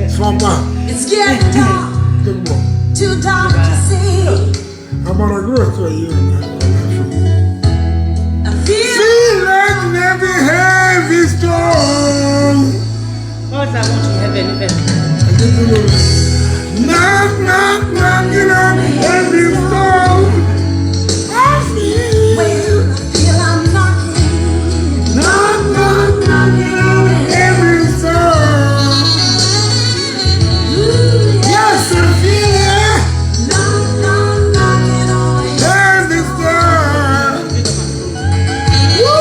Swampa. It's getting dark, too dark to see. Amara growth for you. I feel Feel like every heavy storm. O tla go to heaven fela. Knock, knock, knocking on heavy storm. I feel. well, I feel I'm knocking. Knock, knock, knocking on heavy storm. Ooh, yeah. Yes, I feel it. Knock, knock, knocking on Heavy storm. Woo!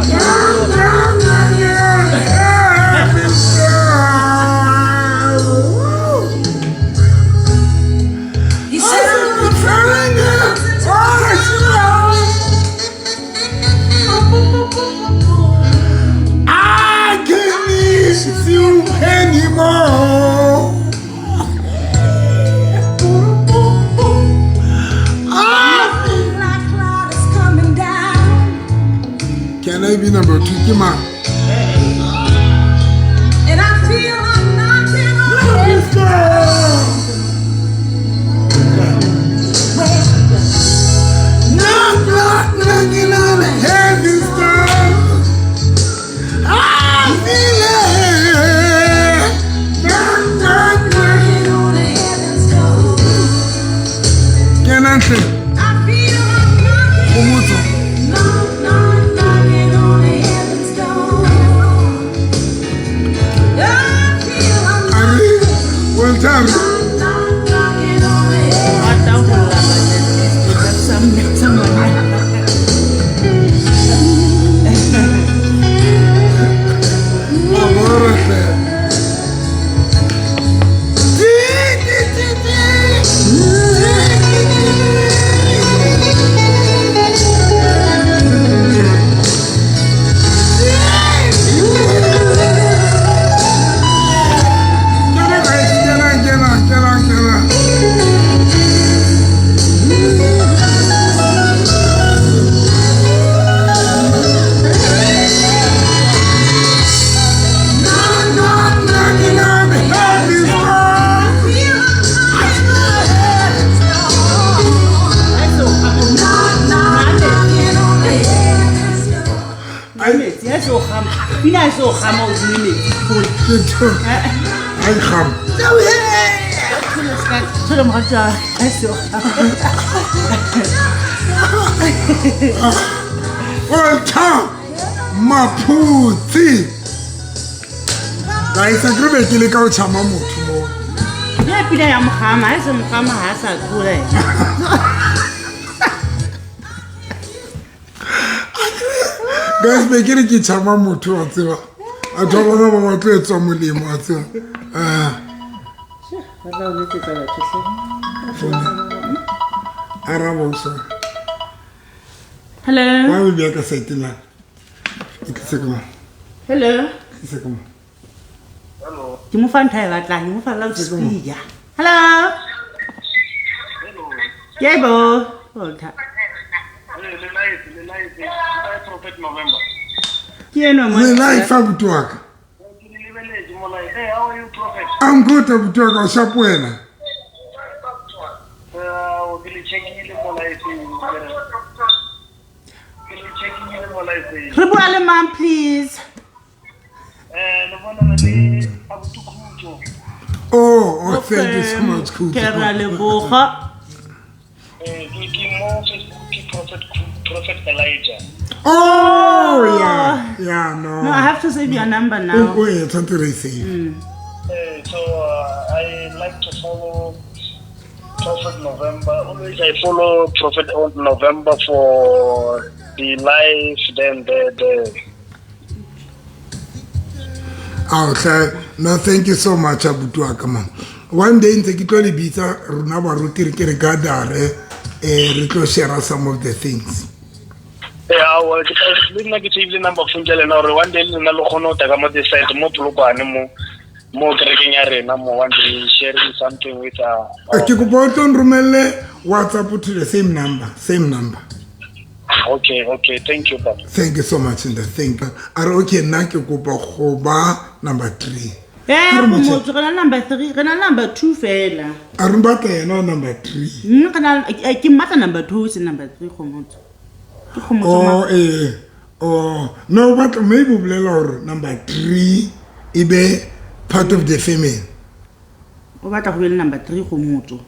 Knock, knock, knocking on heavy storm. Woo! He I said, am trying to I can't miss you anymore. Ah! Black cloud is coming down, Can I be number two? Come on. and I feel I'm knocking on heaven's Well, Knock, knock, knocking on heaven's door. I feel it. Knock, knock, knocking. knocking on heaven's door. Can I say? I feel I'm knocking, Khomotso. knock, knock, knocking on heaven's door. I feel I'm Are Walter. knock, knock, knocking on heaven's Rata ho door. lla man. Someone. Amore hle. Ti, ti, ti, ti. Ti, ti, ti, ti. Kena guys, kena, kena, kena, kena. Knock, knock, knocking on heaven's door. Feel I'm knocking on heaven's door. Knock, knock, knocking on heaven's door. Metsi a so gama. Pina a so gama o nwe metsi. Ke tho. Ai gam. Thola mogatsa a so gama. Walter Maphutsi. Guys, a ke be ke le ka o tshama motho mo. Ya pina ya mogama, ha se mogama ha sa thola. Guys, be ke re ke tshama motho wa tseba. Batho ba bangwe ba ba tlo etswa molemo wa tseba. Ah, Ba tla o letsetsa batho hle. Founa. Araba o sa. Hello. Wa o bea ka side la. E tlise ka mo. Hello. Tlise ka mo. Hello. Ke mo fa ntho a e batlang, ke mo fa loudspeaker. Hello. Hello. Yebo. Walter. Hey, le live, le live, le live Prophet November. Ke enwa mo. Le life abuti wa ka. Ke le lebeletse mo live. Hey, how are you, Prophet? I'm good, abuti wa ka, o sharp wena. Ke le checkile mo live. Ke le checkile mo live. Re bua le mang, please? Le bona le abuti Khutso. Oh, thank you so much, Khutso. Ke ra leboga. Ke mo Facebook ke Prophet Elijah. Oh, yeah, no. No, I have to save your number now. Oh, yeah, tshwanetse re e save. So I like to follow Prophet November. Always I follow Prophet November for the life, then the Ao hle, no, thank you so much, abuti wa ka, man. One day ntse ke tlo le bitsa rona baruti re ke re gadare re tlo share some of the things. Yeah, well, ke le nna ke save number phone tsa lena gore one day le nna le kgone ho tla ka mo this side mo Polokwane mo kerekeng ya rena mo one day sharing something with Ke kopa o tlo nromelle WhatsApp to the same number, same number. Okay, okay, thank you papa. Thank you so much ntate, thank you. A re okay, nna ke kopa go ba number 3. Eh, motho re na number 3, re na number 2 fela. A re batla yena number 3. Nna re na ke mmatla number 2 se number 3 go motho. Ke go motho. Oh eh. Oh, no batla maybe o bolela hore number 3 e be part of the family. O batla go be le number 3 go motho.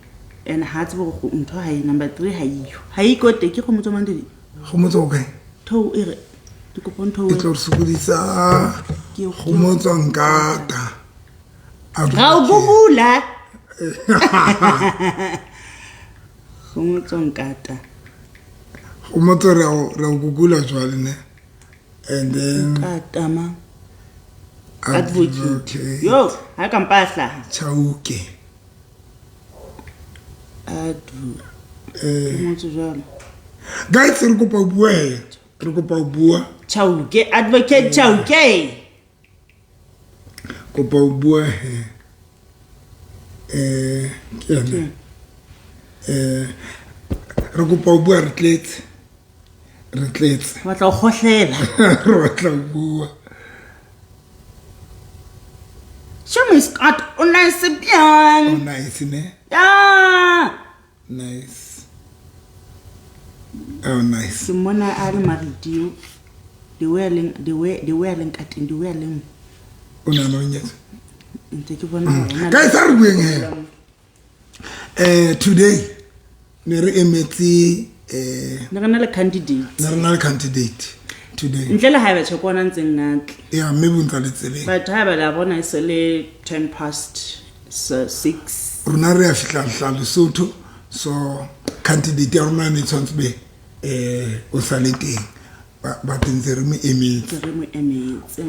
And ha tsebe go ntho ha e number 3 ha iyo. Ha e kote ke go motho mang Go motho o kae? Tho e re ke kopo ntho e tlo re sokodisa. Go motho nkata. Ga o gugula. Go motho nkata. Go motho re o gugula jwale ne. And then nkata ma. Advocate. Yo, ha ka mpahla. Chauke. Advo. Motho jwalo. Guys, re kopa o bua he. Re kopa o bua. Chauke, advocate Chauke. Kopa o bua he. Ke yena. Re kopa o bua re tletse. Re tletse. Batla o kgohlela. Re batla o bua. Show me Scott, o nice bjang. O nice ne? Yeah. Nice. Oh nice. Ke mona a le maridio. The way leng ka teng, the way leng. O na no nyetse. Ntse ke bona hona. Guys, are we going here? Today ne re emetse ne re na le candidate. Ne re na le candidate today. Ntle le haeba tjhe kona ntseng natle. Yeah, maybe o ntsa le tseleng. But haeba la bona e se le 6:10. Rona re a fihla hla Lesotho, so candidate ya rona ne tshwantse be o sa le teng. Ba tentse re mo emetse. Re mo emetse.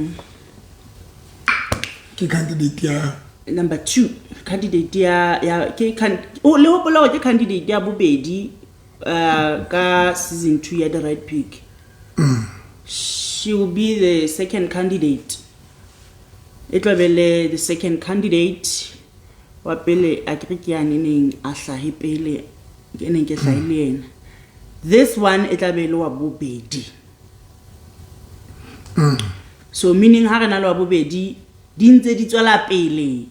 Ke candidate ya number 2, candidate ya ke o le hopola hore ke candidate ya bobedi ka season 2 ya The Right Pick. She will be the second candidate. E tlo be le the second candidate wa pele a ke ke ya neneng a hlahe pele ke neng ke hlahe le yena. This one e tla be le wa bobedi. So meaning ha re na le wa bobedi di ntse di tswela pele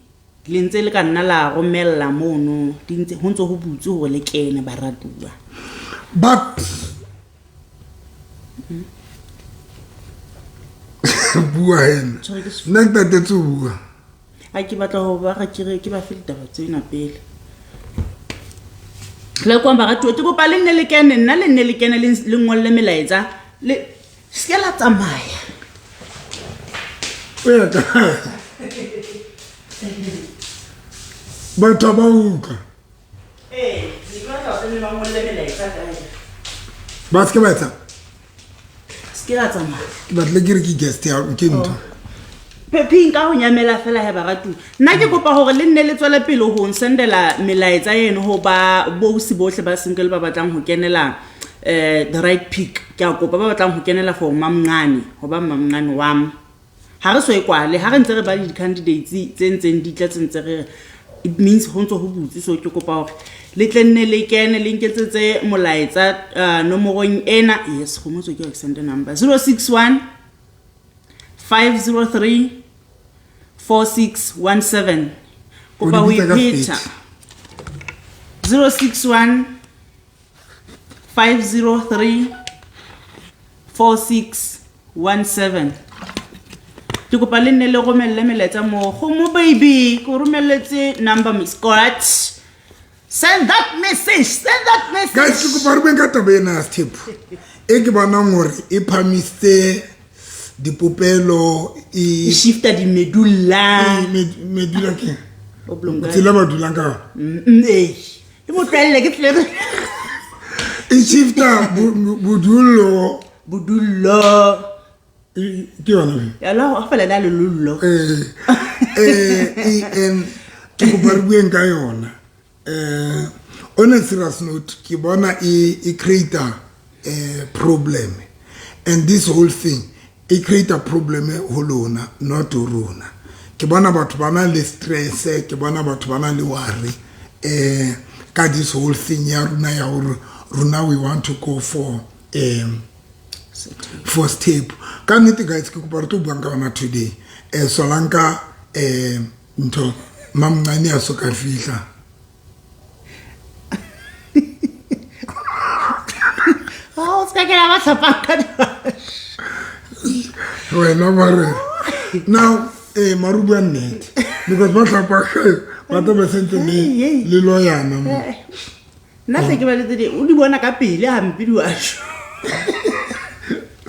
le ntse le ka nna la romella mono di ntse ho ntse ho butse hore le kene baratuwa. But bua hena nna ke tatetse ho bua. A ke batla ho ba re ke ba fe ditaba tsena pele. Le kwa baratuwa ke kopa le nne le kene nna le nne le kene le ngolle melaetsa le se la tsamaya. O ya kae? Batho ba utlwa. Eh, ke batla ho nne ba ngolle melaetsa kae? Ba se ke ba etsa. Se ke la tsamaya. Ke batle ke re ke guest ya ke ntho. Pepi nka ho nyamela fela he baratu. Nna ke kopa hore le nne le tswele pele ho nsendela melaetsa eno ho ba bosi bohle ba single ba batlang ho kenela The Right Pick. Ke a kopa ba batlang ho kenela for mamncane, ho ba mamncane wam. Ha re so e kwale, ha re ntse re ba le di-candidates tse ntseng di tla tse ntse re it means ho ntse ho butse, so ke kopa hore le tle nne le kene le nketsetse molaetsa nomorong ena. Yes, go motso ke send number 061 503 4617. Kopa ho iphetha 061 503 4617. Ke kopa le nne le romelle melaetsa mo go mo baby ko romelletse number Miss Scott. Send that message, send that message. Guys, ke kopa re beng ka taba ena ya Sthephu. E ke bonang hore e phamisitse dipopelo e shifta di medulla. Medulla ke tsela ba dulang ka eh ke mo tlwaelle ke tle e shifta bodullo ke yona ya la ho fela la lullo ke kopa re bueng ka yona. On a serious note, ke bona e create a problem, and this whole thing e create a problem ho lona, not ho rona. Ke bona batho ba na le stress, ke bona batho ba na le worry ka this whole thing ya rona ya hore rona we want to go for for step. Ka nnete guys, ke kopa re tlo buang ka yona today. Solanka ntho mamncane a so ka fihla. Oh, ska ke la ba tlhapang ka wena ba re now mare o bua nnete because ba tlhapa ba tla ba sentse le loyana mo. Nna tle ke ba le tse o di bona ka pele hampe di wa sho.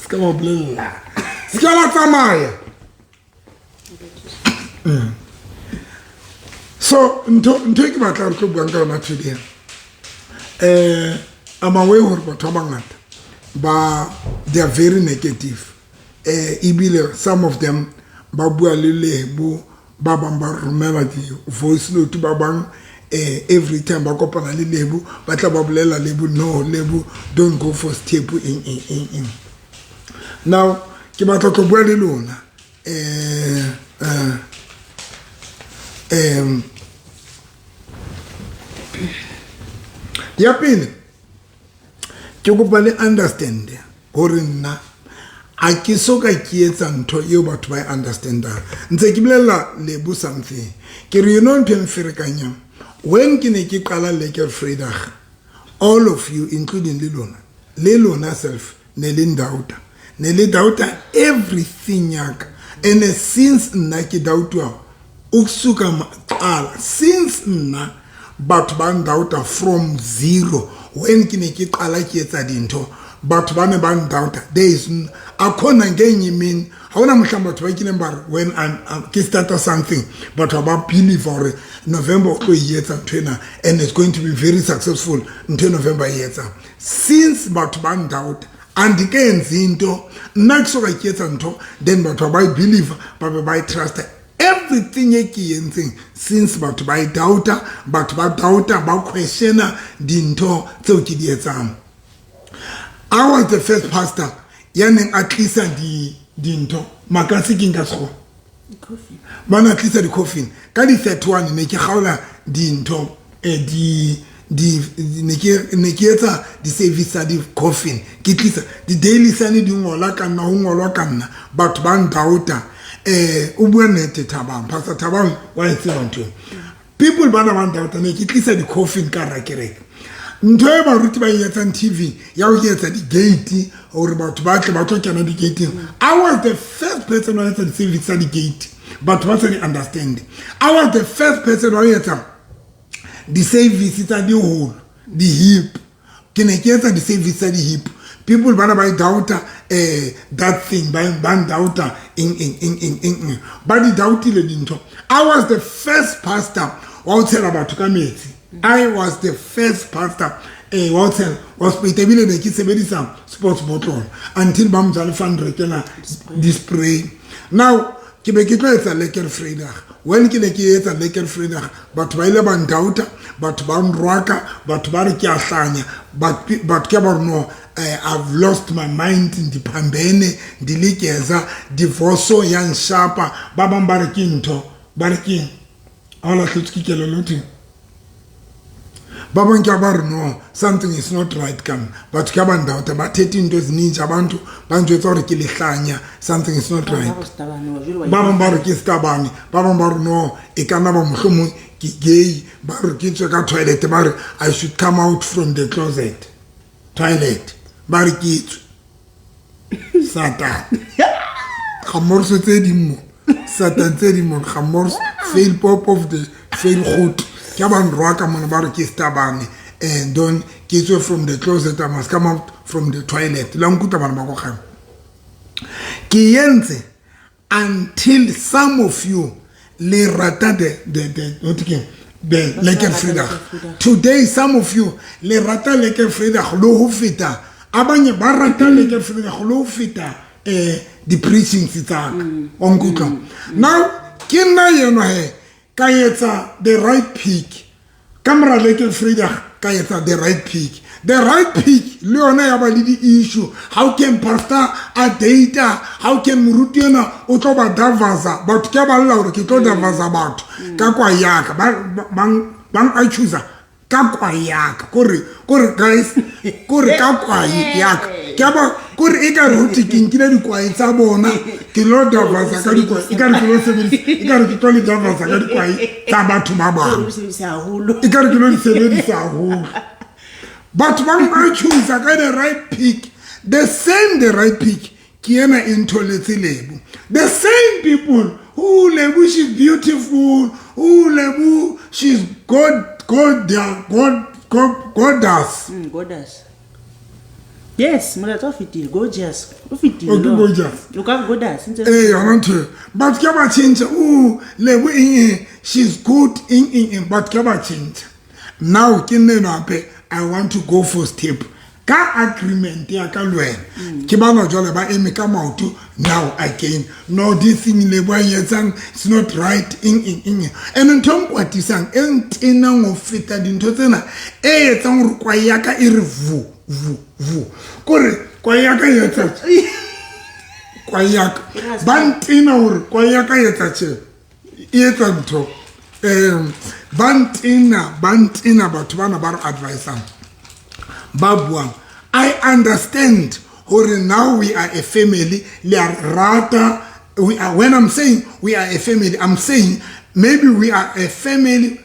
Se ka ba bolella. Se ka la tsamaya. So ntho e ke batla re tlo buang ka yona today. I'm aware hore batho ba bangata ba they are very negative. Ebile some of them ba bua le Lebo, ba bang ba romela di voice note, ba bang every time ba kopana le Lebo ba tla ba bolela Lebo, no Lebo, don't go for step in. Now ke batla tlo bua le lona ya pele ke kopa le understand hore nna a ke so ka ke etsa ntho eo batho ba e understandang. Ntse ke bolella Lebo something. Ke re you know ntho e mferekanyang. When ke ne ke qala Lekker Vrydag, all of you including le lona self ne le doubta. Ne le doubta everything yaka. And since nna ke doubtwa ukusuka qala since nna batho ba doubta from zero when ke ne ke qala ke etsa dintho batho ba ne ba doubta. There is akhona ngenye imini ha ona mohlang batho ba kileng ba re when I'm ke start something batho ba believe hore November o tlo e etsa ntho ena and it's going to be very successful ntho November e etsa. Since batho ba doubt andikenzi into nna ke soka ke etsa ntho then batho ba believe ba be ba trust everything e ke entseng. Since batho ba doubta, batho ba doubta ba questiona dintho tseo ke di etsang. I was the first pastor ya neng a tlisa dintho makase ke nka sekgowa ba na tlisa di-coffin ka di-31 ne ke kgaola dintho ne ke etsa di-service tsa di-coffin ke tlisa di-daily sane di ngola ka nna ho ngolwa ka nna batho ba ndoubta. O bua nnete Thabang, Pastor Thabang wa e tseba ntho. People ba na ba ndoubta ne ke tlisa di-coffin ka hara kereke. Ntho e baruti ba e etsang TV ya ho etsa di-gate hore batho ba tle ba tlo kena di-gateng. I was the first person wa etsa di-service tsa di-gate. Batho ba sa di understand. I was the first person wa etsa di-service tsa diholo, di-hip. Ke ne ke etsa di-service tsa di-hip. People ba na ba doubta that thing, ba doubta eng. Ba di doubtile dintho. I was the first pastor wa ho tshela batho ka metsi. I was the first pastor wa ebile ne ke sebedisa sports bottle until ba motsa le fa nrekela di-spray. Now ke be ke tlo etsa Lekker Vrydag. When ke ne ke etsa Lekker Vrydag, batho ba ile ba ndoubta, batho ba nrwaka, batho ba re ke a hlanya, batho ke ba re no I've lost my mind, ndiphambene, ndiligeza, divorce ya nshapa, ba bang ba re ke ntho, ba re ke ha o lahletswe ke kelello teng. Ba bang ke ba re no something is not right ka nna. Batho ke ba ndoubta, ba thethe into ezininzi abantu ba njwetsa hore ke lehlanya, something is not right. Ba bang ba re ke stabane, ba bang ba re no e ka nna ba mohlomong ke gay, ba re ke tswe ka toilet, ba re I should come out from the closet toilet, ba re ke tswe. Satan ga morso tse ding mo, Satan tse ding mo ga morso fail pop of the fail goed. Ke ba nrwaka mona ba re ke stabane and don't ke tswe from the closet, I must come out from the toilet. La nkutlwa bana ba ko kgang. Ke entse until some of you le rata the what ke the Lekker Vrydag. Today some of you le rata Lekker Vrydag le ho feta abanye ba rata Lekker Vrydag le ho feta di preaching tsa ka. O nkutlwa. Now ke nna yena he ka etsa the right pick. Ka mora Lekker Vrydag ka etsa the right pick. The right pick le yona ya ba le di-issue. How can pastor a data? How can moruti ena o tlo ba davaza? Batho ke ba lla hore ke tlo davaza batho ka kwa yaka. Ba accuse Ka kwae yaka, kore guys, kore ka kwae yaka. Ke a ba kore e ka re hothwe ke nkile dikwae tsa bona, ke lo davasa ka dikwae, e ka re ke lo sebedisa, e ka re ke tlo le davasa ka dikwae tsa batho ba bang. O sebedisa haholo. E ka re ke lo di sebedisa haholo. Batho ba accuse ka the right pick. The same the right pick ke ena e ntholetse Lebo. The same people who Lebo, she's beautiful, who Lebo, she's God, God, God, God, goddess. Goddess. Yes, molaetsa o fetile, gorgeous. O fetile. O ke gorgeous. O ka goddess ntse. Eh, yona ntho eo. Batho ke ba tjhentjha, ooh, Lebo eng eng, she's good eng eng eng, batho ke ba tjhentjha. Now ke nne eno hape, I want to go for step. Ka agreement ya ka le wena, ke bana jwale ba eme ka maoto now again. No, this thing Lebo a e etsang, it's not right, eng eng eng. And ntho e nkwatisang, e ntenang ho feta dintho tsena, e etsang hore kwae ya ka e re vu, vu, vu. Kore kwae ya ka e etsa tje. Kwae ya ka. Ba ntena hore kwae ya ka e etsa tje. E etsa ntho. Ba ntena, ba ntena batho bana ba re advisang. Ba buang. I understand hore now we are a family, le a rata. We are, when I'm saying we are a family, I'm saying maybe we are a family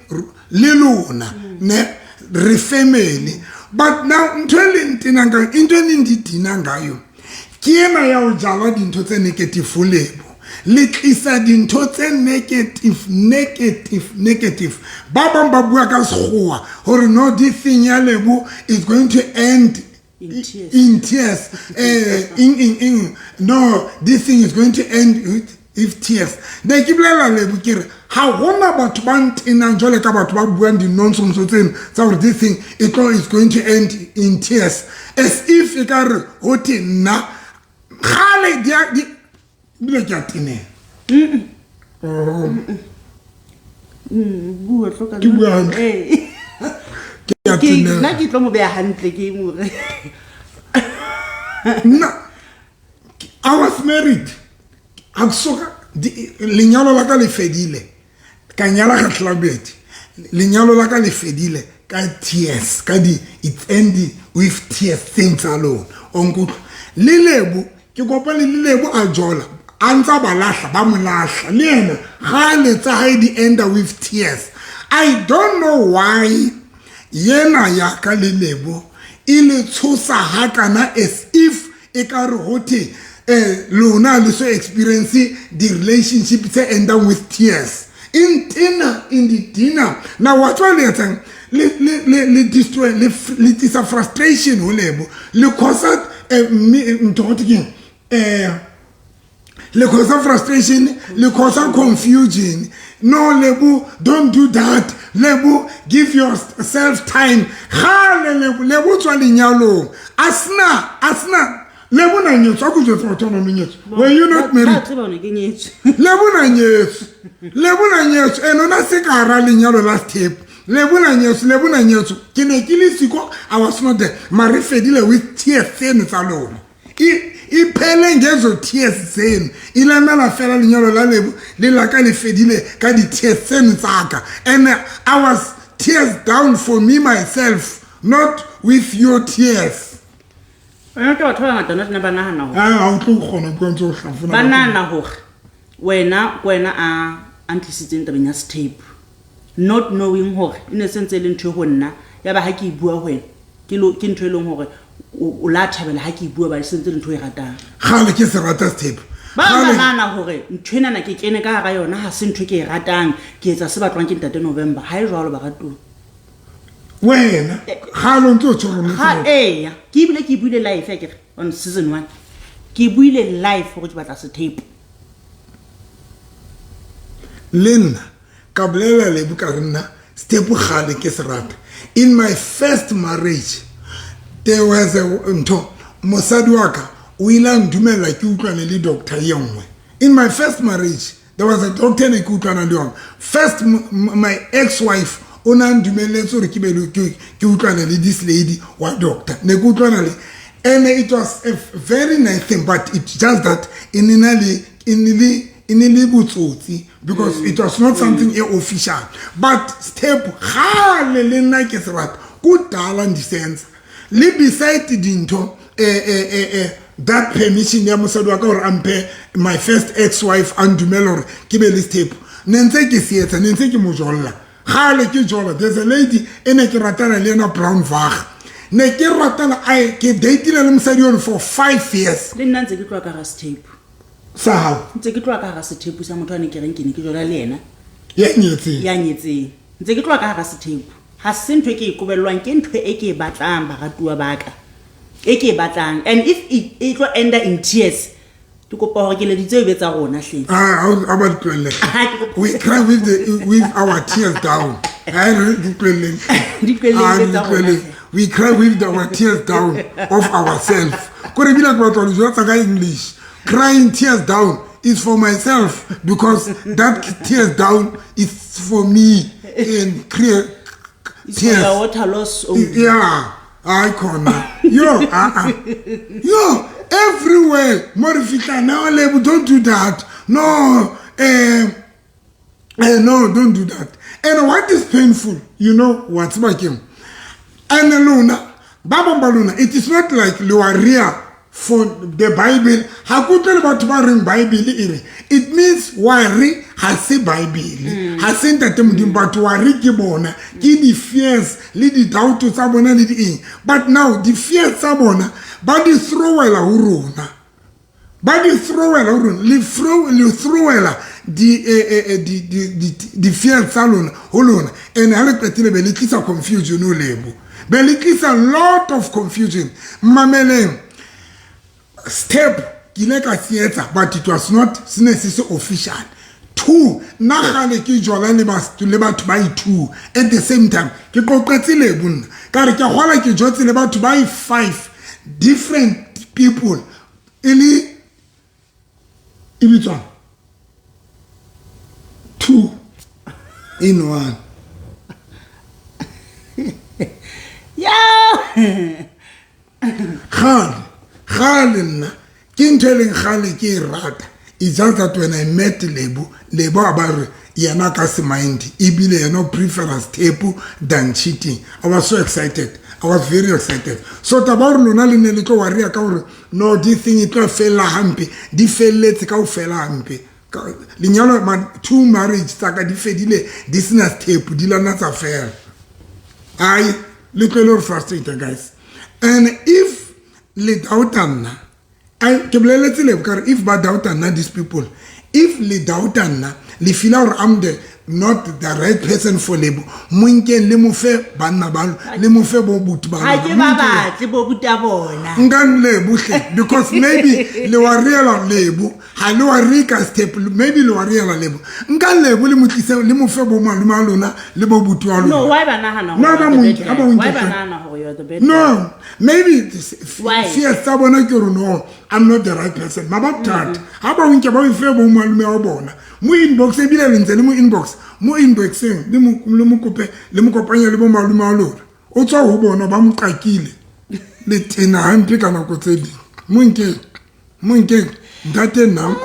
le lona, ne re family. But now ntho e le ntenang ka, ntho e le di dinang ngayo, ke ena ya ho jala dintho tse negative ho Lebo. Le tlisa dintho tse negative, negative, negative. Ba bang ba bua ka sekgowa hore no, this thing ya Lebo is going to end in tears. In tears. In, in, in. No, this thing is going to end with tears. Ne ke bolela Lebo ke re, ha hona batho ba ntenang jwale ka batho ba buang di-nonsense tseno tsa hore this thing e tlo is going to end in tears. As if e ka re ho thwe nna kgale di a, di, ebile ke a tenela. Oh. Bua, hloka Ke bua hantle. Ee. Ke a Ke, tenela. nna ke tlo mo beha hantle ke mo re. Nna, I was married. Ha ke soka, di, lenyalo la ka le fedile. Ka nyala kgetlo la bobedi. Lenyalo la ka le fedile ka tears, ka di, it's ending with tears tseng tsa lona. O nkutlwa? Le Lebo, ke kopane le Lebo a jola, a ntsa ba lahla, ba mo lahla. Le yena, kgale tsa hae di enda with tears. I don't know why yena ya ka le Lebo e le tshosa hakana as if e ka re hothwe, lona le so experience the relationship tse endang with tears. In dinner, in the dinner. Now what le etsang? Le, le, le, le destroy, le, le tlisa frustration ho Lebo. Le cause, ntho ho thwe keng? Le cause frustration, le cause confusion. No, Lebo, don't do that. Lebo, give yourself time. Kgale Lebo, Lebo tswa lenyalong. Asna, asna. Lebo na nyetswe, a ko jwetse batho ba no nyetswe. Were you not Ba married? tseba hore ke nyetswe. Lebo na nyetswe. Lebo na nyetswe. And ona se ka hara lenyalo la step. Lebo na nyetswe, Lebo na nyetswe. Ke ne ke le siko, I was not there. Mare fedile with tears tseno tsa lona. E phele ngezo tears tseno. E lamela fela lenyalo la Lebo, le la ka le fedile ka di tears tseno tsa ka. And I was tears down for me myself, not with your tears. Wena ke batho ba bangata nna ba nahana hore Ha o tlo kgona ho bua ntse o hlafuna ba batho. nahana hore wena ke wena a ntlisitseng tabeng ya step, not knowing hore e ne sentse e le ntho e ho nna, ya ba ha ke e bua ho wena, ke lo, ke ntho e leng hore o la thabela ha ke e bua, ba e sentse le ntho e ratang. Kgale ke se rata step. Ba bang ba Kgale nahana hore ntho enana ke kene ka hara yona, ha se ntho ke e ratang, ke etsa se batlwang ke ntate November. Ha e jwalo, baratuwa. Wena, kgale o ntse o tshwere nnete Ha, hore eya, ke ebile ke buile live akere on season 1. Ke buile live hore ke batla setape. Le nna ka bolela Lebo ka re nna step kgale ke se rata. In my first marriage there was a ntho, mosadi wa ka o ile a ntumella ke utlwane le doctor ye nngwe. In my first marriage there was a doctor ne ke utlwana le yona. First my ex-wife o na ntumelletse hore ke be le, ke, ke utlwane le this lady wa doctor. Ne ke utlwana le, and it was a very nice thing, but it's just that e ne na le, e ne le, e ne le botsotsi because it was not something e official. But step gale le nna ke se rata kudala ndisenza le beside dintho that permission ya mosadi wa ka gore a mphe my first ex wife a ndumela gore ke be le step ne ntse ke se etsa, ne ntse ke mo jolla gale ke jolla. There's a lady e ne ke ratana le ena, brown vag, ne ke ratana, ai ke datile le mosadi yone for 5 years. Le nna ntse ke tloa ka ga sethepu. Sa hao? Ntse ke tloa ka gara sethepu sa motho a ne ke reng ke ne ke jola le ena. Ya nyetseng? Ya nyetseng. Ntse ke tloa ka gara sethepu. Ga se ntho e ke e kobellwang, ke ntho e ke e batlang, baratuwa ba ka, e ke e batlang. And if e tlo enda in tears, ke kopa hore ke leditse e be tsa rona hleng. Ah, a ba di tlohelle. We cry with our tears down. Ha re di tlohelleng. Di tlohelleng, Ah, be di tsa rona. tlohelleng. We cry with our tears down of ourselves. Kore ebile ke batla ho le jwetsa ka English. Crying tears down is for myself because that tears down is for me and clear It's for your tears. water loss only. Yeah, I khona. Yo, ah. Yo, everywhere. Mo re fihla now, Lebo, don't do that. No, no, don't do that. And what is painful, you know what's my game? And lona, ba bang ba lona, it is not like le wa rea for the Bible. Ha ke utlwe le batho ba reng Bible e re. It means wa re ha se Bible. Ha se ntate Modimo, batho wa re ke bona. Ke di-fears le di-doubt tsa bona le di eng. But now di-fears tsa bona ba di throwela ho rona. Ba di throwela ho rona. Le throw, le throwela di, di, di, di, di fears tsa lona ho lona. And ha le qetile be le tlisa confusion ho Lebo. Be le tlisa lot of confusion. Mameleng. Step ke ile ka se etsa, but it was not, se ne se se official. 2, nna kgale ke jola le le batho ba i2 at the same time. Ke qoqetse Lebo nna. Ka re ke kgola ke jotse le batho ba i5 different people. E le e bitswang 2 in 1. Yeah. Kgale, kgale nna ke ntho e leng kgale ke e rata. It's just that when I met Lebo, Lebo a ba re yena ka se mind, ebile yena o prefera step than cheating. I was so excited. I was very excited. So taba hore lona le ne le tlo worry ka hore no, this thing e tlo fella hampe, di felletse ka ho fela hampe. Lenyalo man, 2 marriage tsa ka di fedile, di sena step, di lana tsa fela. Ai, le tlo le frustrated guys. And if le doubta nna, I ke boleletse Lebo ka re if ba doubta nna these people, if le doubta nna, le feel hore I'm the not the right person for Lebo, mo nkeng le mo fe banna ba lo, le mo fe bo buti ba Ha lona. ke Mo ba nkeng. batle bo buta bona. Nkang Lebo hle, because maybe le wa reela Lebo, ha le wa re ka step, maybe le wa reela Lebo. Nkang Lebo le mo tlise, le mo fe bo malome a lona le bo buti wa lona. No, why ba nahana hore No, ba you are the mo bad nke, ha ba guy? o nke Why ba hle. nahana hore you are the bad No, guy? maybe Why? fear tsa bona ke hore no, I'm not the right person. Ma ba thata. Ha ba o nke ba o fe bo malome wa bona. Mo inbox ebile le ntse le mo inbox, mo inboxeng le mo, le mo kope, le mo kopanya le bo malome wa lona. O tswa ho bona ba mo qakile. Le tena hampe ka nako tse ding. Mo nkeng, mo nkeng, ntate nna.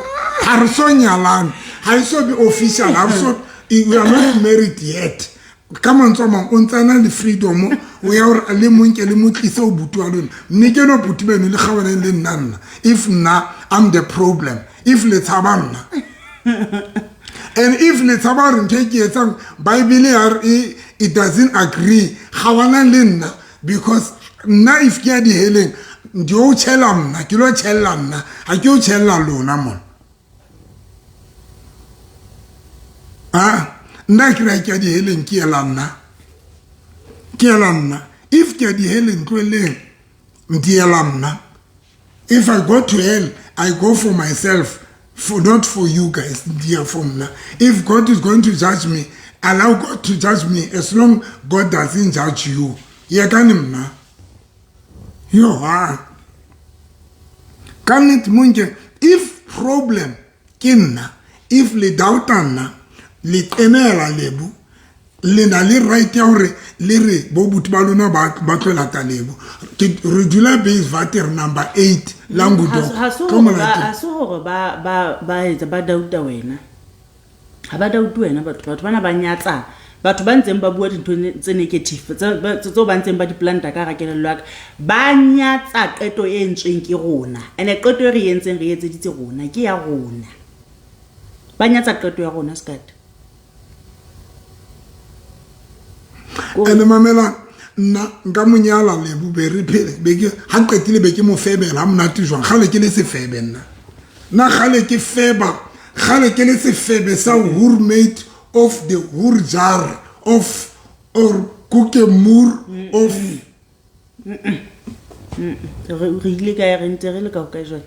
Ha re so nyalane, ha e so be official, ha re so, we are not married yet. Ka mantswe a mang, o ntse a na le freedom, o ya hore le mo nke le mo tlise ho buti wa lona. Mme ke no buti beno le kgaohaneng le nna nna. If nna, I'm the problem. If le tshaba nna. And if le tshaba hore ntho e ke etsang, Bible ya re it doesn't agree, kgaohanang le nna. Because nna if ke ya diheleng, di o tjhela nna, ke lo tjhella nna, ha ke o tjhella lona mona. Ah, nna ke re ke ya diheleng, ke ela nna. Ke ela nna. If ke ya diheleng, tlohelleng, di ela nna. If I go to hell, I go for myself, for not for you guys, dear for nna. If God is going to judge me, allow God to judge me, as long God doesn't judge you. Yekani mna. Yo, ha. Ka nnete mo nke, if problem ke nna, if le doubta nna, le qenehela Lebo, le na le right ya hore le re bo buti ba lona ba tlo lata Lebo. Ke re dula base vater number 8. Languedoc. Ha se Tlo mo hore ba latela. ha se hore ba ba ba etsa ba dauta wena. Ha ba daute wena batho batho bana ba nyatsa batho ba ntseng ba bua dintho tse negative tseo ba ntseng ba di planta ka hara kelello ya ka. Ba nyatsa qeto e entsweng ke rona. Ene qeto e re entseng re etseditse rona ke ya rona. Ba nyatsa qeto ya rona Skat. Ene mamela nna nka mo nyala Lebo be re phele be ke ha qetile be ke mo febela ha monate jwang kgale ke le sefebe nna nna kgale ke feba kgale ke le sefebe sa hurmate of the hurjar of or kukemur of Re ile kae re ntse re le ka ho kae jwale?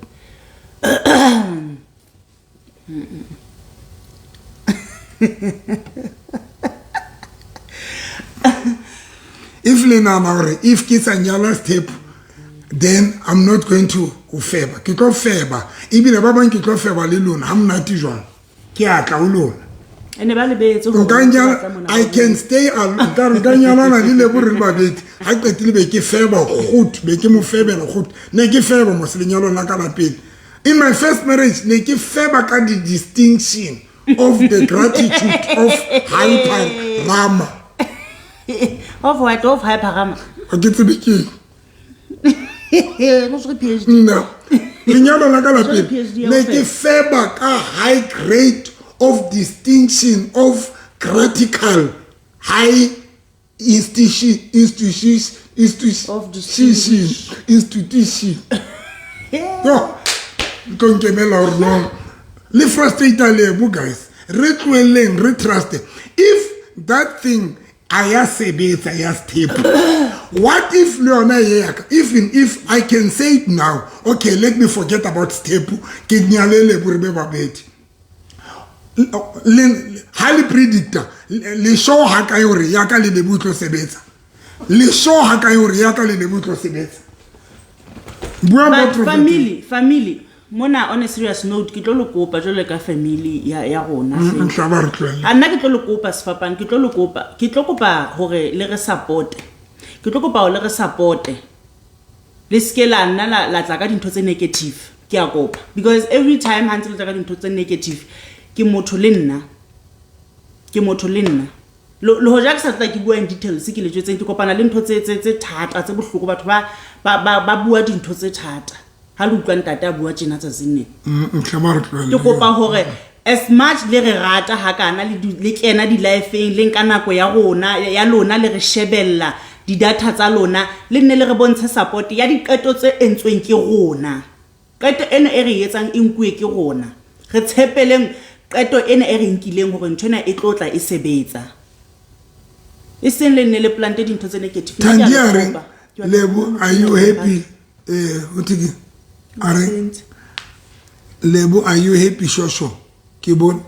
If le nahana hore if ke sa nyala step then I'm not going to ho feba ke tlo feba ebile ba bang ke tlo feba le lona ha monate jwang ke a tla ho lona Ene ba lebetse hore nka o ntse nyala batla mona I can stay nka nka nyalana le Lebo re le babedi ha qetile be ke feba gut be ke mo febela gut ne ke feba mos lenyalong la ka la pele in my first marriage ne ke feba ka di distinction of the gratitude of hyper rama Of what? Of hyper rama. Ha ke tsebe ke eng. No tshwere PhD. Nna lenyalo la ka la Tshwere pele PhD ya ne ho ke feba. feba ka high grade of distinction of critical high institution institution Of institution institution yo ntlo nkemela gore no le frustrate Lebo guys re tlohelleng re trust if that thing a ya sebetsa ya step what if le yona ye yaka even if I can say it now okay let me forget about step ke nyale Lebo re be babedi le ha le predictor le show ha kae hore ya ka le Lebo tlo sebetsa le show ha kae hore ya ka le Lebo tlo sebetsa bua But mo family family mona on a serious note ke tlo le kopa jwalo ka family ya ya rona hle. ntla ba re tlohella A nna ke tlo le kopa sefapano ke tlo le kopa ke tlo kopa hore le re support ke tlo kopa hore le re support le seke la nna la la tla ka dintho tse negative ke a kopa because every time ha ntse le tla ka dintho tse negative ke motho le nna ke motho le nna le hoja ke sa tla ke bua in details ke le jwetseng ke kopana le ntho tse tse tse thata tse bohloko batho ba ba ba, ba bua dintho tse thata ha le utlwa ntate a bua tjena tsatsing lena. Ntla ba re tlohella Ke kopa hore as much le re rata hakana le le kena di-lifeng le nka nako ya rona ya lona le re shebella di-data tsa lona le nne le re bontshe support ya diqeto tse entsweng ke rona. Qeto ena e re e etsang e nkuwe ke rona. Re tshepeleng qeto ena e re nkileng hore ntho ena e tlo tla e sebetsa. E seng le nne le plante dintho tse negative. Nna ke a Thandi le a re kopa. Ke a le Lebo kopa. are you happy o thwe ke a re Lebo are you happy shosho ke bone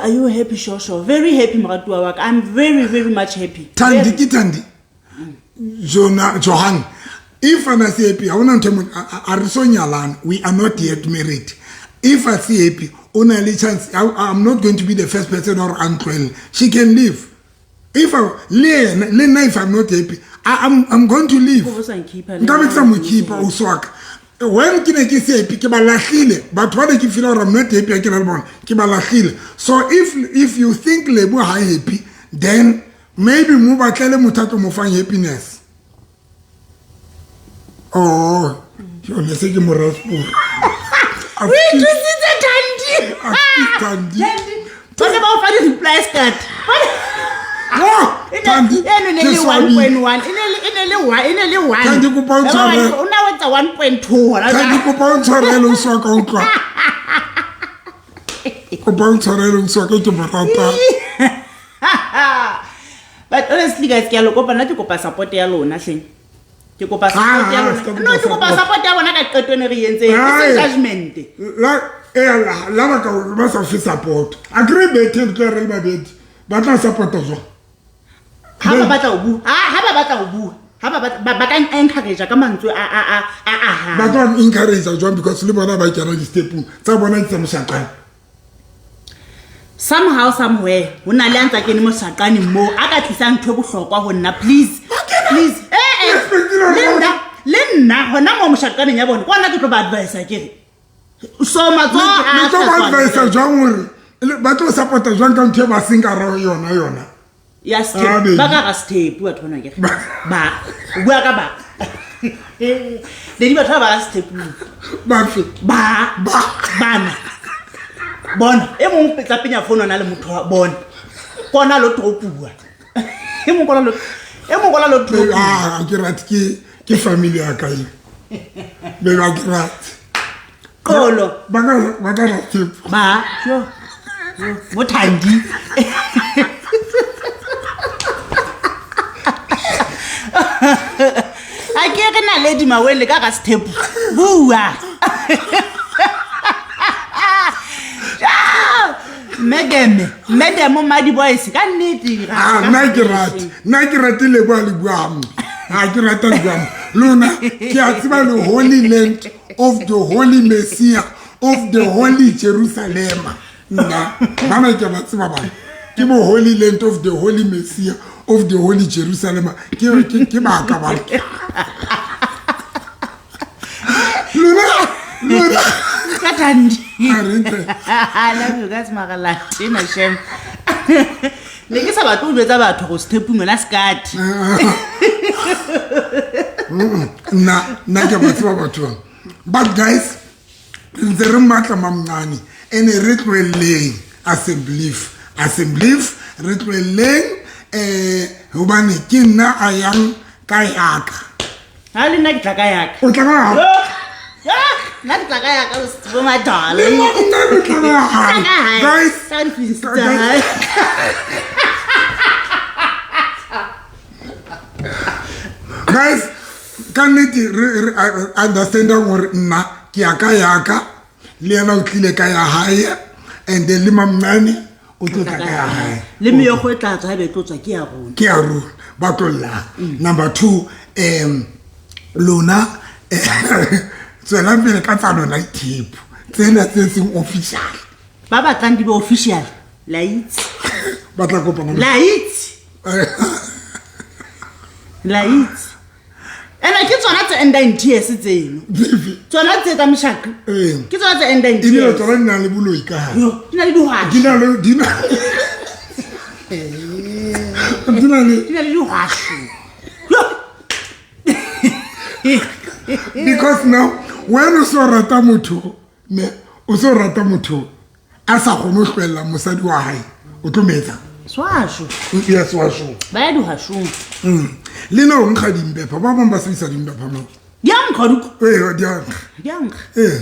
Are you happy shosho? Very happy moratuwa wa ka. I'm very very much happy. Thandi Very. ke Thandi Jona Johan if ana se happy ha ona ntho e a re so nyalana we are not yet married if a se happy o na le chance I'm not going to be the first person or a ntlohelle she can leave if I le yena le nna if I'm not happy I'm going to leave Ko bo sa nkhipha le nka be ke sa nna mo keepa o swaka when ke ne ke se happy ke ba lahlile batho ba ne ke feel hore I'm not happy ha ke na le bona ke ba lahlile so if you think Lebo ha happy then maybe mo batlele motho a tlo mo fang happiness oh yone se ke mo raspora O ithusitse Thandi. Thandi. Thandi. Ba ne ba o fa di-replies card. Oh, E Thandi, eno ne ke le swabile. 1.1 e ne le e ne le one e ne le 1 Thandi, kopa o tshwarele. o na o etsa 1.2 hona Thandi jwale. kopa o ntshwarele o swa ka utlwa kopa o ntshwarele o swa ka ke mo ratang But honestly guys ke a le kopa nna ke kopa support ya lona hleng ke kopa support ya Ah, lona ska kopa no ke kopa support. support ya bona ka qeto ene re e entseng e seng Ai. judgment la eh la ba ka ba sa fe support a kry bethe re tlo re le babedi ba tla supporta jwang ha ba batla ho bua ha ba batla ho bua ha ba batla ba ka encourage ka mantswe a a a a ahang ba tla encourage jwang because le bona ba kena di-stepong tsa bona di tsa moshaqane somehow somewhere ho na le a ntsa kene moshaqane moo a ka tlisang ntho e bohlokwa ho nna please please eh eh Expectile le hore- nna Le nna hona mo moshakaneng ya bona, kwana ke tlo ba advisa ke re. So matsoho a Le tlo ba hlatswana. advisa jwang hore ba tlo support-a jwang ka ntho e ba seng ka hara yona yona? Ya Ah, step baby. ba ka ga step batho bana ke re. Ba o bua ka ba. Le di batho ba ba step. Bafe? Ba Ba. bana. Bona e mong tla penya phone ona le motho wa bona. Kona lo tropuwa. E mong kona lo e mong kona lo tropuwa. Ah, ke rate ke family ya ka e. Be ba ke rate. Qolo. Ba ka ra step. Ba yo. Yo, Bo Thandi. A ke re na le dimawele ka ga step. Bua. Madam, madam Madi Boys ka nnete. Ah, nna ke rate. Nna ke rate le bua le bua hampe. Ha ke rata le bua hampe. Lona ke a tseba le Holy Land of the Holy Messiah of the Holy Jerusalem. Nna bana ke ba tseba bana. Ke bo Holy Land of the Holy Messiah of the Holy Jerusalem. Ke baka bana. Lona lona Ka Thandi. a re ntle. I love you guys mara la tena shem. Ne ke sa batle ho jwetsa batho go stepung yona skati. Nna ke ba tseba batho bana. But guys, re ntse re matla mamncane ene re tlohelleng assembly assembly re tlohelleng hobane ke nna a yang ka yaka. Ha le nna ke tla ka yaka. O tla ka yaka? Ya, nna ke tla ka yaka bo madala. Le nna ke tla ka yaka. Guys, Tla di tsa hae. Guys, ka nnete re understandang hore nna ke ya ka yaka, le yena o tlile ka ya hae, and then le mamncane o tlo tla ka ya hae. Le meokgo e tla tswa haebe e tlo tswa ke ya rona. Ke ya rona, ba tlo lla. Number 2, lona tswelang pele ka tsa lona dithepu tsena tse seng official. Ba batlang di be official, la itse. Ba tla kopana le La itse. La itse. Ene ke tsona tse endang in tears tseno. Dife? Tsona tse tsa meshaka. Ee. Ke tsona tse endang in Ebile tears. tsona di na le boloi ka hare. Yo, di na le dihwasho. Di na le, di na di na le Di na le dihwasho. Yo. Because now when o so rata motho, ne o so rata motho a sa kgone ho hlwella mosadi wa hae, o tlo metsa. Swasho. Yes, swasho. Ba ya dihwashong. Le no nkga dimpepha, ba bang ba sebedisa dimpepha mo. Di a nkga duko. Ee, di a nkga. Di a nkga. Ee.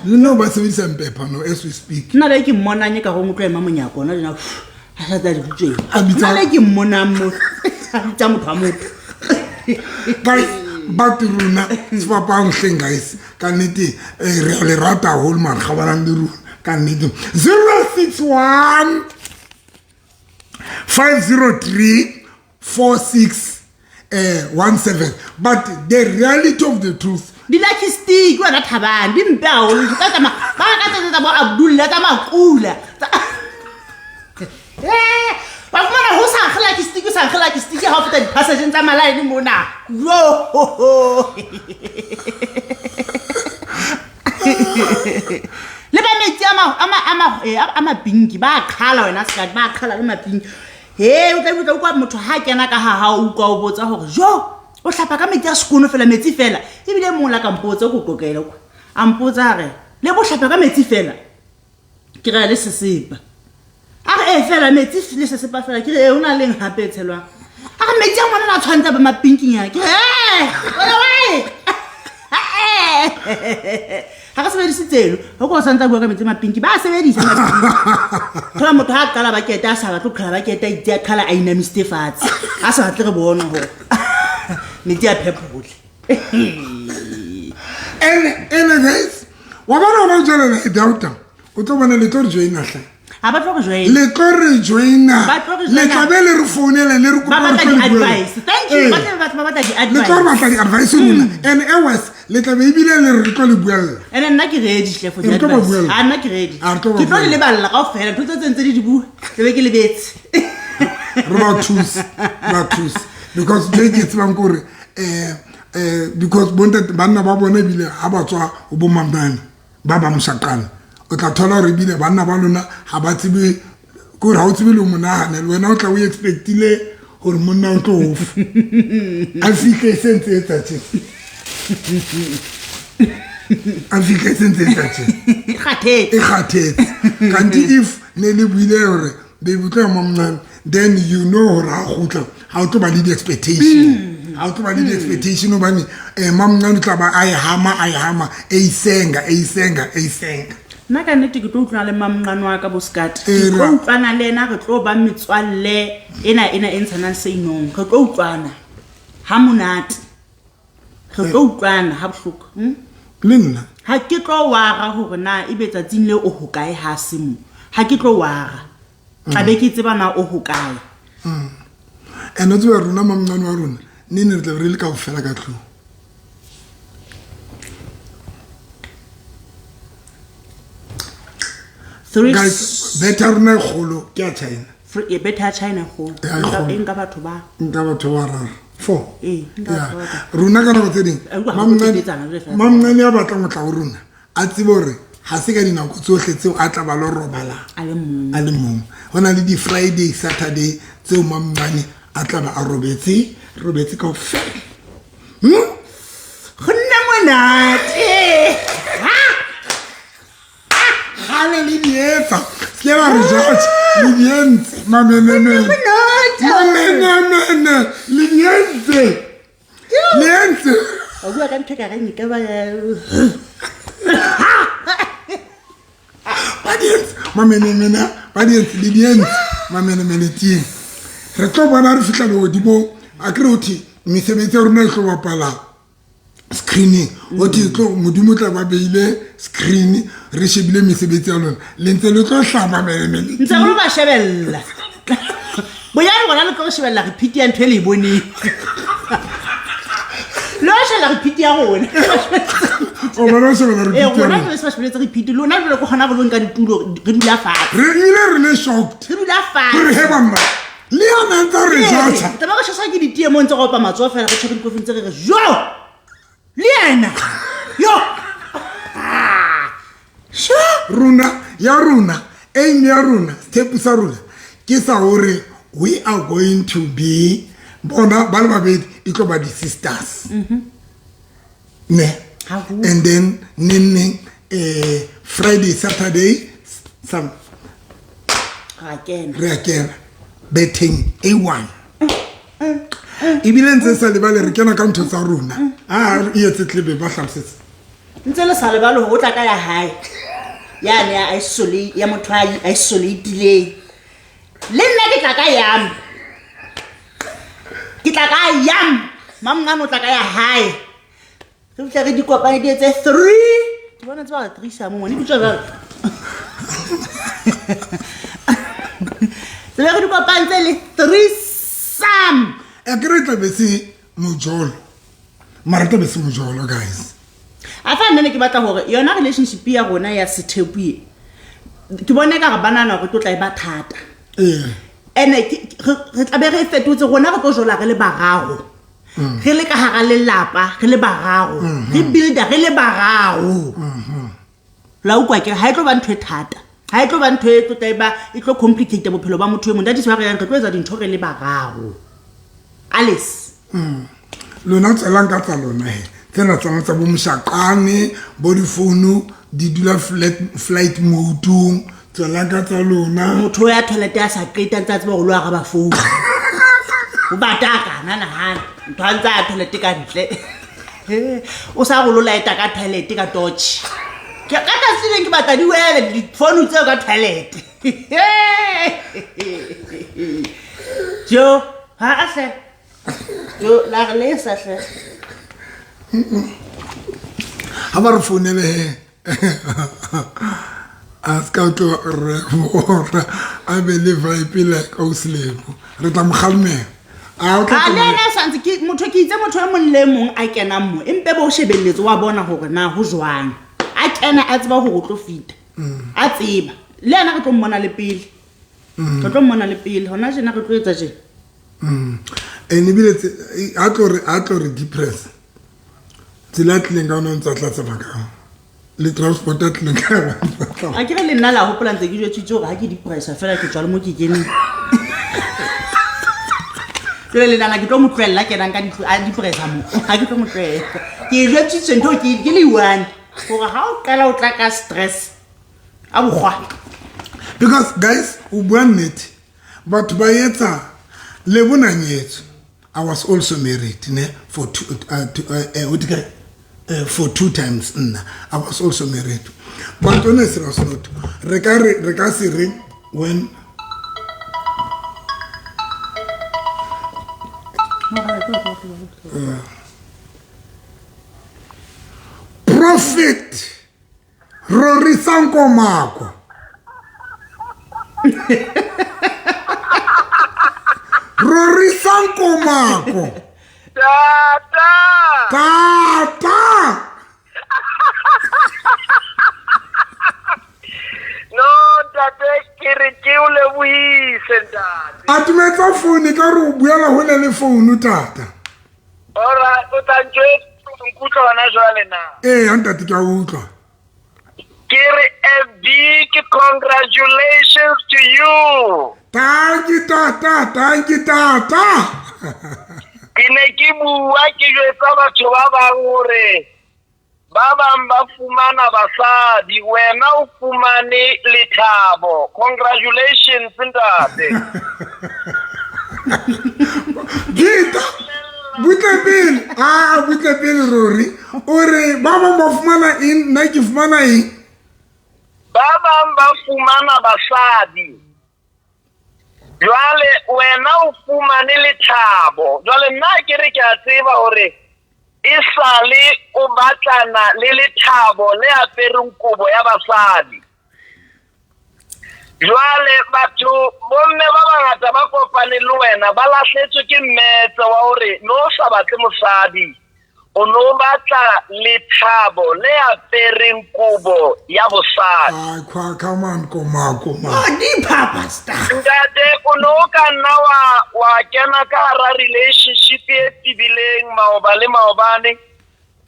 Le no ba sebedisa mpepha no as we speak. Nna le ke mmonang ka go utlwa ema monyako ona lena, a sa tsa di butsweng. A bitsa- Nna le ke mmonang mo. A bitsa motho wa motho. Guys, batho rona sefapang hleng guys, ka nnete re a le rata haholo mara kgabanang le rona ka nnete. 061 503 46 17. But the reality of the truth, Di lucky stick wena Thabang, di mpe haholo. Di ka tsamaya, ba ka tsa bo Abdullah tsa makula. Ba fumana ho sa nkge lucky stick, ho sa nkge lucky stick ha o feta di-passageng tsa malaene mona. Yo ho ho. Le ba metsi a mapinki, ba qhala wena sekati, ba qhala le mapinki. He, o tla utlwa utlwa motho ha kena ka ha hao, o utlwa o botsa hore, jo, o hlapa ka metsi a sekono fela, metsi fela. Ebile mong la ka mpotsa, o ko qoqele kwa. A mpotsa a re, le bo hlapa ka metsi fela? Ke re, le sesepa. A re, ee, fela, metsi le sesepa fela. Ke re, ee, o na leng hape e tshelwang? A re, metsi a ngwana a tshwanetse a be mapinkinyana. Ke re, ee, wena why? Ha re sebedise tseno, ho ko santsa bua ka metsi a mapinki, ba a sebedisa mapinki. Thola motho ha qala bakete, a sa batle ho qhala bakete, a itse a qhala a inamisitse fatshe. A sa batle re bone hore metsi a purple. Ene guys, wa bona hona jwale la e doubta. O tlo bona le tlo re joina hle. Ha ba tlo re joina. Le tlo re joina. Ba tlo re joina. Le tla be le re founele, le re kopa Ba batla re tlo le buela. di-advice. Thank you. Ee. Ba tla ba batla di-advice. Le tlo re batla di-advice rona. And airways, le tla be ebile le re tlo le buella. Ene nna ke ready hle for Re tlo ba di-advice. buella. Ha, nna ke ready. Ha, re tlo ba Ke tlo le buella. leballa kaofela, ntho tse ntse di di bua, tla be ke lebetse. Re ba thuse, ba thuse. Because ntho e ke e tsebang ke hore, Because bontate banna ba bona ebile ha ba tswa ho bo mamnane ba ba moshaqane, o tla thola hore ebile banna ba lona ha ba tsebe, kore ha o tsebe le ho mo nahana le wena, o tla o expectile hore monna o tlo o fa, a fihle e sentse e etsa tje, a fihle e sentse e etsa tje. Kgathetse. E kgathetse. Kanti if ne le buile hore baby o tlo ya mamncane, then you know hore ha kgutla ha o tlo ba le di-expectation, ha o tlo ba le di-expectation, hobane mamncane o tla ba a e hama, a e hama, e isenga, e isenga, e isenga. Nna ka nnete ke tlo utlwana le mamnqane wa ka bosekate. Ee, Ke tlo ra. utlwana le ena, re tlo ba metswalle ena ena e ntshanang seinong, re tlo utlwana ha monate, re tlo utlwana ha bohloko, Le nna. Ha ke tlo wara hore na ebe tsatsing leo o hokae, ha se mo ha ke tlo wara, tla be ke tseba na o hokae. And o tseba rona mamncane wa rona ne ne re tlabe re le kaofela ka tlung. Three. Guys, betha rona e kgolo ke ya China. Betha ya China e kgolo. Ya, e kgolo. E nka batho ba Nka batho ba raro, four. Ee, nka Yeah. batho ba raro. Rona ka nako tse ding A utlwa ha o petetsana jwale fela. mamncane a batlang ho tla ho rona a tsebe hore ha se ka dinako tsohle tseo a tla ba lo robalang a le mong. A le mong. Ho na le di-Friday, Saturday tseo mamncane a tla ba a robetse, robetse kaofela. Go nna monate. Gale le di etsa, se ke la re judge, le di entse mamenemene. Monate. Mamenemene, le di entse, le entse. O bua ka ntho e ka reng e ka ba Ba di entse mamenemene, ba di entse, le di entse mamenemene tieng. Re tlo bona re fitlha legodimong, a kere o the mesebetsi ya rona e tlo bapala screening, o the tlo Modimo tla ba beile screen, re shebile mesebetsi ya lona, le ntse le tlo hlaba mamenemene. Ntse re lo ba shebella bonyane rona, le tlo re shebella repeat ya ntho e le e boneng, le o shebella repeat ya rona. O bona o shebella Ee, repeat ya rona rona. jwale se ba shebelletse repeat, lona jwale ko kgona re lo nka ditulo, re dula fatshe. Re ile re le shocked. Re dula Re fatshe. he banna le yana ntse re judge. Taba re shaswa ke ditie mo ntse re opa matsoho fela, re tshwere dikofing tse re re jo le yena yo. Ah, sho. Rona ya rona, aim ya rona, step sa rona ke sa hore we are going to be bona ba le babedi e tlo ba di-sisters ne. Haholo. And then neng neng Friday, Saturday some Ra kena. Re a kena beteng a one, ebile ntse sa lebale re kena ka ntho tsa rona, a re etse tlebe ba hlalosetse. Ntse le sa lebale hore o tla ka ya hae yane ya isolate, ya motho a isolatileng. Le nna ke tla ka yam, ke tla ka yam, mamngane o tla ka ya hae, re fihle re di kopane di etse three. Ke bona tse ba re three sa mo ngwane bitswa jwalo, tsebe re di kopantse le three sam. A ke re tla be se mojolo, mara tla be se mojolo, guys. A fa nna ne ke batla hore yona relationship ya rona ya sethepu e, ke bone ka re banana re tlo tla e ba thata. Ene re tla be re e fetotse, rona re tlo jola re le bararo, re le ka hara lelapa, re le bararo, re builder re le bararo. La utlwa ke ha e tlo ba ntho e thata, ha e tlo ba ntho e tlo tla e ba e tlo complicate bophelo ba motho e mong. That is why re yang re tlo etsa dintho re le bararo, Alice. Lona tswelang ka tsa lona he, tsena tsona tsa bo moshaqane, bo difounu di dula flight mode-ong, tswelang ka tsa lona. Motho ya toilet ya sa qeta ntse a tseba hore lo araba phone, o bata a kana nahana ntho a ntse a toilet ka ntle, o sa re lo lighta ka toilet ka torch. Ke ka tsatsi leng ke batla di wele difounu tseo ka toilet. Jo ha a hle, jo la re lesa hle. Ha ba re founele he, a se ka tlo re bora, a be le vibe like ausi Lebo, re tla mo kgalemela. A o tla A le tsamaya. ena a santse ke motho, ke itse motho e mong le e mong a kenang mo, empe bo o shebelletse, wa bona hore na ho jwang, a kena a tseba hore o tlo fita, a tseba le ena re tlo mmona le pele, re tlo mmona le pele hona tjena re tlo etsa tjena. And ebile ha tlo re depress. Tsela a tlileng ka ona o ntse a tla tsamaya ka le transport a tlileng ka yona o ntse a tla. A ke re le nna la hopola ntse ke jwetsitse hore ha ke di-pressure fela ke tswa le mo ke keneng. Jwale le nana ke tlo mo tlohella kenang ka a di-pressure mo. Ha ke tlo mo tlohella. Ke e jwetsitswe ntho ke le one. Hore ha o qala o tla ka stress a bokgwa. Because guys, o bua nnete. Batho ba etsa le bonanyetso. I was also married ne for two for two times nna. I was also married. But on a serious note, re ka re re ka se re when Prophet Rorisang Komako. Rorisang Komako. Tata. Tata. No, ntate, ke re ke o lebohise ntate. Atumetsa founu ka re o buela ho le founu tata. Alright, o tla ntjwetsa nkutlwa hona jwale na? Ee, ntate ke a utlwa. Ke re a big congratulations to you. Thank you tata, thank you tata. Ke ne ke bua ke jwetsa batho ba bang hore ba bang ba fumana basadi, wena o fumane lethabo. Congratulations ntate. Gita, butle pele. Ah, butle pele Rori. O re ba bang ba fumana eng, nna ke fumana eng? Ba bang ba fumana basadi. Jwale wena o fumane lethabo. Jwale nna ke re ke a tseba hore e sale o batlana le lethabo le apereng kobo ya basadi. Jwale batho bomme ba bangata ba kopane le wena ba lahletswe ke mmetse wa hore no sa batle mosadi, o no batla lethabo le apereng kobo ya bosadi. Ai, kwa come on Komako man. Oh, deeper pastor. Ntate, o no ka nna wa kena ka hara relationship e tebileng maoba le maobane,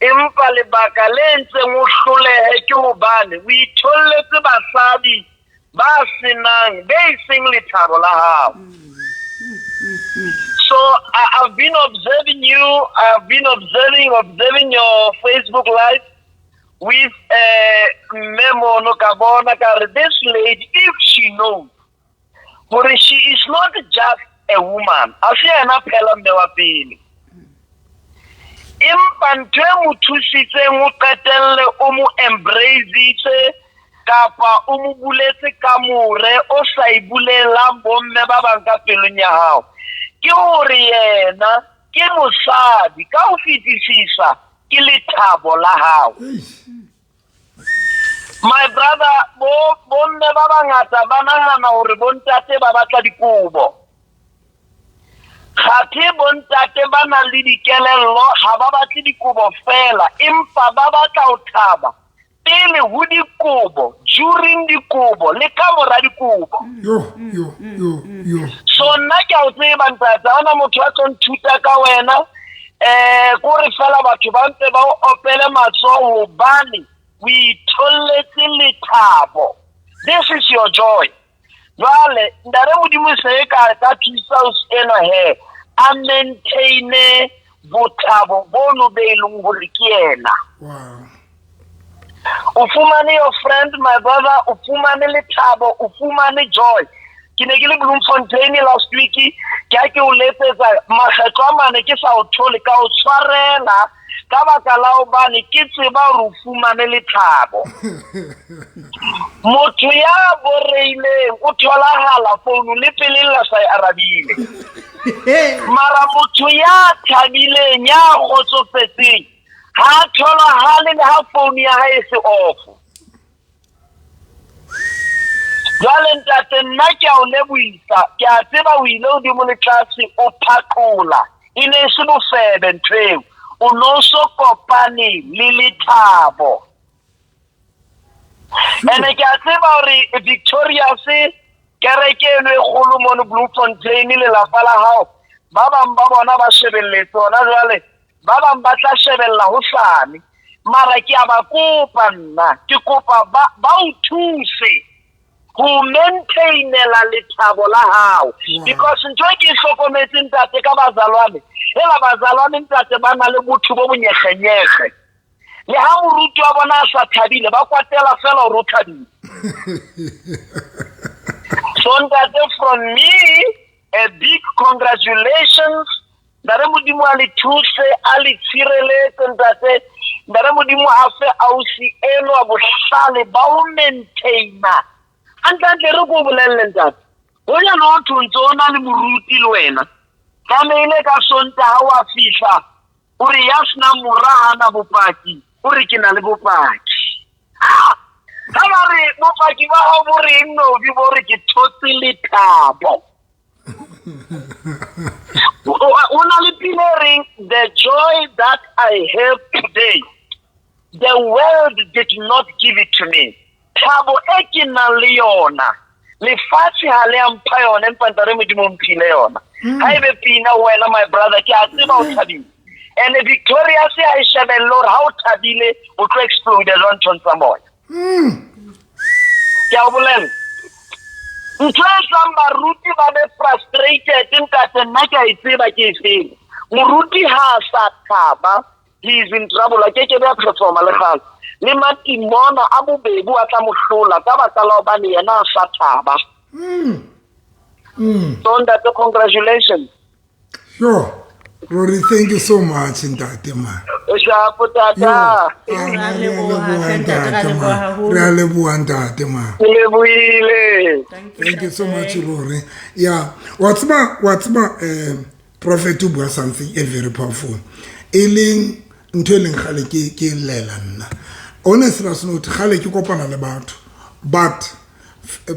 empa lebaka le ntseng o hlolehe ke hobane o itholletse basadi ba senang be seng lethabo la hao. So I've been observing you. I've been observing your Facebook live with Memo no ka bona ka re this lady, if she knows hore she is not just a woman, a se yena phela mme wa pele, empa ntho e mo thusitseng o qetelle o mo embraceitse kapa o mo buletse kamore o sa e bulelang bomme ba bang ka pelong ya hao, ke hore yena ke mosadi ka ho fetisisa, ke lethabo la hao. My brother, bomme ba bangata ba nahana hore bontate ba batla dikobo. Kgathe bontate ba nang le dikelello ha ba batle dikobo fela, empa ba batla ho thaba pele ho dikobo, during dikobo le ka mora dikobo. Yo, yo, yo, yo. So nna ke a o tseba ntate, ha hona motho a tlo nthuta ka wena. Kore fela batho ba ntse ba o opele matsoho hobane o itholletse lethabo. This is your joy. Jwale ntate Modimo se ka ka thusa o ena he a maintain bothabo bono be leng hore ke yena. Wow. O fumane your friend, my brother, o fumane lethabo, o fumane joy. Ke ne ke le Bloemfontein last week, ke a ke o letsetsa makgetlo a mane ke sa o thole, ka o tshwarela ka baka la hobane ke tseba hore o fumane lethabo. Motho ya boreileng o tholahala founu le pele la sa e arabile. Mara motho ya thabileng, ya kgotsofetseng, ha tholahale le ha founu ya hae e se off. Jwale ntate, nna ke a o lebohisa, ke a tseba o ile hodimo le tlase o phaqola, e ne e se bofebe ntho eo, o no so kopane le lethabo. Ene ke a tseba hore Victorious kereke eno e kgolo mono Bloemfontein, lelapa la hao ba bang ba bona ba shebelletse hona jwale. Ba bang ba tla shebella hosane. Mara ke a ba kopa nna, ke kopa ba ba o thuse ho maintainela lethabo la hao. Because ntho e ke e hlokometse ntate ka bazalwane, hela bazalwane ntate ba na le botho bo bonyegenyege. Le ha moruti wa bona a sa thabile, ba kwatela fela hore o thabile. So ntate, from me, a big congratulations. Ntate Modimo a le thuse, a le tshireletse ntate. Ntate Modimo a fe ausi enwa bohlale ba ho maintaina. Hantlentle re ko bolelle ntate. Hoja no thwe ntse o na le moruti le wena. Tlamehile ka Sontaha wa fihla o re ya senang mora ha na bopaki, o re ke na le bopaki. Ha ha ba re bopaki ba hao bo reng Nobi, bo re ke thotse lethabo. O na le pina e reng the joy that I have today the world did not give it to me. Thabo e ke nang le yona lefatshe ha le a mpha yona, empa ntate Modimo o mphile yona. Ha ebe pina ho wena my brother, ke a tseba o thabile. And Victorious ha e shebelle hore ha o thabile o tlo explode jwang nthong tsa moya. Ke a o bolella. Ntho e etsang baruti ba be frustrated ntate, nna ke a e tseba ke e feng. Moruti ha a sa thaba, he is in trouble, a keke be a performa le kgale. Le matimona a bobebu a tla mo hlola ka baka la hobane yena a sa thaba. So ntate, congratulations. Sure. Rory, thank you so much, ntate man. Shapo tata. Re a leboha ntate man. Ke lebohile. Thank you so much, Rory. Yeah. Wa tseba, wa tseba prophet o bua something e very powerful. E leng ntho e leng kgale ke ke llela nna. Honestly, as not kgale ke kopana le batho, but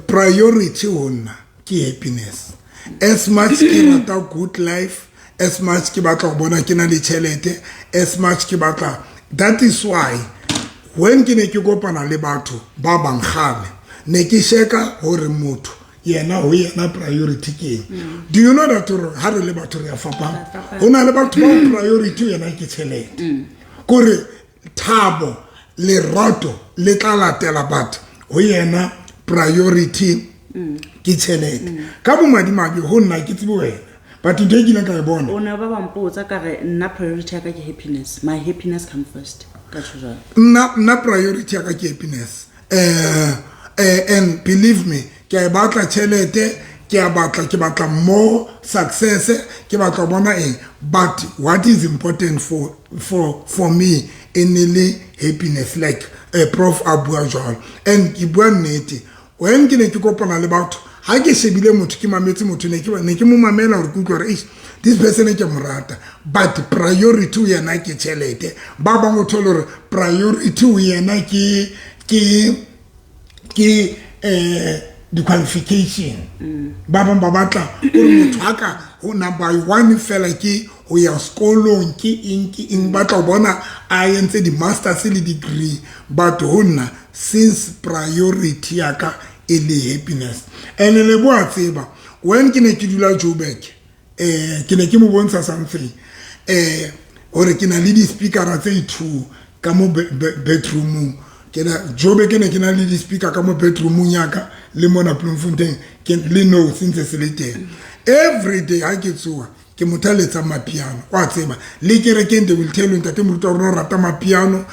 priority ho nna ke happiness. As much ke rata good life, as much ke batla ho bona ke na le tjhelete, as much ke batla, that is why when ke ne ke kopana le batho ba bang kgale, ne ke sheka hore motho yena ho yena priority ke eng. Do you know that hore ha re le batho re a fapana? Ho na le batho ba priority yena ke tjhelete, kore thabo lerato le tla latela, batho ho yena priority ke tjhelete. Ka bomadimabe ho nna ke tsebe wena, but ntho e kileng ka e bona, O ne ba bampotsa ka re nna priority ya ka ke happiness, my happiness come first, ka tjho jwalo. Nna priority ya ka ke happiness, and believe me, ke a e batla tjhelete, ke a batla, ke batla more success, ke batla ho bona eng, but what is important for me e ne le happiness, like prof a bua jwalo. And ke bua nnete, when ke ne ke kopana le batho, ha ke shebile motho, ke mametse motho, ne ke mo mamela hore ke utlwe hore eish, this person ke mo rata, but priority ho yena ke tjhelete. Ba bang o thole hore priority ho yena ke di-qualification. Ba bang ba batla hore motho ha ka ho number one fela ke ho ya sekolong, ke eng ke eng, batla ho bona a entse di-masters le degree. But ho nna, since priority ya ka e le happiness, and le boa tseba, when ke ne ke dula Joburg, ke ne ke mo bontsha something, hore ke na le di-speakera tse two ka mo bedroomong. Ke na Joburg, ke ne ke na le di-speaker ka mo bedroomong ya ka, le mona Bloemfontein ke le no sentse se le teng. Every day ha ke tsoha, ke motho a letsang mapiano, wa tseba, le kerekeng they will tell you, ntate moruti wa rona o rata mapiano.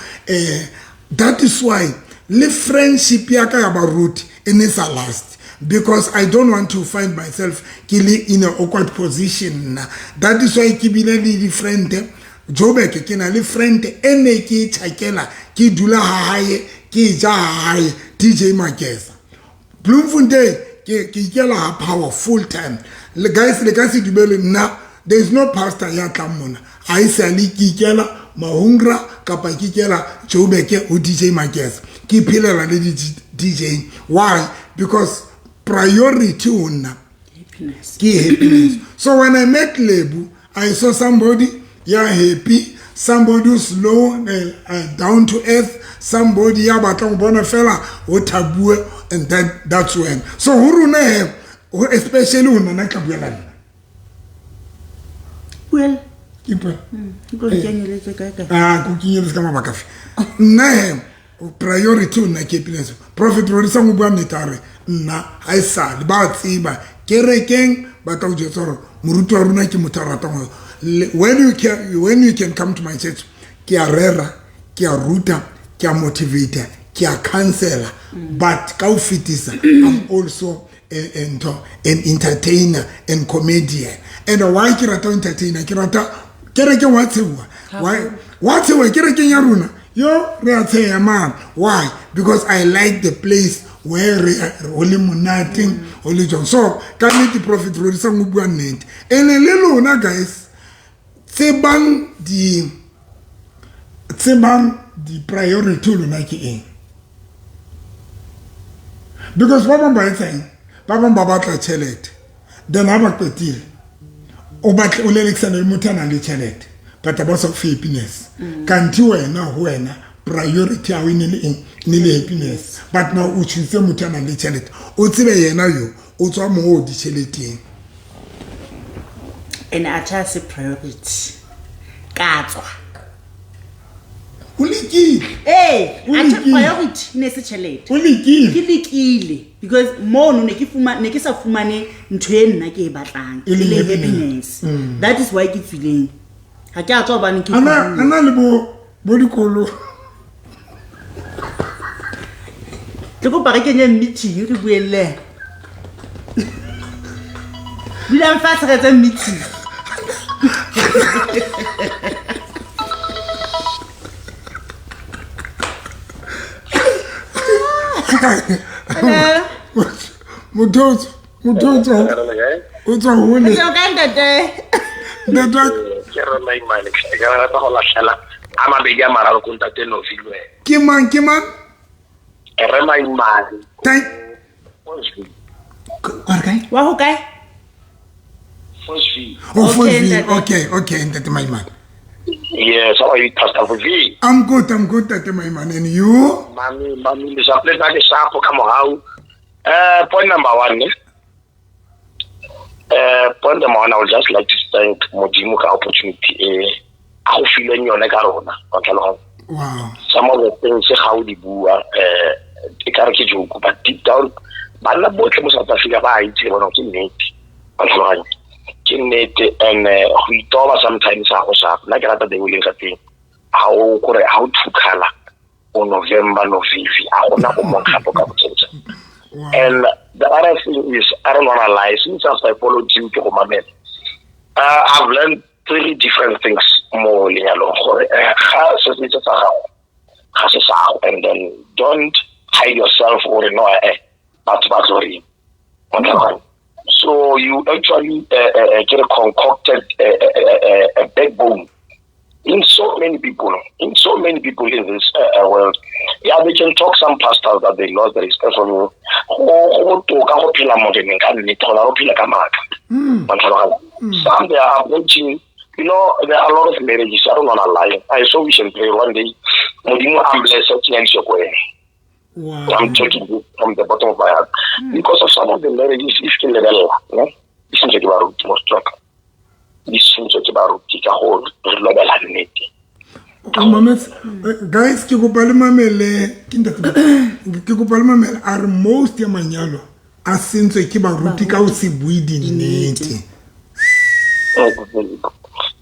That is why le friendship ya ka ya baruti e ne sa last, because I don't want to find myself ke le in a awkward position nna. That is why ke bile le di-friend Joburg, ke na le friend e ne ke tjhakela, ke dula ha hae, ke ja ha hae, DJ Makesa. Bloemfontein ke ikela ha power full time. Le guys, le ka se dumele nna, there is no pastor ya tlang mona ha e sa le ke ikela Mahungra kapa ke ikela Joburg ho DJ Makesa, ke phelela le di DJ. Why? Because priority ho nna happiness. Ke happiness. So when I met Lebu, I saw somebody ya happy, somebody who's low, down to earth, somebody ya batlang ho bona fela ho thabue, and then that's when so ho rona he, especially ho nna tla buela nna. Well. Ke ipona. Ke kenyeletse kae kae? Ah, ko kenyeletse ka mabaka afe? Nna he, priority nna ke happiness. Prophet Rorisang o bua nnete a re nna ha e sale ba tseba kerekeng ba tla o jwetsa gore moruti wa rona ke motho a ratang gore when you can come to my church, ke a rera, ke a ruta, ke a motivate, ke a counsela, but ka ho fetisa I'm also an entertainer and comedian. And why ke rata entertainer? Ke rata kereke wa tshewa. Why wa tshewa kerekeng ya rona? Yo re a tsheya man. Why? Because I like the place where re ho le monate, ho le jwang. So ka nnete Prophet Rorisang o bua nnete. Ene le lona guys, tsebang di priority lona ke eng? Because ba bang ba etsang, ba bang ba batla tjhelete, then ha ba qetile o batla o lelekisana le motho a nang le tjhelete, but ba sa o fe happiness. Kanti wena ho wena priority ya hao e ne le eng? E ne le happiness, but now o choose motho a nang le tjhelete, o tsebe yena yo o tswa moo ditjheleteng. Ene a tjha se priority ka tswa. O lekile. Ee, O a tjha lekile. priority ne se tjhelete. O lekile. Ke lekile because mono ne ke fuma, ne ke sa fumane ntho e nna ke e batlang, E leng e leng happiness. happiness. That is why ke tswileng. Ha ke a tswa hobane ke Ana fumane. ana le bo dikolo. Ke kopa re kenye meeting re bueng le yena. Dulang fatshe re etse meeting. Hello. Motho o tswa o tswa hole. Ke kae ntate? Ntate. Ke re Maimane, ke rata go latlhela a mabedi a mararo ko ntate Novi le wena. Ke mang, ke mang? Re Maimane. Thank. Fochville. Wa re kae? Wa ho kae? Fochville. Oh, Okay, Fochville. ntate. Okay, okay, ntate Maimane. Yes, how are you, Pastor Fochville? I'm good, I'm good, ntate Maimane. And you? Mami, mami, le sa le ke shapo ka mohau. Point number one, ne? Point number one, I would just like to thank Modimo ka opportunity e a go fileng yone ka rona, wa tlhaloganya? Wow. Some of the things ga o di bua, e ka re ke joke, but deep down, banna botlhe mo South Africa ba a itse bona ke nnete, wa tlhaloganya? Ke nnete, and go itoba sometimes ga go sharp. Nna ke rata the way e leng ka teng. Ha o kore, ha o two color, o November, no Vivi, ha gona o mong gape o ka go tsentsa. Wow. And the other thing is, I don't want to lie, since I followed you to Mamela, I've learned three different things mo lenyalong. Gore, ga se se tsa gago, ga se sa gago, and then don't hide yourself or no, batho ba tlo reng. Wa tlhaloganya? So you actually get a concocted a backbone in so many people, in so many people in this world. Yeah, they can talk some pastors that they lost the respect from you. Go toka go phela moreneng ka nnete, go na go phela ka maaka. Wa tlhaloganya? Some they are approaching, you know, there are a lot of marriages. I don't want to lie. I so wish and pray one day. Modimo a bless us ke nyadiswe ko ene. Wow. I'm talking from the bottom of my heart. Because of some of the marriages, if ke lebella, ne? Di sentswe ke baruti mo Setswana. Di sentswe ke baruti ka go re lobela nnete. Mametse, guys, ke kopa le mamele, ke ntate ba, ke kopa le mamele, a re most ya manyalo a sentswe ke baruti ka ho se bue dinnete.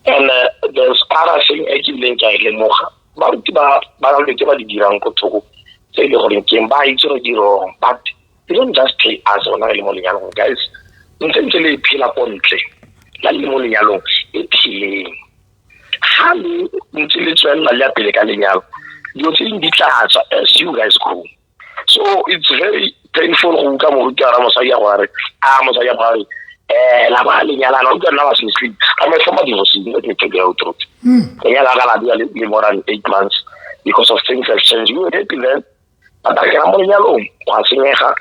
And there's other thing e ke ileng ka e lemoga. Baruti ba na le dilo tse ba di dirang ko thoko, tse e le goreng ke eng, ba itse gore di wrong, but they don't just tell us rona re le mo lenyalong, guys, ntse ntse le phela ko ntle, la le mo lenyalong, e pheleng. Ha le ntse le tswella le ya pele ka lenyalo, dilo tse dingwe di tla tswa as you guys grow. So it's very painful go utlwa moruti a ra mosadi ya gore a mosadi ya gore, la ba lenyalana, o utlwa nna ba se sleep. I'm a former divorcee, let me tell you the truth. Lenyalo la ka la dula le more than 8 months because of things have changed. You were happy then, but a kena mo lenyalong, go a senyega.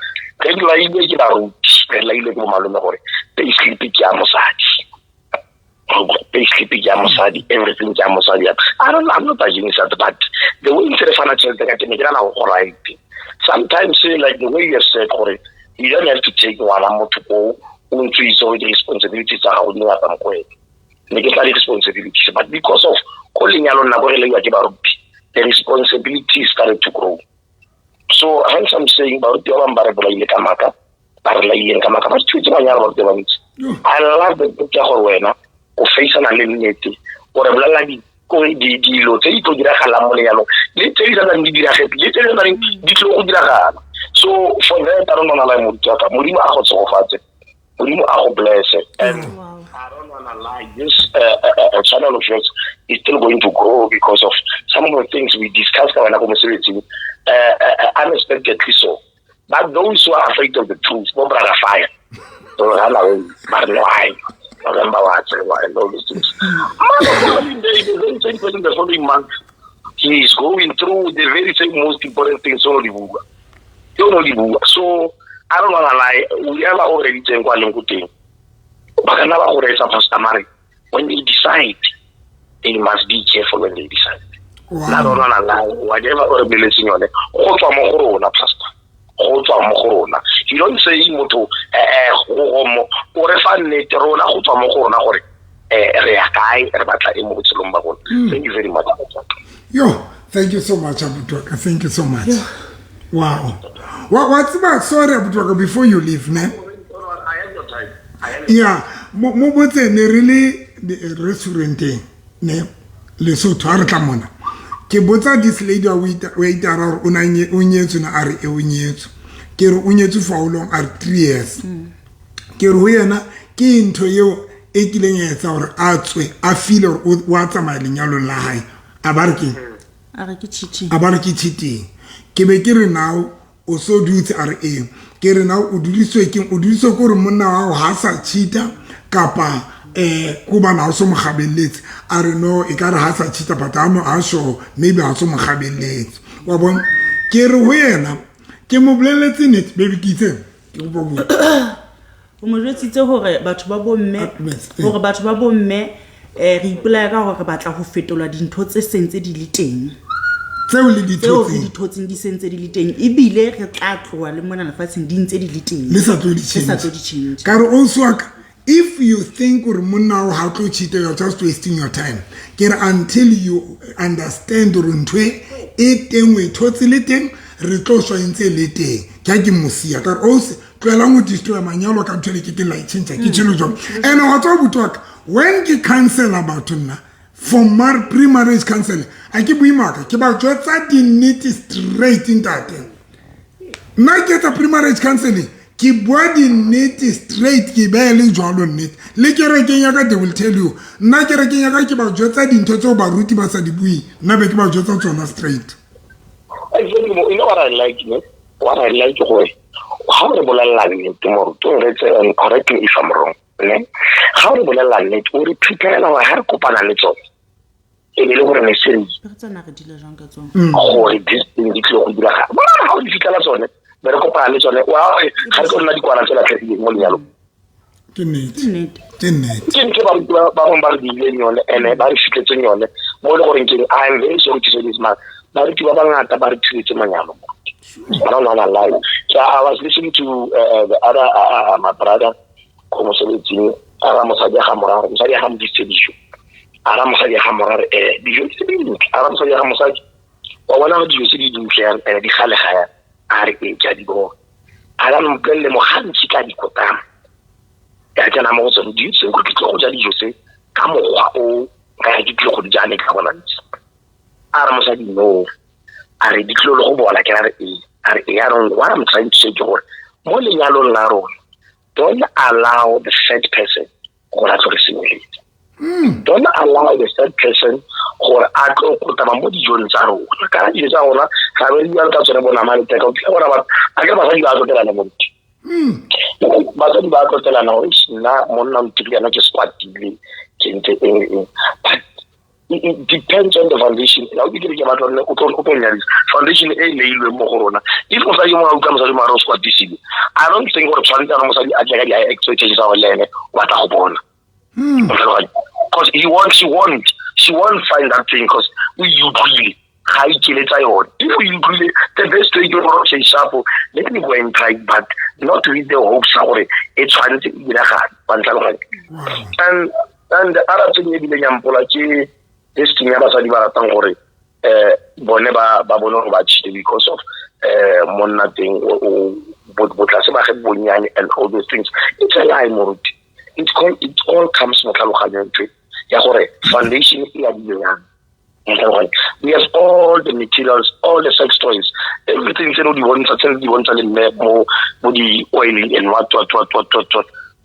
Re lailwe ke baruti, re lailwe ke bo malome gore pay slip ke ya mosadi. Pay slip ke ya mosadi, everything ke ya mosadi. I don't, I'm not against that, but the way ntse re fana tjhelete ka teng, ke nahana go right. Sometimes, like the way you have said, gore you don't have to take ngwana motho ko o ntse o itse gore di-responsibilities tsa gago di ngata mo go wena. Ne ke tla di-responsibilities, but because of ko lenyalong nako re leiwa ke baruti, the responsibilities started to grow. So hence I'm saying baruti ba bangwe ba re bolaile ka maaka, ba re laileng ka maaka, ba re thutse banyalo baruti ba bantsi. I love the book ya gore wena o faceana le nnete, o re bolelela dilo tse di tlo diragalang mo lenyalong le tse di santsane di diragetse le tse di santsane di tlo go diragala. So for that, I don't wanna lie, moruti wa ka, Modimo a go tshegofatse, Modimo a go bless. And I don't wanna lie, this channel of yours is still going to grow because of some of the things we discussed ka wena ko mosebetsing, unexpectedly so. But those who are afraid of the truth, bo brother fire, they will run away, but no, I remember what and all these things. Man, the very same person the following month, he is going through the very same most important things. So I don't wanna lie, we have already teng kwa leng ko teng. Ba ka nna ba go reetsa Pastor Mare, when they decide, they must be careful when they decide. I don't wanna lie, whatever o re boleletseng yone, go tswa mo go rona, Pastor. Go tswa mo go rona. You don't say motho go mo o re fa nnete, rona go tswa mo go rona gore re ya kae, re batla eng mo botshelong ba rona. Thank you very much. Yo, thank you so much, Abuti. Thank you so much. Yeah. Wow. What's about, sorry, Abuti, before you leave, man? I have your time. Yeah, mo botse ne re le restauranteng ne Lesotho ha re tla mona. Ke botsa this lady wa itara gore o nyetswe na, a re e o nyetswe. Ke re o nyetswe for how long, a re 3 years. Ke re ho yena ke ntho eo e kileng ya etsa hore a tswe a feel hore o a tsamaya lenyalong la hae. A ba re ke? A re ke cheating. A ba re ke cheating. Ke be ke re now o so dutse, a re eng. Ke re now o dudiswe ke, o dudiswe ke hore monna wa hao ha sa cheata kapa ko bana ha o so mo kgabelletse. A re no, e ka re ha sa cheata, but ha no a sure maybe ha so mo kgabelletse. Wa bona? Ke re ho yena ke mo bolelletse nnete, baby, ke itse ke kopa ho bua. O mo jwetsitse hore batho ba bomme, hore batho ba bomme re ipolaya ka hore re batla ho fetola dintho tse seng tse di le teng. Tseo le di Tseo re thotseng. di thotseng di sentse di le teng, ebile re tla tloha le mona lefatsheng di ntse di le teng. Le sa tlo di Le sa change. tlo di change. Ka re ausi wa ka, if you think hore monna wa hao ha tlo cheat, you are just wasting your time. Ke re until you understand hore ntho e teng, o e thotse le teng, re tlo shwa e ntse le teng. Ke ha ke mo siya. Ka re ausi, tlohelang ho destroy manyalo ka ntho e le ke ke la e change, ke tjhelo jwang. And wa tswa abuti wa ka, when ke counsel-a batho nna, for pre-marriage counseling, a ke bue maaka, ke ba jwetsa dinnete straight ntate. Nna ke etsa pre-marriage counseling, ke bua dinnete straight, ke behe le jwalo nnete. Le kerekeng ya ka, they will tell you. Nna kerekeng ya ka ke ba jwetsa dintho tseo baruti ba sa di bueng, nna be ke ba jwetsa tsona straight. Exactly. You know what I like, ne? What I like gore ha re bolella nnete, moruti, o re tse, and correct me if I'm wrong, ne? Ha re bolella nnete, o re prepare-ela hore ha re kopana le tsone, e be le gore ne se re Re tsena re dile jwang ka tsona? Gore this thing di tlile go diragala. Bona ha o di fitlhela tsone, be re kopana le tsone, wa re ga re tlo nna dikwana tse latlhegileng mo lenyalong. Ke nnete. Ke nnete. Ke nnete. Ke ntho ba ba bangwe ba re diileng yone, ene ba re fitlhetseng yone, mo e le goreng ke, I am very sorry to say this, man. Baruti ba bangata ba re thibetse manyalo. I don't wanna lie. So I was listening to the other, my brother, ko mosebetsing, a ra mosadi ga moraro, mosadi ga mo ditse dijo. A ra mosadi ga moraro, dijo tse di dintle. A ra mosadi ga mosadi, wa bona dijo tse di dintle yang, di gale ga ya. A re, ke a di bona. A ra mo bolelle mo gantsi ka dikotama. Ka tsena mo go tsone, dijo tse, ke tlo go ja dijo tse ka mokgwa o ka ya ke tlile go di ja ne ka bona ntse. A re mosadi no, a re di tlile le go bola, ke ra re ee. A re ee, a re what I'm trying to say ke gore mo lenyalong la rona, don't allow the third person gore a tlo re senyeletse. Don't allow the third person gore a tlo kotama mo dijong tsa rona. Kana dijo tsa rona ga re di bua ka tsone bo nama le teka, o tlile bona batho, a ke re basadi ba tlotelana mo ntho. Basadi ba tlotelana gore eish, nna monna o ntirile yana ke squatile, ke ntse eng, eng. But it depends on the foundation. La o ke ke batla nne o tlo nyadisa. Foundation e leilweng mo go rona. If mosadi mongwe a utlwa mosadi mongwe a re o squatisile, I don't think gore tshwanetse a re mosadi a tle ka di-high expectations tsa gore le ene o batla go bona. Because he won't, she won't, she won't find that thing because o e utlwile. Ga a ikeletsa yone. If o e utlwile, the best way ke gore o sharp, let me go and try, but not with the hopes tsa gore e tshwanetse e diragale. Wa ntlhaloganya? Wow. And And the other thing e bileng ya mpola ke this thing ya basadi ba ratang gore bone ba bone gore ba cheat because of monna teng o botlase ba ge bonnyane and all those things. It's a lie, moruti. It all comes mo tlhaloganyong ntho ya gore foundation e ya dilo yang. We have all the materials, all the sex toys, everything tse di bontsha, tse di bontsha le mme mo di oiling and what.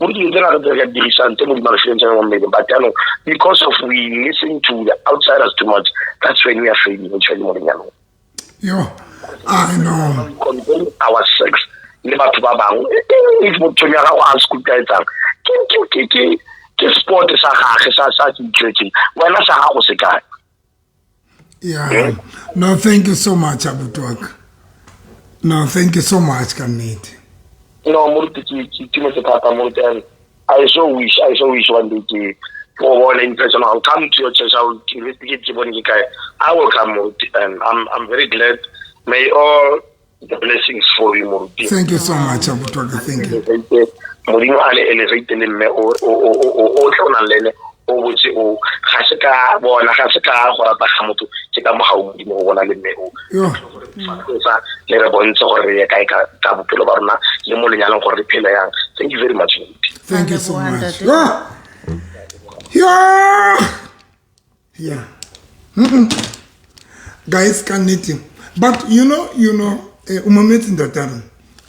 Mo di tsena re ka dirisang tse mo di malefileng tsa mo mmeleng, but jaanong because of we listen to the outsiders too much, that's when we are failing actually mo lenyalong. Yo, I know. Control our sex le batho ba bangwe. If motho ya gago a se kuka etsang, ke sport sa gagwe sa se itletseng, wena sa gago se kae? Yeah. No, thank you so much, abuti. No, thank you so much, ka nnete. No, moruti, ke itumetse thata, moruti, and I so wish one day ke go bona in person. I'll come to your church. I will investigate ke bone ke kae. I will come, moruti, and I'm very glad. May all the blessings for you, moruti. Thank you so much, abuti. Thank you. Modimo a le elevate le mme o tle o nang le ene, o botse o ga se ka bona, ga se ka go rata ga motho, ke ka mogau Modimo go bona le mme o. Sa le re bontshe gore re ye kae ka bophelo ba rona le mo lenyalong gore re phele yang. Thank you very much. Thank you so much. Yeah. Yeah. Guys, ka nnete. But you know, o mametse ntatare.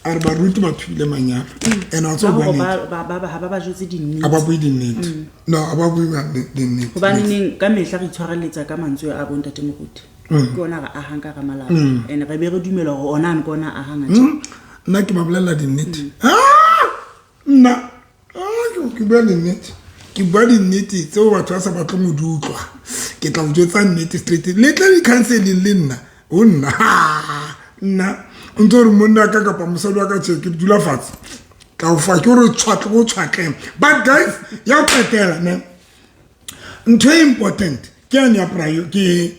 A re baruti ba thubile manyalo. And also ba ba jotse dinnete. A ba bue dinnete. No, a ba bue dinnete. Hobane neng ka mehla re itshwareletsa ka mantswe a bontate moruti. Ke ona re ahang ka ramalapa. And re be re dumela hore ona ane ke ona ahang atjhe. Nna ke ba bolella dinnete. Nna ke bua dinnete. Ke bua dinnete tseo batho ba sa batleng ho di utlwa. Ke tla o jwetsa nnete straight. Le tla di-counseling le nna. Ho nna. Nna o ntse o re monna ka kapa mosadi wa ka tjhe, ke dula fatshe. Ka o fa ke hore tshwatle o tshwatleng. But guys, ya qetela ne. Ntho e important ke yane ya prior ke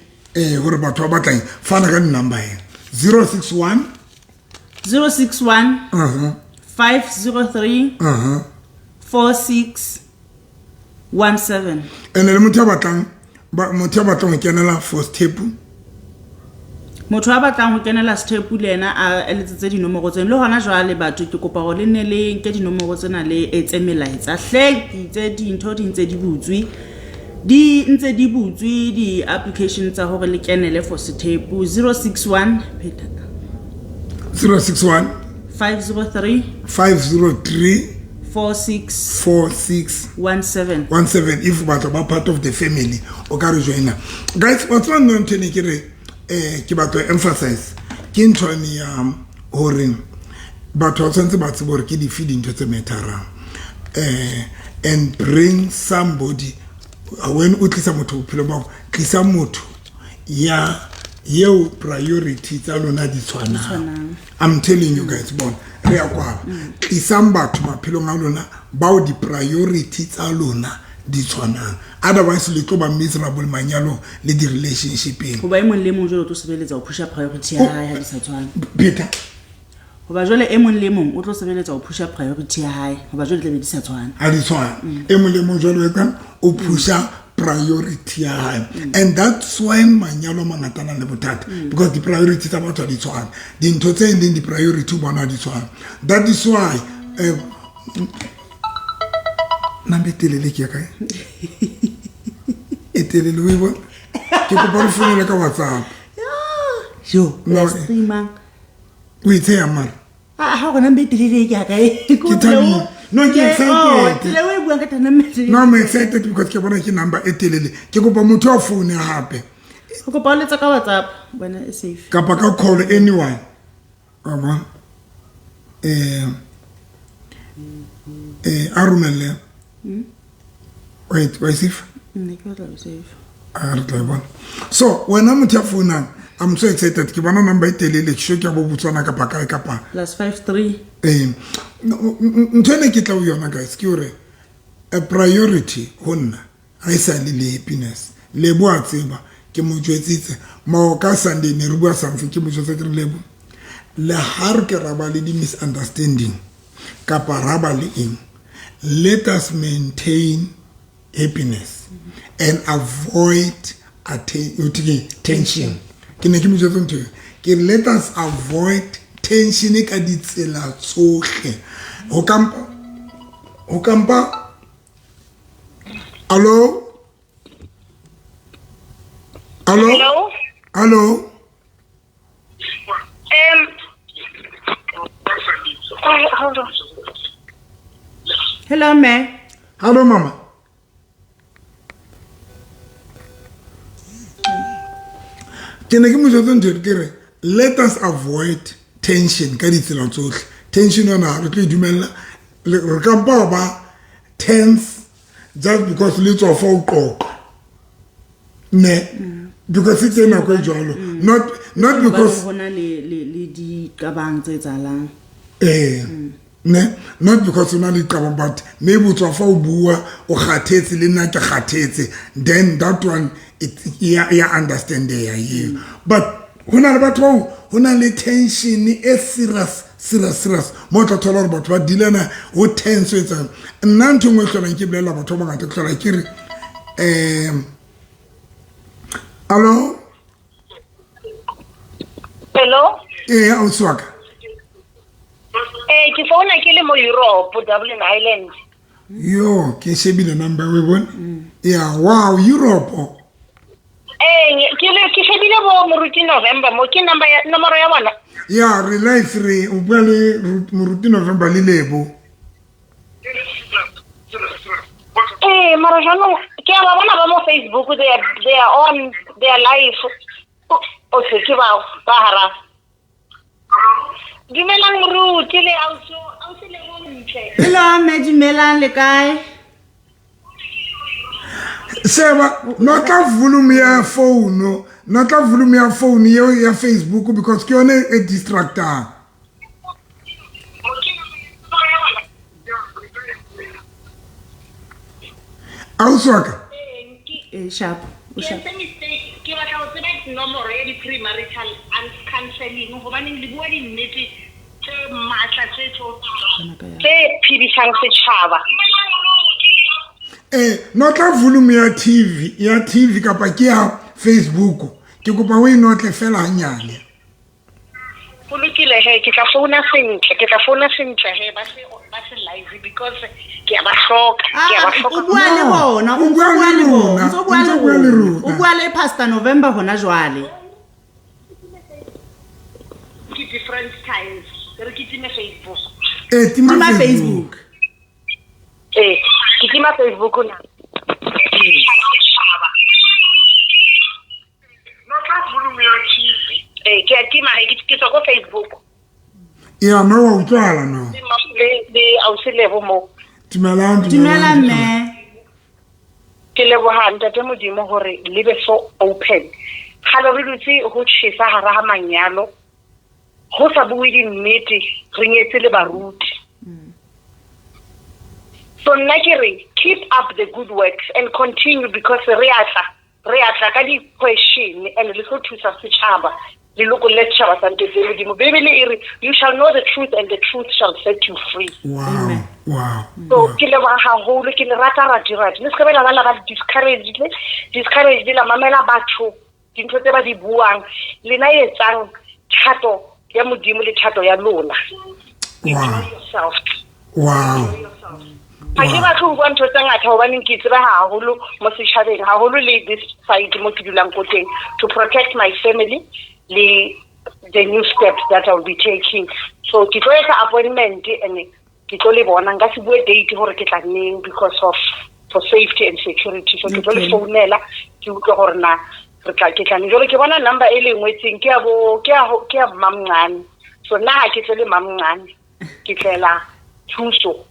hore batho ba batlang fana ka number ena 061 061 503 46 17. And le motho a batlang ho kenela for step. Motho a batlang ho kenela step le ena a eletsetse dinomoro tseno. Le hona jwale batho ke kopa hore le nne le nke dinomoro tsena le etse melaetsa. Hle ke itse dintho di ntse di butswe. Di ntse di butswe di application tsa hore le kenele for step. 061 061 503 503 46 46 17 17. If batho ba part of the family o ka re joina. Guys, what's one ntho ne ke re ke batho emphasize ke ntho ene ya hore batho ba tshwanetse ba tsebe hore ke dife dintho tse matter-ang. And bring somebody when o tlisa motho bophelong ba gago, tlisa motho ya yeo priority tsa lona di tshwanang. I'm telling you guys, bona re ya kwala. Tlisang batho maphelong a lona bao di priority tsa lona di tshwanang. Otherwise le tlo ba miserable manyalong le di relationshipeng. Hoba e mong le mong jwale o tlo sebeletsa ho pusha priority ya hae ha di sa tshwane. Peter. Hoba jwale e mong le mong o tlo sebeletsa ho pusha priority ya hae, hoba jwale tlabe di sa tshwane. Ha di tshwane. E mong le mong jwale o pusha priority ya hae. And that's why manyalo mangata na le bothata, because the priority tsa batho ha di tshwane. Dintho tse leng di priority bona di tshwane. That is why nambe telele ke ya kae? E telele o e bona? Ke kopa re founele ka WhatsApp. Jo, No, streamer. O itse mara. Ha gona mbe telele ke ya kae? Ke thabile. No, ke excited. Tsela e buang ka tana mme. No, I'm excited because ke bona ke number e telele. Ke kopa motho a foune hape. Ke kopa o letsa ka WhatsApp, bona e safe. Kapa ka call anyone. Wa bona? A romelle. Wait, wa safe? Nne ke batla ho safe. A re tla e bona. So, wena motho a founang, I'm so excited. Ke bona number e telele, ke sure ke ya bo Botswana kapa kae kapa. +53. Ntho ene ke tla ho yona guys, ke hore a priority ho nna ha e sa le le happiness. Lebo a tseba ke mo jwetsitse mao ka Sunday ne re bua something, ke mo jwetsa ke re Lebo, le ha re ke ra ba le di misunderstanding kapa ra ba le eng, let us maintain happiness and avoid tension. Ke ne ke mo jwetsa ntho eo. Ke re let us avoid tension ka ditsela tsohle. Ho kampa Hello? Hello? Hello? Hello? Hold on. Hello, me. Hello, mama. Ke ne ke mo jwetsa ntho ke re let us avoid tension ka ditsela tsohle. Tension yona re tlo e dumella, re ka mpa ba tense just because le tswa fa o qoqa. Ne, because it's nako e jwalo. Not because hona le di qabang tse etsahalang. Ne, not because o na le qabang, but maybe o tswa fa o bua o kgathetse le nna ke kgathetse, then that one it ya understand ya eo. But hona le batho bao ho na le tension e serious serious mo tla thola hore batho ba dealana ho tense etsang. Nna ntho engwe e hlolang ke bolella batho ba bangata, ke hlola ke re hello? Hello? Ausi wa ka. Ke founa ke le mo Europe, Dublin Island. Yo, ke shebile number we bone. Yeah, wow, Europe. Ke shebile bo Moruti November mo, ke number ya nomoro ya bona. Yeah, re live re o bua le Moruti November le Lebo. Mara jwanong ke a ba bona ba mo Facebook, they are on their live. Okay, ke ba hara. Dumelang Moruti le ausi le bontle. Hello, mme, dumelang, le kae? Seba, notla volume ya phone, notla volume ya phone eo ya Facebook because ke yone e distractang. Ausi wa ka? Sharp. Ke entse mistake, ke batla ho tseba nomoro ya di-premarital counseling hobaneng le bua dinnete tse matla tse tse phedisang setjhaba. Notla volume ya TV kapa ke ya Facebook. Ke kopa o e notle fela hanyane. Ho lokile he, ke tla founa sentle, he ba se live because ke a ba hloka, ke a ba hloka. O bua le bona, o bua le bona, o bua le rona. O bua le Pastor November hona jwale. Ke different times. Re ke time Facebook. Tima Facebook. Ke tima Facebook na. Ke a tima he, ke tswa ko Facebook. Ya, no wa utlwala no. Le ausi Lebo mo. Dumelang, dumelang mme. Ke leboha ntate Modimo hore le be so open. Kgale re dutse ho tjhesa hara ha manyalo. Ho sa bue dinnete, re nyetse le baruti. So nna ke re keep up the good works and continue because re atla ka di-question and le tlo thusa setjhaba. Leloko le setjhaba sa ntate Modimo. Bibele e re you shall know the truth and the truth shall set you free. Wow. Wow. So ke leboha haholo, ke le rata rati. Le se be la ba la ba discouraged la mamela batho dintho tse ba di buang. Lena etsang thato ya Modimo le thato ya lona. Wow. Wow. Ha ke batle ho bua ntho tse ngata hobaneng ke tseba haholo mo setjhabeng, haholo le this side mo ke dulang ko teng, to protect my family le the new steps that I will be taking. So ke tlo etsa appointment and ke tlo le bona, nka se bue date hore ke tla neng because of for safety and security. So ke tlo le founela ke utlwe hore na re tla ke tla neng. Jwale ke bona number e le ngwetseng ke ya bo ke ya mamncane. So nna ha ke tle le mamncane, ke tlela thuso.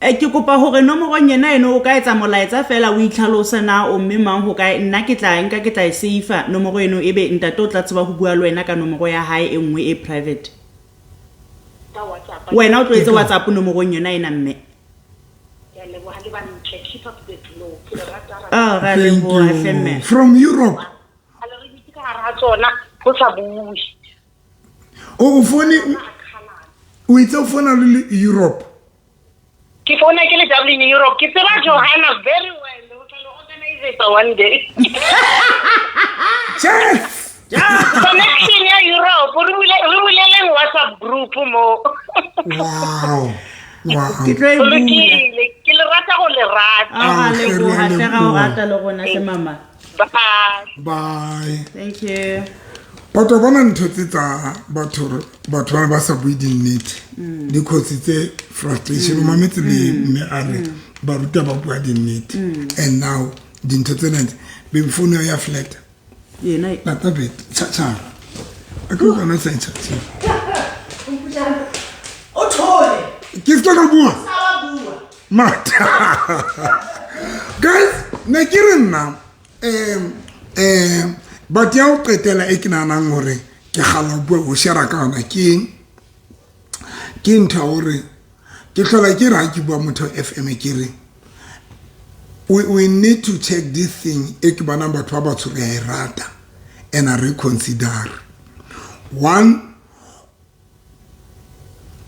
Ke kopa hore nomorong yena eno o ka etsa molaetsa fela o itlhalose na o mme mang ho kae. Nna ke tla nka ke tla e save nomoro eno, ebe ntate o tla tseba ho bua le wena ka nomoro ya hae e nngwe e private. Ka WhatsApp. Wena o tlo etse WhatsApp nomorong yona ena mme. Ke a leboha le ba ntle, keep up the glow. Ke le rata. Oh, ra leboha hle mme. From Europe. Ha le re bitse ka hara tsona ho sa bue. O phone o itse o phone le Europe. Ke founa ke le Dublin Europe. Ke tseba Johanna very well. feleletsa one day. Yes. Connection ya Europe, re buleleng WhatsApp group mo. Wow. Ke tlo e Go bula. lokile, ke le rata go le rata. A Ah, hle, re a leboha hle, ra o leboha. rata le rona hle mama. Bye. Bye. Thank you. Batho ba bona ntho tse tsa batho, batho ba ba sa bue dinnete, dikotsi tse frustration. O mametse le mme a re baruta ba bua dinnete, and now dintho tsena be founu ya flat. Yena. Lata bet tjhatjhara a ke utlwana sa tjhatjhara. O thole. Ke se ka bua. Sa wa bua. Mata guys, ne ke re nna but ya ho qetela e ke nahanang hore ke kgala ho bua ho share ka yona ke ntho ya hore ke hlola ke re ha ke bua motho FM ke re we need to check this thing e ke bonang batho ba batsho re a e rata and a reconsider. One,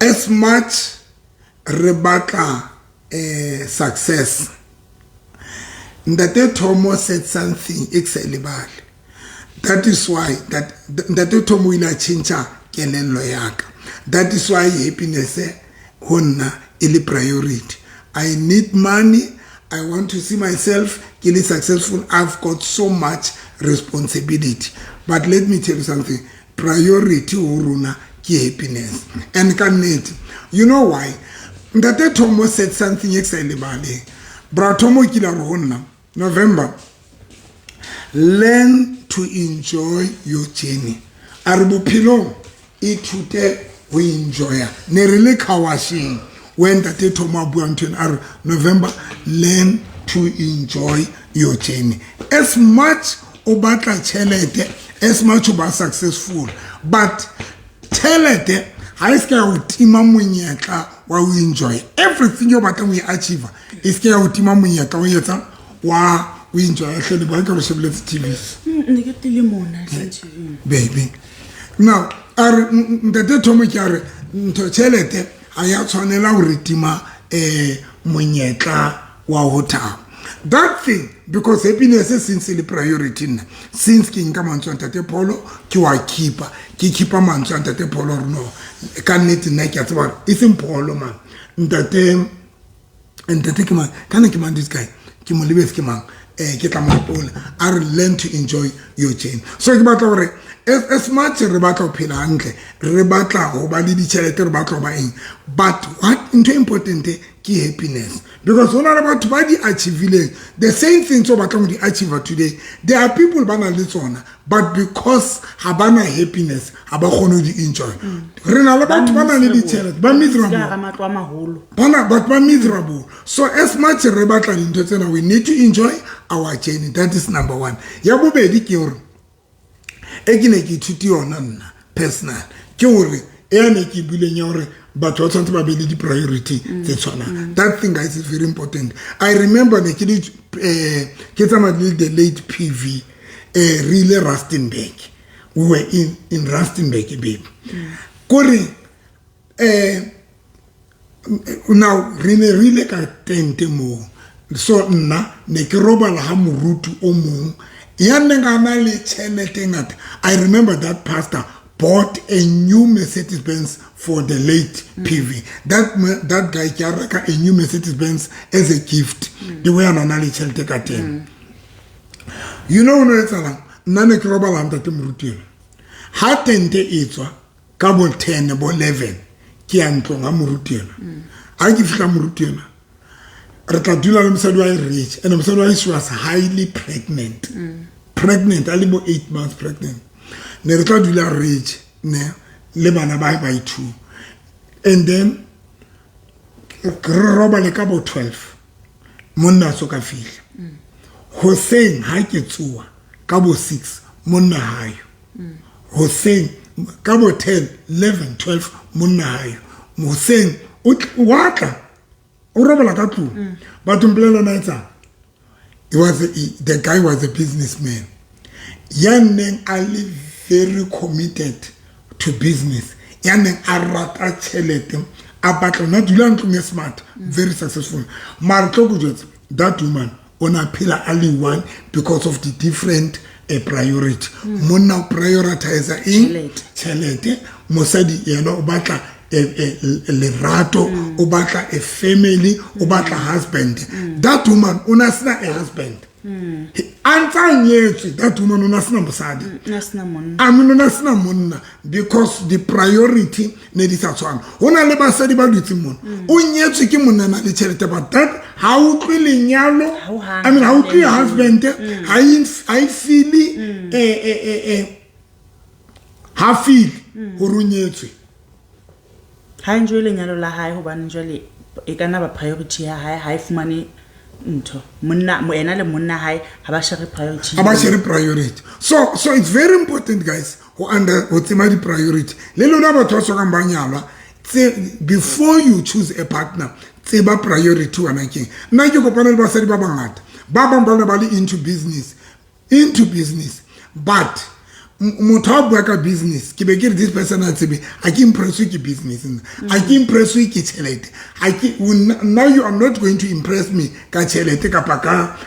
as much re batla success, Ntate Thomo said something e ke sa e lebale. That is why that Ntate Thomo o ile a tjhentjha kelello ya ka. That is why happiness ho nna e le priority. I need money, I want to see myself ke le successful. I've got so much responsibility, but let me tell you something, priority ho rona ke happiness. And ka nnete, you know why Ntate Thomo said something e ke sa e lebaleng? Bra Thomo o kile a re ho nna, "November, learn to enjoy your journey." A re bophelong ithute ho enjoya. Ne re le car washing when Ntate Thomo a bua ntho ena, a re, "November, learn to enjoy your journey." As much o batla tjhelete, as much o ba successful, but tjhelete ha e se ka ya o tima monyetla wa o enjoy everything yo batlang ho e achieve. E se ke ya o tima monyetla o etsa wa o enjoy. Hle le ba ka re shebeletse TV. Ne ke tlile mona hle TV. Baby, now a re Ntate Thomo ke a re ntho tjhelete ha ya tshwanela ho re tima monyetla wa ho thaba. That thing, because happiness since e le priority nna, since ke nka mantswe a Ntate Paulo, ke wa keepa, ke keepa mantswe a Ntate Paulo hore no, ka nnete nna ke a tseba hore e seng Paulo man, ntate ke mang kana ke mang, this guy ke mo lebetse ke mang, ke tla mo hopola, a re learn to enjoy your journey. So ke batla hore as much re batla ho phela hantle, re batla ho ba le ditjhelete, re batla ho ba eng, but what ntho e important ke happiness, because ho na le batho ba di achievileng the same thing tse o batlang ho di achieve today. There are people ba nang le tsona, but because ha ba na happiness, ha ba kgone ho di enjoy. Re na le batho ba nang le ditjhelete ba miserable. Ka hara matlo a maholo. Bana batho ba miserable. So as much re batla dintho tsena, we need to enjoy our journey. That is number one. Ya bobedi ke hore e ke ne ke ithute yona nna personal ke hore e ya ne ke buileng ya hore batho ba tshwanetse ba be le di-priority tse tshwanang. That thing, guys, is very important. I remember ne ke le ke tsamaya le the late PV, re ile Rustenburg. We were in Rustenburg, babe. Kore now re ne re ile ka tente moo, so nna ne ke robala ha moruti o mong ya neng a na le tjhelete e ngata. I remember that pastor bought a new Mercedes Benz for the late PV. That guy ke a reka a new Mercedes Benz as a gift, the way a na le tjhelete ka teng. You know no etsahalang? Nna ne ke robala ntate moruti eno. Ha tente e tswa ka bo 10 bo 11, ke ya ntlong ha moruti ena. Ha ke fihla moruti ena, re tla dula le mosadi wa rich, and mosadi wa she was highly pregnant, pregnant a le bo 8 months pregnant. Ne re tla dula rich ne le bana ba ba two, and then re robale ka bo 12, monna so ka fihla hoseng. Ha ke tsoa ka bo 6, monna hayo. Hoseng ka bo 10, 11, 12, monna hayo. Hoseng wa tla o robala ka tlung. Batho mpolelela na etsang? The guy was a businessman ya neng a le very committed to business, ya neng a rata tjhelete, a batla na dula ntlong e smart, very successful. Mara tlo ko jwetsa, that woman o o na phela a le one because of the different priority. Monna o prioritize eng? Tšhelete. Mosadi yena o batla lerato, o batla a family, o batla husband. That woman o na sena a husband. A ntse a nyetswe, that woman o na sena mosadi. A sena monna. I mean, o na sena monna because the priority ne di sa tshwana. Ho na le basadi ba dutseng mona. O nyetswe ke monna na le tjhelete, but that ha utlwe lenyalo. Ha I mean, ha utlwe husband, ha e feel ha feel hore o nyetswe. Ha enjoy lenyalo la hae hobane jwale e ka nna ba priority ya hae, ha e fumane ntho. Monna, ena le monna hae ha ba share priority. Ha ba share priority. So it's very important, guys, ho under ho tseba di priority. Le lona batho ba sokang ba nyalwa, before you choose a partner, tseba priority wena keng. Nna ke kopana le basadi ba bangata, ba bang ba ne ba le into business, but motho a bua ka business, ke be ke re this person a tsebe, a ke impresswe ke business nna, a ke impresswe ke tjhelete, a ke now you are not going to impress me ka tjhelete kapa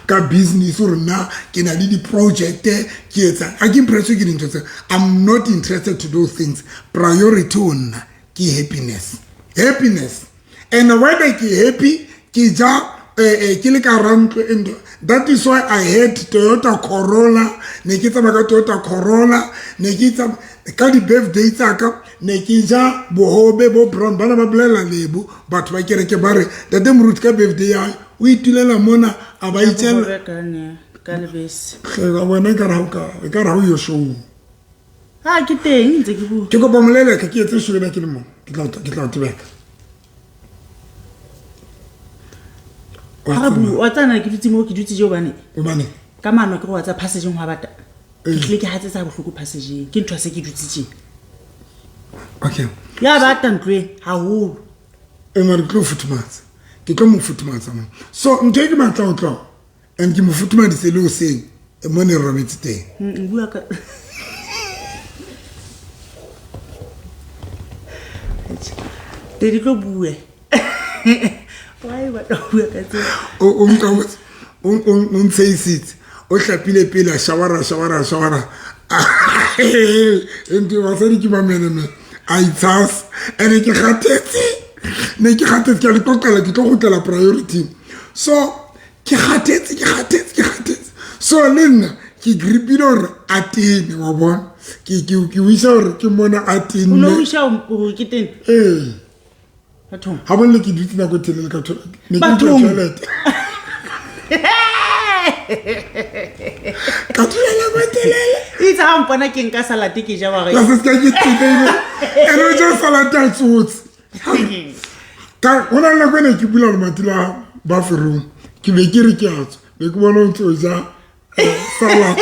ka business hore nna ke na le di project ke etsa, a ke impresswe ke dintho tse. I'm not interested to those things. Priority ho nna ke happiness. Happiness. And whether ke happy ke ja ke le ka rantlo, and that is why I had Toyota Corolla. Ne ke tsamaya ka Toyota Corolla, ne ke tsamaya ka di birthday tsa ka, ne ke ja bohobe bo brown, bana ba bolela lebo, batho ba kereke ba re tate Moruti ka birthday ya o itulela mona, a ba itjela ka lebese. Ka bona ka ra ka ra o yo show. Ha ke teng ntse ke bua. Ke kopa moleleka ke etse show ena ke le mo. Ke tla tebeka. Ha re wa tsana ke dutse mo ke dutse je hobane. Hobane ka mano ke go wa tsa passage hwa bata. Ke tle ke hatsetsa bohloko passage. Ke ntho se ke dutse tje. Okay. Ya bata ntlo e haholo. E mare tlo futhumatsa. Ke tlo mo futhumatsa mo. So ntho e ke batla ho tlo and ke mo futhumaditse le hoseng mo ne robetse teng. Bua ka Te di tlo bue. Why ba tlo bua ka tse? O nka o ntsheisitse. O hlapile pele a shawara. Ntho basadi ke ba meneme. A itshasa. Ene ke kgathetse. Ne ke kgathetse ke le qoqela ke tlo kgutlela priority. So ke kgathetse. So le nna ke gripile hore a tene wa bona. Ke wisha hore ke mona a tene. O no wisha hore ke tene? Eh. Bathong. Ha bonle ke dutse nako telele ka thola. Ne ke toilet. Ka thola nako telele. Itse ha mpona ke nka salad ke ja wa re. Ka se ka ke tene. Ene o ja salad a tsotse. Ka hona le nako ene ke bula lemati la bathroom. Ke be ke re ke a tswa. Be ke bona o ntse o ja salad.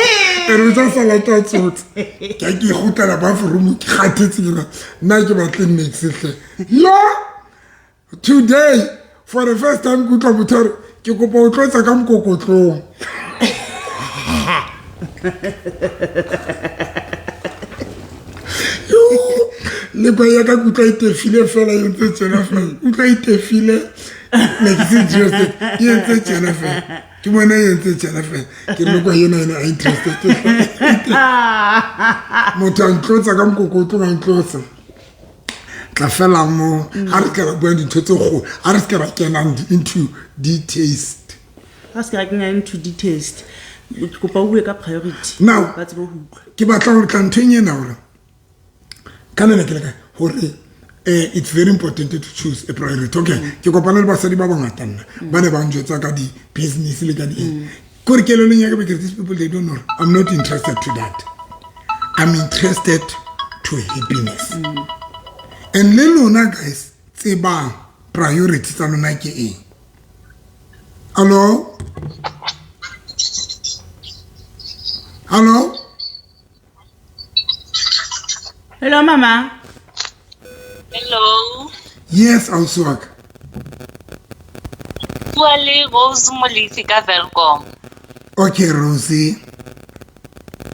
Ene o ja salad a tsotse. Ke ke kgutlela bathroom ke kgathetse ke nna ke batle niks hle. Yo! Today, for the first time, ke utlwa motho a re ke kopa o tlotsa ka mokokotlong. Yo, le kwa ya ka kutlwa e tefile fela e ntse tjena fela. Utlwa e tefile, ne ke se interested. E ntse tjena fela. Ke bona e ntse tjena fela. Ke le kwa yena ena a interested. Motho a ntlotsa ka mokokotlong a ntlotsa. Tla fela mo ha re ka bua dintho tse kgolo, ha re se ra kena into details. Ha se ra kena into details. Ke kopa o bue ka priority. Now, ba tsebe ho utlwa. Ke batla hore tla nthong ena hore ka nna ke le ka hore it's very important to choose a priority. Okay, ke kopana le basadi ba bangata nna. Ba ne ba njwetsa ka di business le ka di eng. Kore ke le leng ya ka because these people they don't know. I'm not interested to that. I'm interested to happiness. And le lona guys, tsebang priority tsa lona ke eng. Hello? Hello? Hello mama. Hello. Yes, ausi. Bua le Rose Molefi ka Welkom. Okay, Rosie.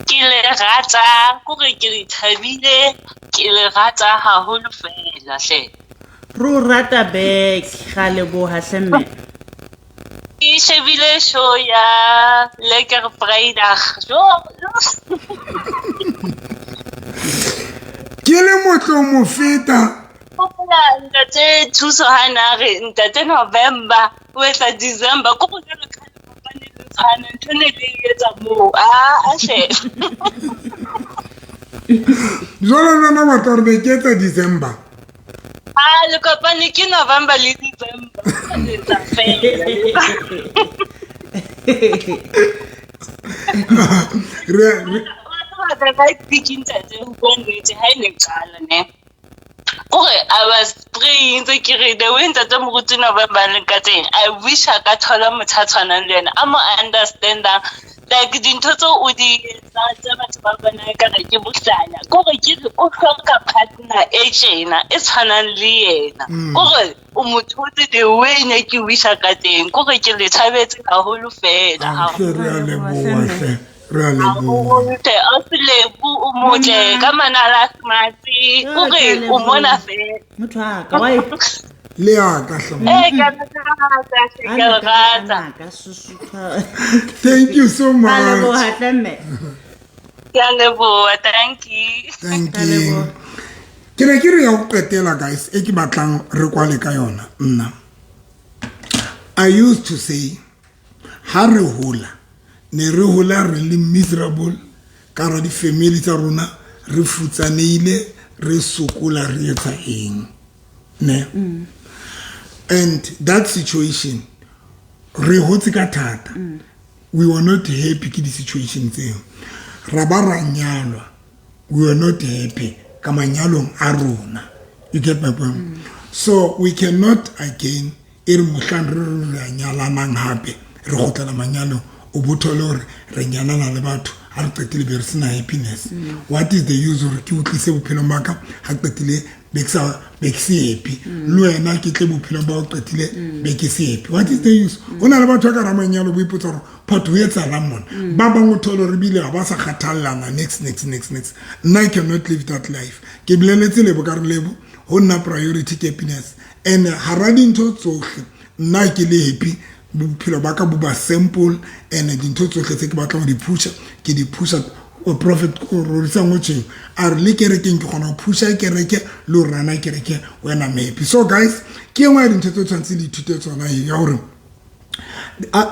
Ke le rata, kore ke le thabile, ke le rata haholo fela hle. Ro rata back, ga leboha hle mme. Ke shebile show ya Lekker Vrydag. Jo. Ke le motlo mo feta. Hopola ntate Thuso ha na re ntate November o etsa December ko go jalo ka kopane le tshwana ntho ne le etsa moo. Ah, ashe. Jwale lona batho re be ke etsa December. Ah, le kopane ke November le December. Le etsa fela. Re The right picking ntate ho bua nnete ha e ne qala ne. Kore I was praying ntse ke re the way ntate Moruti November a leng ka teng, I wish a ka thola motho a tshwanang le yena, a mo understandang. Like dintho tseo o di etsang tse batho ba bona ekare ke bohlanya. Kore ke re o hloka partner e tjena e tshwanang le yena. Kore o mo thotse the way ne ke wisha ka teng. Kore ke le thabetse haholo fela. Ah, hle, re a leboha hle. Re a leboha. Motle, Ausi Lebo o motle ka manala a smart. Kore o mona fela. Motho wa ka wa e Le ya ka hle. Eh, ke a le rata, hle, ke a le rata. Ka susutha. Thank you so A much. leboha hle mme. Ke a leboha, thank you. Thank Ka you. leboha. Ke ne ke re ya ho qetela guys e ke batlang re kwale ka yona nna. I used to say ha re hola ne re hola re le miserable ka ra di-family tsa rona re futsanehile re sokola re etsa eng ne. And that situation re hotse ka thata. We were not happy ke di-situation tseo. Ra ba ra nyalwa, we were not happy ka manyalong a rona. You get my point? So we cannot again e re mohlang re re re a nyalanang hape re kgutlela manyalong o bo thole hore re nyalana le batho ha re qetile be re sena happiness. What is the use hore ke o tlise bophelong ba ka ha qetile be ke sa be ke se happy, le wena ke tle bophelong ba o qetile be ke se happy? What is the use? Ho na le batho ba ka ra manyalo bo ipotsa hore but ho etsahalang mona. Ba bang o thole hore ebile ha ba sa kgathallana next next next next. Nna I cannot live that life. Ke boleletse Lebo ka re Lebo ho nna priority ke happiness, and hara dintho tsohle nna ke le happy, bophelo ba ka bo ba simple, and dintho tsohle tse ke batlang ho di pusha ke di pusha. O prophet o rorisang o tjeng a re le kerekeng ke kgona ho pusha kereke le ho rana kereke when I'm happy. So guys, ke engwe ya dintho tse tshwanetse le ithute tsona ya hore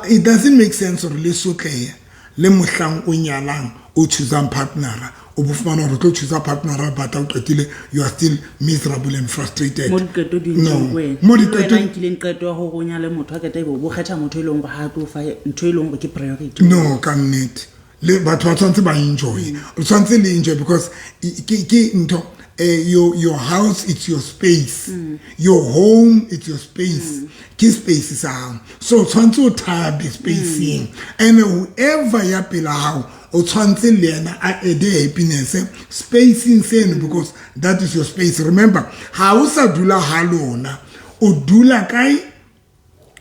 it doesn't make sense hore le sotlehe le mohlang o nyalang o choosang partnera o bo fumana hore o tlo choosa partnera but ha o qetile you are still miserable and frustrated. Mo diqeto di No. ntseng ko wena. Mo Le diqeto wena nkileng qeto ya hore o nyale motho a qeta ebe o bo kgetha motho e leng hore ha a tlo fa ntho e leng hore ke priority. No, ka nnete le batho ba tshwanetse ba enjoy, o tshwanetse le enjoy because ke ntho your house, it's your space. Your home, it's your space. Ke space sa hao, so tshwanetse o thabe spaceng. And whoever ya pela hao o tshwanetse le yena a add happiness spacing seno because that is your space. Remember, ha o sa dula ha lona, o dula kae?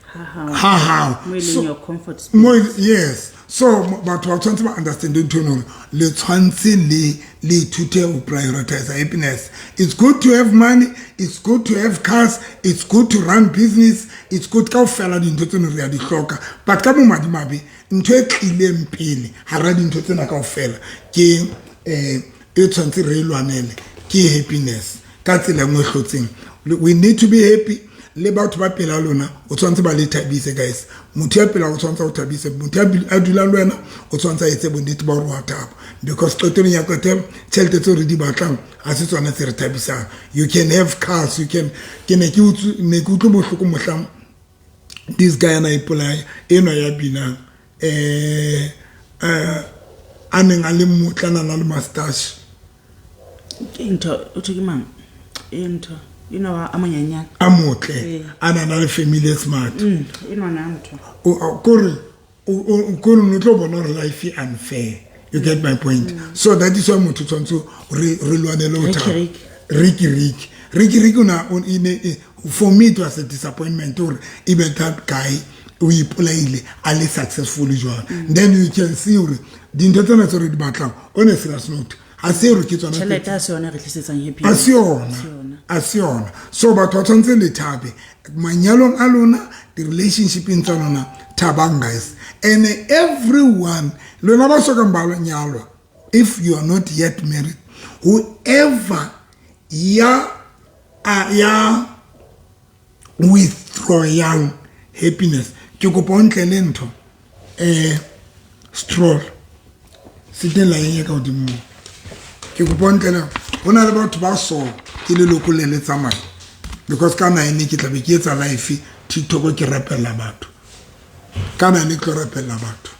Ha hao. Ha hao. Mo e leng So- your comfort space. Mo yes, so batho ba tshwanetse ba understand ntho eno hore le tshwanetse le ithute ho prioritize happiness. It's good to have money, it's good to have cars, it's good to run business, it's good kaofela dintho tseno re a di hloka, but ka bomadimabe ntho e tlileng pele hara dintho tsena kaofela ke e tshwanetse re e lwanele ke happiness. Ka tsela e nngwe e hlotseng, we need to be happy. Le batho ba pela lona o tshwanetse ba le thabise guys. Motho ya pela o tshwanetse o thabise, motho a dulang le wena o tshwanetse a etse bonnete ba hore wa thaba, because qetellong ya qetelo tjhelete tseo re di batlang ha se tsona tse re thabisang. You can have cars, you can ke ne ke utlwe ne ke utlwe bohloko mohlang this guy ana ipolaya enwa ya binang a neng a le motle a nang le mustache. Ke ntho o thwe ke mang e ntho eno a monyenyane. A motle a nang le family e smart. Enwa na ntho. Kore kore no tlo bona hore life e unfair. You get my point? So that is why motho tshwanetse re lwanele ho Ricky thaba. Rick. Ricky Rick, Ricky Rick ona for me it was a disappointment hore even that guy o ipolaile a le successful jwang. Then you can see hore dintho tsena tse re di batlang on a serious note ha se hore ke tsona Tjhelete ha se yona e re tlisetsang happiness. Ha se yona. Ha se yona. A se yona. So batho ba tshwanetse le thabe manyalong a lona, di-relationshipeng tsa lona. Thabang, guys. And everyone, lona ba sokang ba nyalwa, if you are not yet married, whoever ya ya withdrawing happiness, ke kopa o ntle le ntho stroll se teng la eng e ka godimo mo. Ke kopa o ntle le ho na le batho ba so ke leloko le le tsamaya, because ka 9 ke tlabe ke etsa live TikTok, ke rapella batho ka 9, ke tlo rapella batho.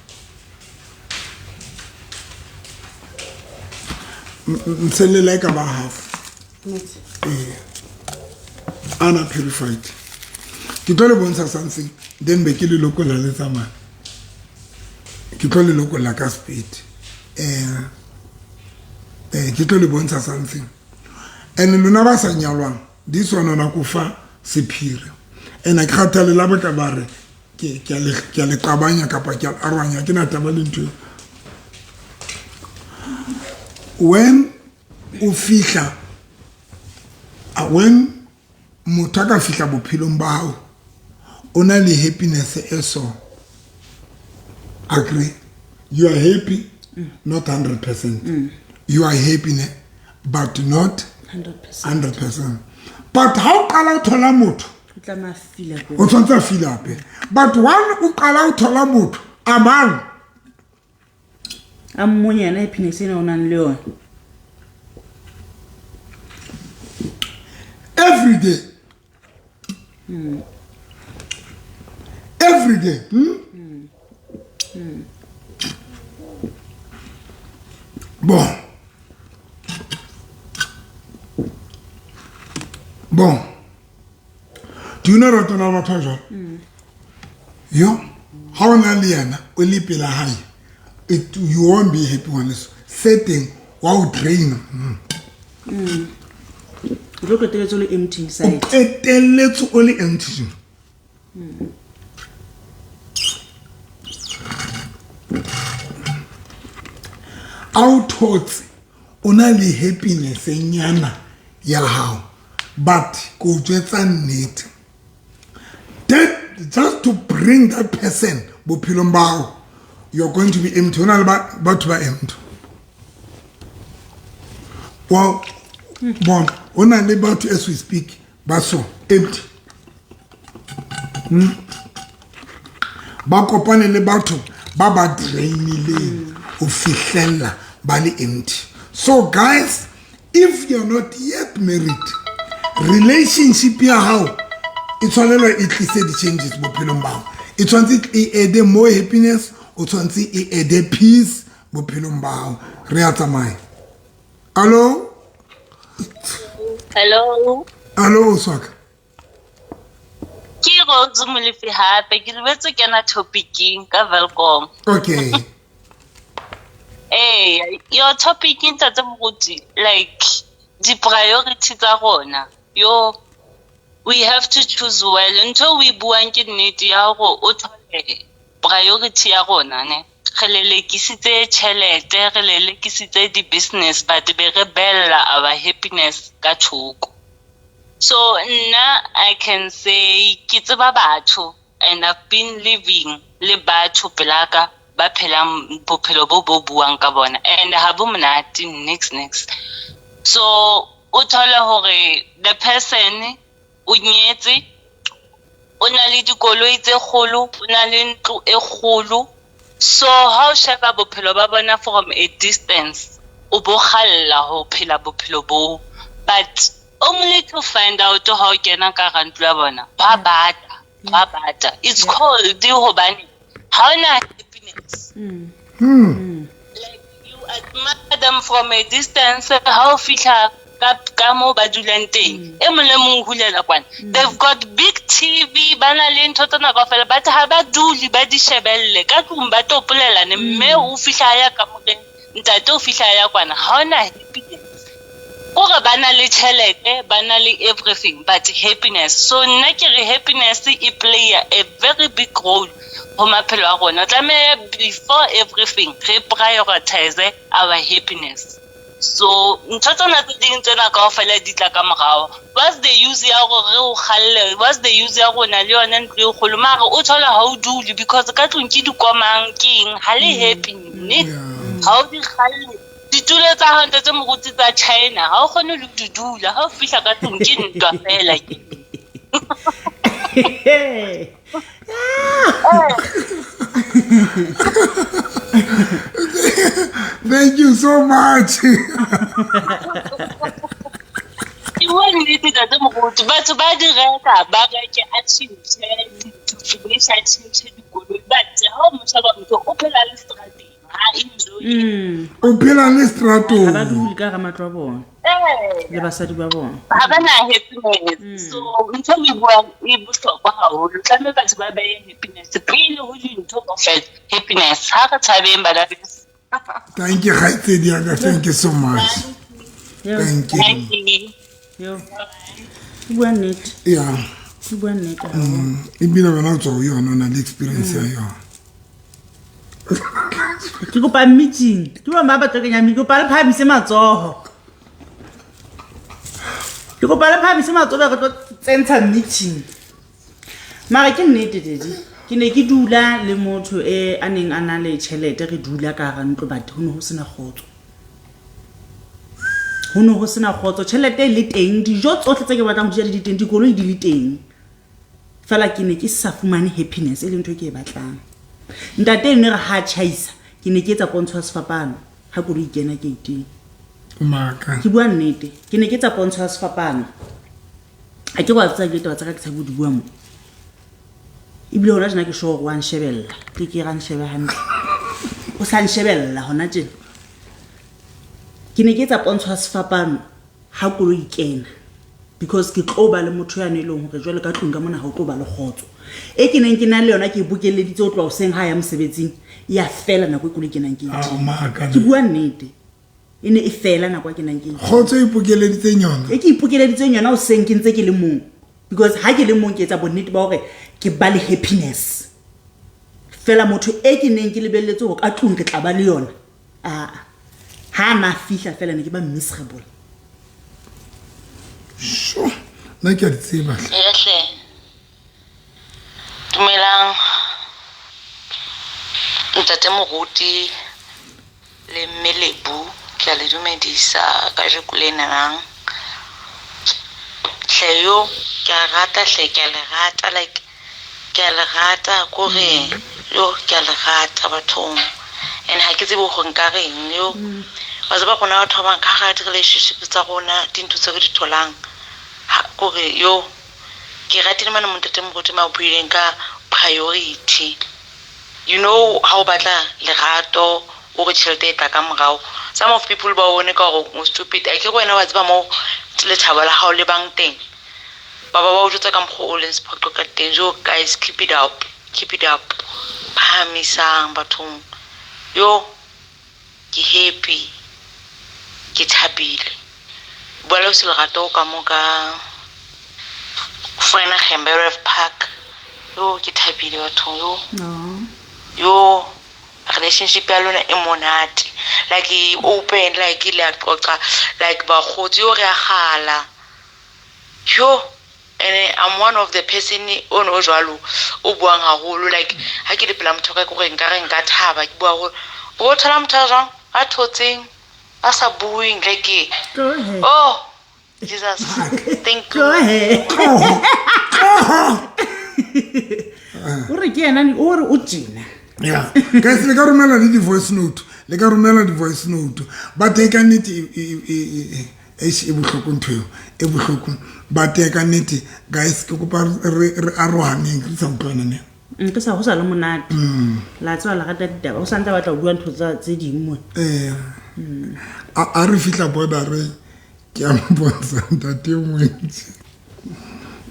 Nselle la e ka ba half. Ee, ana purified. Ke tlo le bontsha something, then be ke le lokolla le tsamaya. Ke tlo le lokolla ka speed. Ke tlo le bontsha something. And lona ba sa nyalwang, this one ona ko fa sephiri, and ke kgathale la ba ka ba re ke a le qabanya kapa ke a le arohanya, ke na taba le ntho eo. When o fihla, when motho a ka fihla bophelong ba hao, o na le happiness e so agree, you are happy, not 100%. You are happy ne, but not 100%. 100%. But ha o qala o thola motho, O tlameha feel up. O tshwanetse a feel up. But one o qala o thola motho a mang, a mmone yena happiness ena o nang le yona. Every day, every day, Bon, do you know that ona batho ba jwalo? Yo ha o na le yena o le pela hae, you won't be happy. Ngwaneso, se teng wa o drain. O tlo qetelletse o le empty O inside. Qetelletse o le empty. A o thotse o na le happiness nyana ya hao, but ko jwetsa nnete, that just to bring that person bophelong ba hao, you're going to be empty. Ho na le batho ba empty. Well, bona ho na le batho as we speak ba so empty. Ba kopane le batho ba ba drainileng ho fihlella ba le empty. So guys, if you're not yet married, relationship ya hao e tshwanela e tlise di-changes bophelong ba hao. E tshwanetse e add more happiness, o tshwanetse e add peace bophelong ba hao. Re a tsamaya. Allo? Hello. Allo, Oswaka. Ke Rose Molefi hape, ke lebetse kena topicing ka Welkom. Okay. Eh, your topic, ntate Moruti, like di priority tsa rona. Yo, we have to choose well. Ntho we buang ke nnete ya hore o thole priority ya rona ne. Re lelekisitse tjhelete, re lelekisitse di-business, but be re bella our happiness ka thoko. So nna I can say ke tseba batho and I've been living le batho pelaka ba phelang bophelo bo bo buang ka bona, and ha bo monate next next. So o thole hore the person o nyetse, o na le dikoloi tse kgolo, o na le ntlo e kgolo. So ha o sheba bophelo ba bona from a distance, o bo kgalla ho phela bophelo bo, but only to find out ha o kena ka hara ntlo ya bona, ba bata, ba bata. It's cold hobane ha ona happiness. Like you admire them from a distance, ha o fihla ka moo ba dulang teng, e mong le mong o hulela kwana. They've got big TV, ba na le ntho tsena kaofela, but ha ba dule ba di shebelle ka tlung, ba topolelane. Mme o fihla ya kamoreng, ntate o fihla ya kwana, ha ona happiness. Kore ba na le tjhelete, ba na le everything but happiness. So nna ke re happiness e play a very big role ho maphelo a rona. Tlameha before everything re prioritize our happiness. So ntho tsena tse ding tsena kaofela di tla ka morao. What's the use ya gore re o kgalle? What's the use ya rona le yone ntlo e kgolo? Mare o thola ha o dule because ka tlung ke dikomang ke eng, ha le happy ne? Ha o di kgalle. Ditulo tsa hao ntate moruti tsa China, ha o kgone le ho di dula. Ha o fihla ka tlung ke ntwa fela. Thank you so much. Ke bua nnete ntate moruti, batho ba di reka, ba reke a tjhentjhe dintho, a tjhentjhe dikoloi, but ha o mo sheba motho o phela le strateng, ha enjoy. O phela le stratong. Ha ba dule ka hara matlo a bona. Le basadi ba bona. Ha ba na happiness. So ntho e buang e bohlokwa haholo. Tlameha batho ba behe happiness pele ho dintho kaofela. Happiness. Ha re thabeng bana beso. Thank you, kgaitsedi ya ka. Thank you so much. Thank you. Thank you. Yo. Ke bua nnete. Yeah. Ke bua nnete. Ebile wena o tswa ho yona, o na le experience ya yona. Ke kopa meeting. Ke ba ba batla kenya meeting, kopa le phahamise matsoho. Ke kopa le phahamise matsoho re tlo tsentsha meeting. Mara ke nnete daddy. Ke ne ke dula le motho e a neng a na le tjhelete, re dula ka hara ntlo, but ho ne ho sena kgotso. Ho ne ho sena kgotso, tjhelete e le teng, dijo tsohle tse ke batlang ho di ja di le teng, dikoloi di le teng. Fela ke ne ke sa fumane happiness e leng ntho e ke e batlang. Ntate eno re ha tjhaisa, ke ne ke etsa pontsho ya sefapano ha koloi kena gate-eng. Maka. Ke bua nnete, ke ne ke etsa pontsho ya sefapano. Ha ke wa tseba ditaba tsa ka ke tshabe ho di bua mo. Ebile hona tjena ke sure hore wa nshebella, ke ke ra nshebe hantle. O sa nshebella hona tjena. Ke ne ke etsa pontsho ya sefapano ha koloi kena because ke tlo ba le motho yane e leng hore jwale ka tlung ka mona ha o tlo ba le kgotso. E ke neng ke na le yona ke e bokelleditse ho tloha hoseng ha ya mosebetsing, ya fela nako e koloi kenang ke Ah, maka. Ke bua nnete. E ne e fela nako e kenang ke Kgotso e ipokeleditseng yona. E ke ipokeleditseng yona hoseng ke ntse ke le mong. Because ha ke le mong ke etsa bonnete ba hore ke ba le happiness. Fela motho e ke neng ke lebelletse hore ka tlung ke tla ba le yona. Ah. Ha na fihla fela ne ke ba miserable. Sure. Nna ke a di tseba hle. Ehle. Dumelang. Ntate Moruti le mme Lebo, ke a le dumedisa kajeko le nanang. Hle yo, ke a rata hle, ke a le rata, like, ke a le rata, kore, yo, ke a le rata bathong. And ha ke tsebe hore nka reng, yo. Wa tseba rona batho ba bang ka hara di-relationship tsa rona, dintho tse re di tholang, ha, kore, yo, ke ratile mane mo ntate Moruti ma buileng ka priority. You know, ha o batla lerato, o re tjhelete e tla ka morao. Some of people ba o bone ka hore o stupid. Akere wena wa tseba moo lethabo la hao le bang teng. Ba ba ba o jwetsa ka mokgwa o leng sephoqo ka teng. Jo, guys, keep it up. Keep it up. Phahamisang bathong. Yo, ke happy. Ke thabile. Bua le o se lerato ka mo ka Vereeniging Ref Park. Yo, ke thabile bathong, yo. Yo, relationship ya lona e monate. Like, e open, like, le a qoqa, like, bakgotsi, yo, re a kgala. Yo, and I'm one of the person o no jwalo, o buang haholo, like, ha ke le pela motho ka ke gore nka re nka thaba, ke bua haholo. O thola motho a jwang? A thotseng, a sa bueng, like, Go ahead. oh, Jesus, thank you. Go ahead. O re ke yena, o re o tjena. Yeah. Guys, le ka romela le di-voice note. Le ka romela di-voice note. But e ka nnete e bohloko ntho eo. E bohloko. But e ka nnete, guys, ke kopa re arohaneng, re sa utlwana ne. Ke sa ho sa le monate. La tswa la rata ditaba. O sa ntse batla ho bua ntho tsa tse ding mo. A re fihla border re ke a mpontsha ntate e montsi.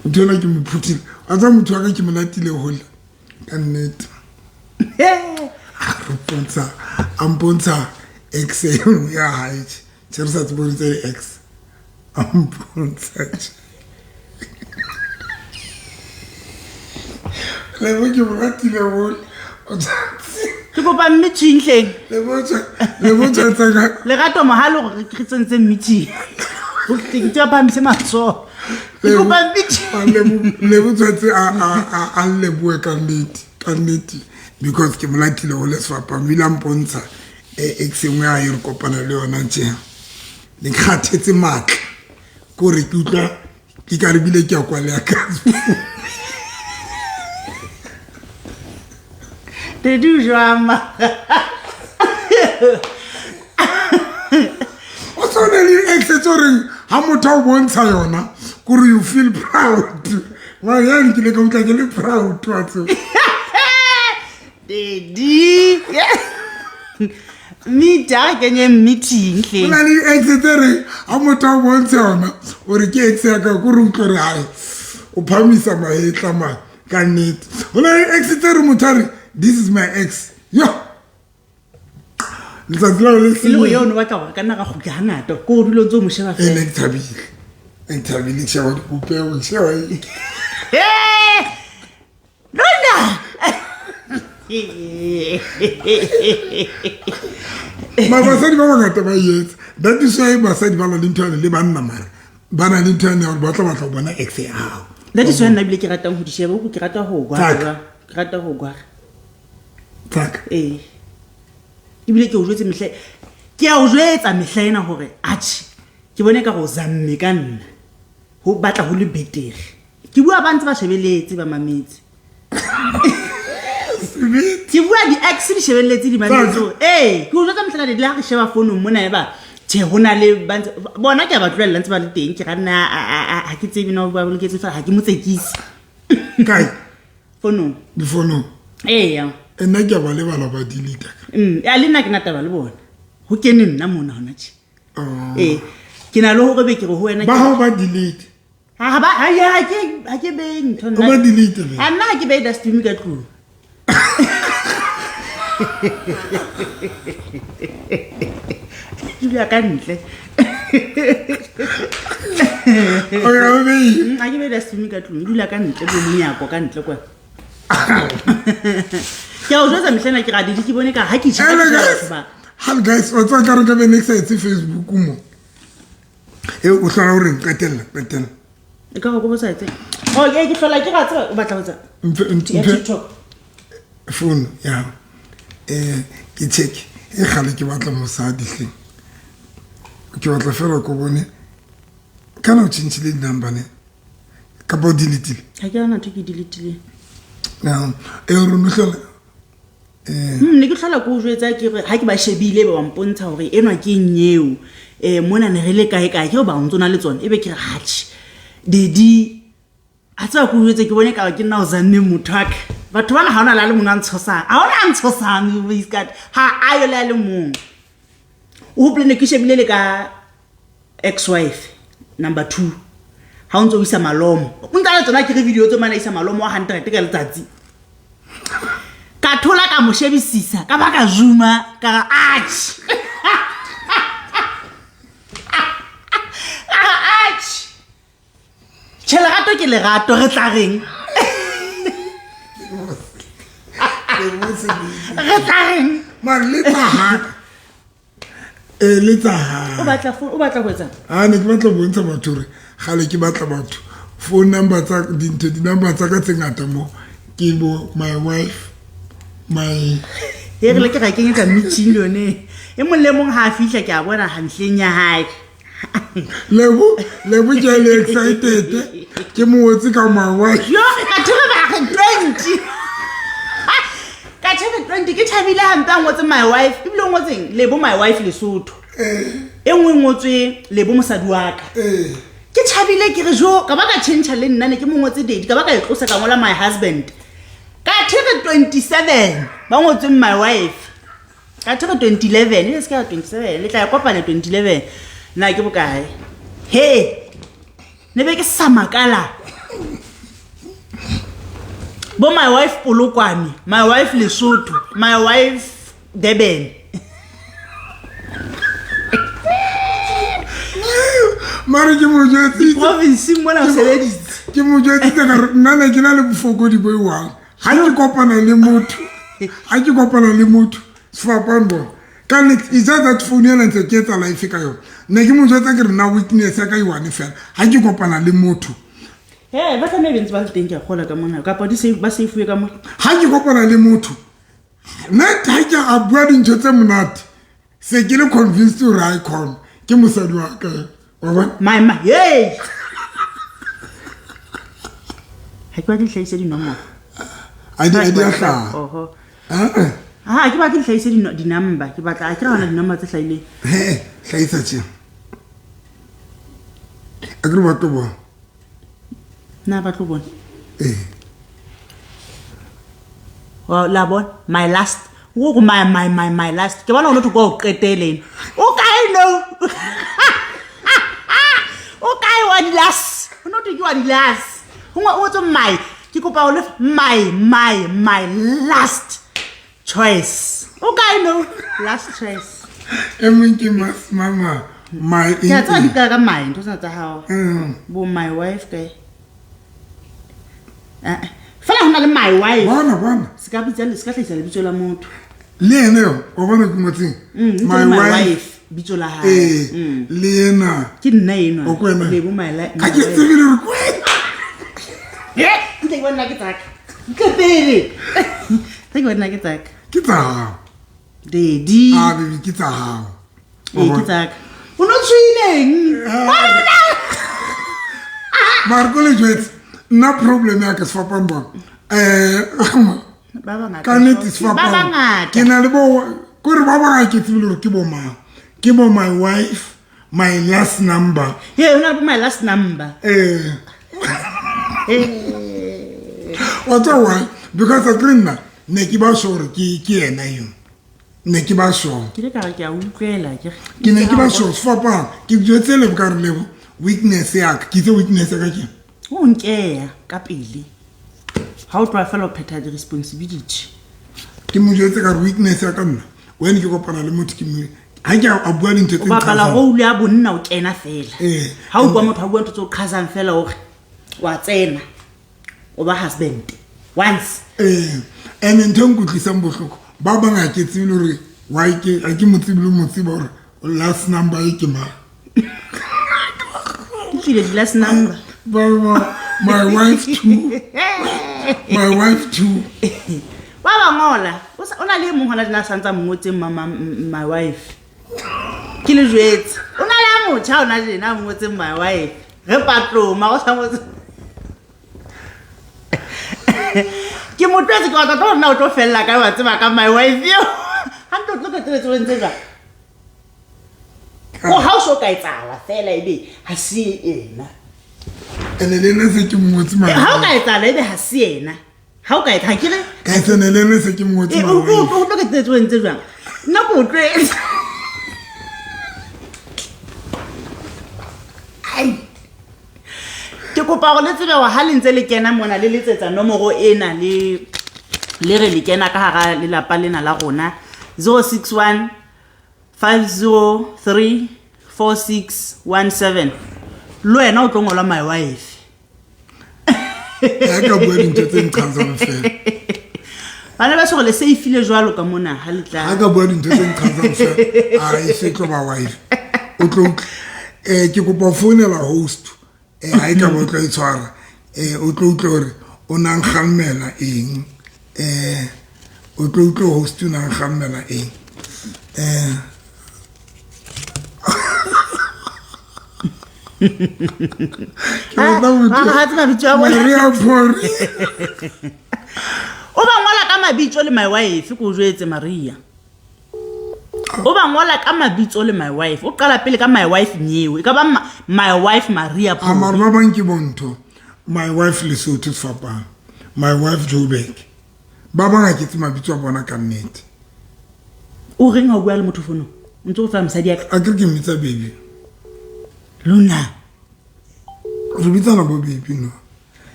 Motho ena ke mo phuthile. Wa tseba motho wa ka ke mo latile hole. Ka nnete. A re mpontsha, a mpontsha ex e nngwe ya hae tje. Tje re sa tsebe hore tse ex. A mpontsha tje. Lebo ke mo ratile hole. O tla Ke kopa meeting hleng. Lebo tsaka. Lerato mohale gore re tsentse meeting. Ke tse phamise matsoho. Ke kopa meeting. Lebo tshwanetse a leboe ka nnete, ka nnete, because ke molatile go le sefapano, o ile a mpontsha ex engwe a e re kopana le yona tje. Ne ke kgathetse matla, kore ke utlwa ke ka re bile ke ya kwa le ya ka. Dedi o jwang mara? O tshwane le ex tse reng ha motho a o bontsha yona kore you feel proud. Mara yane ke ile ka utlwa ke le proud wa tseba. Dedi. Meet a re kenye meeting Go hleng. na le ex tse reng ha motho a o bontsha yona ore ke ex ya ka, kore utlwe re hae o phamisa mahetla mane ka nnete. Go na le ex tse re motho a re this is my ex. Yo. Letsatsi la le E le gore eo o ne o batla gore ka nna ra kgutla hangata, ko o dula o ntse o mo sheba E fela. ne ke thabile. Ne ke thabile ke sheba dipopego, ke sheba eng. Eh! Lona! Mara basadi ba bangata ba e etsa. That is why basadi ba na le ntho yane le banna, mara ba na le ntho yane ya gore ba tla batla ho bona ex ya hao. That is why nna ebile ke ratang ho di sheba, ke rata ho gwara. Tsaka. Ke rata ho gwara. Tsaka. Ee. Ebile ke o jwetse mehla, ke a o jwetsa mehla ena hore atjhe, ke bone ka go zamme ka nna. Ho batla ho le betere. Ke bua ba ntse ba shebeletse ba mametse. Ke bua di-ex di shebeletse di mametse. Tsaka. Ee, ke o jwetsa mehla le ha re sheba founung mona e ba tjhe ho na le ba ntse bona ke a ba tlohella ntse ba le teng, ke ra nna ha ke tsebe na ba boloketse fela, ha ke mo tsekise. Kae? Founung. Difounung. Eya. E nna ke a ba lebala ba delete. Ya le nna ke na taba le bona. Ho kene nna mona hona tje. Oh. Ee. Ke na le hore be ke re ho wena Ba hao ba delete. Ha ba ha ya ha ke behe ntho nna. O ba delete le. Ha nna ha ke behe dustbin ka tlung. Dula ka ntle. O ya o behe. Ha ke behe dustbin ka tlung, dula ka ntle bo monyako ka ntle kwa. Ke a o jwetsa mehla ena ke ra didi ke bone ka ha ke tjhe Hello ka guys. batho ba. Hello guys, wa tseba ka re ka be ne ke sa etse Facebook mo. E o hlola hore qetella, qetella. E ka go go sa etse. Oh, ke hlola ke ra tseba o batla ho etsa. Mfe Ya TikTok. Phone ya. Ke check. E kgale ke batla mosadi hleng. Ke batla fela ko bone. Kana o tjhentjhile di-number ne? Kapa o delete-ile? Ha ke ana ntho ke delete-ile. Now, e re no hlola. Ne ke hlola ke o jwetsa ke re ha ke ba shebile ba mpontsha hore enwa ke eng eo. Mona ne re le kae kae, ke re ba ntse na le tsona, ebe ke re hatjhe. Dedi a tseba ke o jwetse ke bone ka ke nna o zanne motho wa ka. Batho bana ha hona le a le mong a ntshosang. Ha hona a ntshosang, Iskat. Ha a yo le a le mong. O hopole ne ke shebile le ka ex-wife number 2. Ha o ntso o isa malomo. O ntse a le tsona ke re video tse mana isa malomo wa 100 ka letsatsi. Ka thola ka mo shebisisa, ka ba ka zooma, ka re atjhe. Ka re atjhe. Tjhe, lerato ke lerato, re tla reng? Re tla reng? Mare le tsa haka. Le tsa haka. O batla phone, o batla ho etsang? Ha ne ke batla ho bontsha batho hore kgale ke batla batho. Phone number tsa dintho, di-number tsa ka tse ngata mo. Ke bo my wife, my E re le ke ra kenyetsa meeting le yone. E mong le mong ha a fihla ke a bona hantleng ya hae. Lebo, Lebo ke a le excited. Ke mo ngotse ka my wife. Yo, ka thebe ba re 20. Ka thebe 20 ke thabile hampe a ngotse my wife. Ebile o ngotseng Lebo my wife Lesotho. E nngwe e ngotswe Lebo mosadi wa ka. Ke thabile ke re jo, ka ba ka tjhentjha le nna ne ke mo ngotse daddy, ka ba ka e tlosa ka ngola my husband. Ka thebe 27 ba ngotsweng my wife. Ka thebe 2011, e se ka 27, le tla e kopana 2011. Nna ke bokae? He. Ne be ke sa makala. Bo my wife Polokwane, my wife Lesotho, my wife Durban. Mare ke mo jwetsitse. Province mona o sebeditse. Ke mo jwetsitse ka re nna ne ke na le bofokodi bo e one. Ha ke kopana le motho, Ha ke kopana le motho sefapano bona ka nnete it's just that phone ena ntse ke etsa life ka yona. Ne ke mo jwetsa ke re nna weakness ya ka e one fela ha ke kopana le motho. He ba tlameha be ntse ba le teng, ke a kgola ka mona kapa di ba safeuwe ka mona. Ha ke kopana le motho nna ha ke a bua dintho tse monate se ke le convinced hore ha e khona ke mosadi wa ka, wa bona. My my hey, ha ke batle hlahise dinomoro. A di a di a hlaha. Oho. Eh. Ha ke batle hlahise di-number, ke batla a ke re hona di-number tse hlahileng. He hlahisa tje a ke re ba tlo bona. Na ba tlo bona? Ee. La bona my last o go my my my my last, ke bona o no go qetele ena. O kae no? O kae wa di last? O no ke wa di last. Gongwe o tse my, ke kopa o le my my my last choice. O kae no? Last choice. E mong ke mas mama my. Ke a tseba di qala ka my, ntho tsena tsa hao. Bo my wife kae? Eh, fela ho na le my wife. Bona bona. Se ka bitsa, se ka hlahisa lebitso la motho. Le ene yo wa bona ke ngotseng. My wife bitso la hae. Ee, le ena. Ke nna enwa. O kwena. Lebo my life. Ga ke tsebile gore ke wena. Eh, ntle ke bona ke tsaka. Ntle pele. Ntle ke bona ke tsaka. Ke tsa gago. Daddy. Ah baby, ke tsa gago. Ee, ke tsaka. O no tswileng? Mare ko le jwetse nna problem ya ka sefapano bona Ba bangata. Ka nnete Ba sefapano bangata. ke na le bo kore ba bangata ke tsebile gore ke bo mang, ke bo my wife, my last number. He, o na le bo my last number. Eh, wa tseba why? Because a kere nna ne ke ba sure gore ke ena eo, ne ke ba sure. Ke ile ka re ke a utlwela ke re. Ke ne ke ba sure sefapano ke jwetse lebo ka re lebo weakness ya ka ke itse weakness ya ka ke O nkeya ka pele. Ha o tloha fela o phetha di-responsibility. Ke mo jwetse ka re weakness ya ka nna when ke kopana le motho ke mo ha ke a bua dintho tse O bapala nqhazang. role ya bonna, o kena fela. Ee. Ha o bua motho a bua ntho tse o qhazang fela, o re wa tsena. O ba husband once. Ee, and ntho e nkutlwisang bohloko ba bang ha ke tsebe le hore why ke ha ke mo tsebe le mo tseba hore last number e ke mang. Ke tlile di last number. Ba my wife too, my wife too. Ba ba ngola. O na le e mong hona tjena a santsa mo ngotseng my wife. Ke le jwetse. O na le a motjha hona tjena a mo ngotseng my wife. Re patlong mara o sa ngotse. Ke mo tlwaetse, ke batla tlo nna o tlo fella kae wa tseba ka my wife eo. Hantle o tlo qetelletse o entse jwang? O ha o so ka etsahala fela ebe ha se ena. Ene le ena se ke mo ngotse my Ha o wife. ka etsahala ebe ha se ena. Ha o ka etsa ha ke re Ka etsa ene le ena se ke mo ngotse my wife. O tlo qetelletse o entse jwang? Nna ke o tlwaetse. Ai. Ke kopa hore le tsebe hore ha le ntse le kena mona le letsetsa nomoro ena le le re le kena ka hara lelapa lena la rona 061 503 4617. Le wena o tlo ngola my wife. Ya ka bua dintho tse nqhazang fela. Bana ba sore le seifile jwalo ka mona ha le tla. Ha ka bua dintho tse nqhazang fela, a e se tlo ba wife. O tlo utlwa. Ke kopa ho founela host. Ha e ka ba o tlo e tshwara. O tlo utlwa hore o na nkgammela eng. O tlo utlwa host o na nkgammela eng. Ke batla ho utlwa. Ha tseba mabitso a bona. Maria Phori. O ba ngola ka mabitso le my wife, ke o jwetse Maria. O ba ngola ka mabitso le my wife. O qala pele ka my wife nyeo. E ka ba my wife Maria A mara Phori. ba bang ke bontho. My wife Lesotho sefapano. My wife Joburg. Ba bang ha ke tsebe mabitso a bona ka nnete. O reng ha o bua le motho founong? O ntse o fa mosadi ya ka. A ke re ke mmitsa baby. Lona. Re bitsana bo baby no.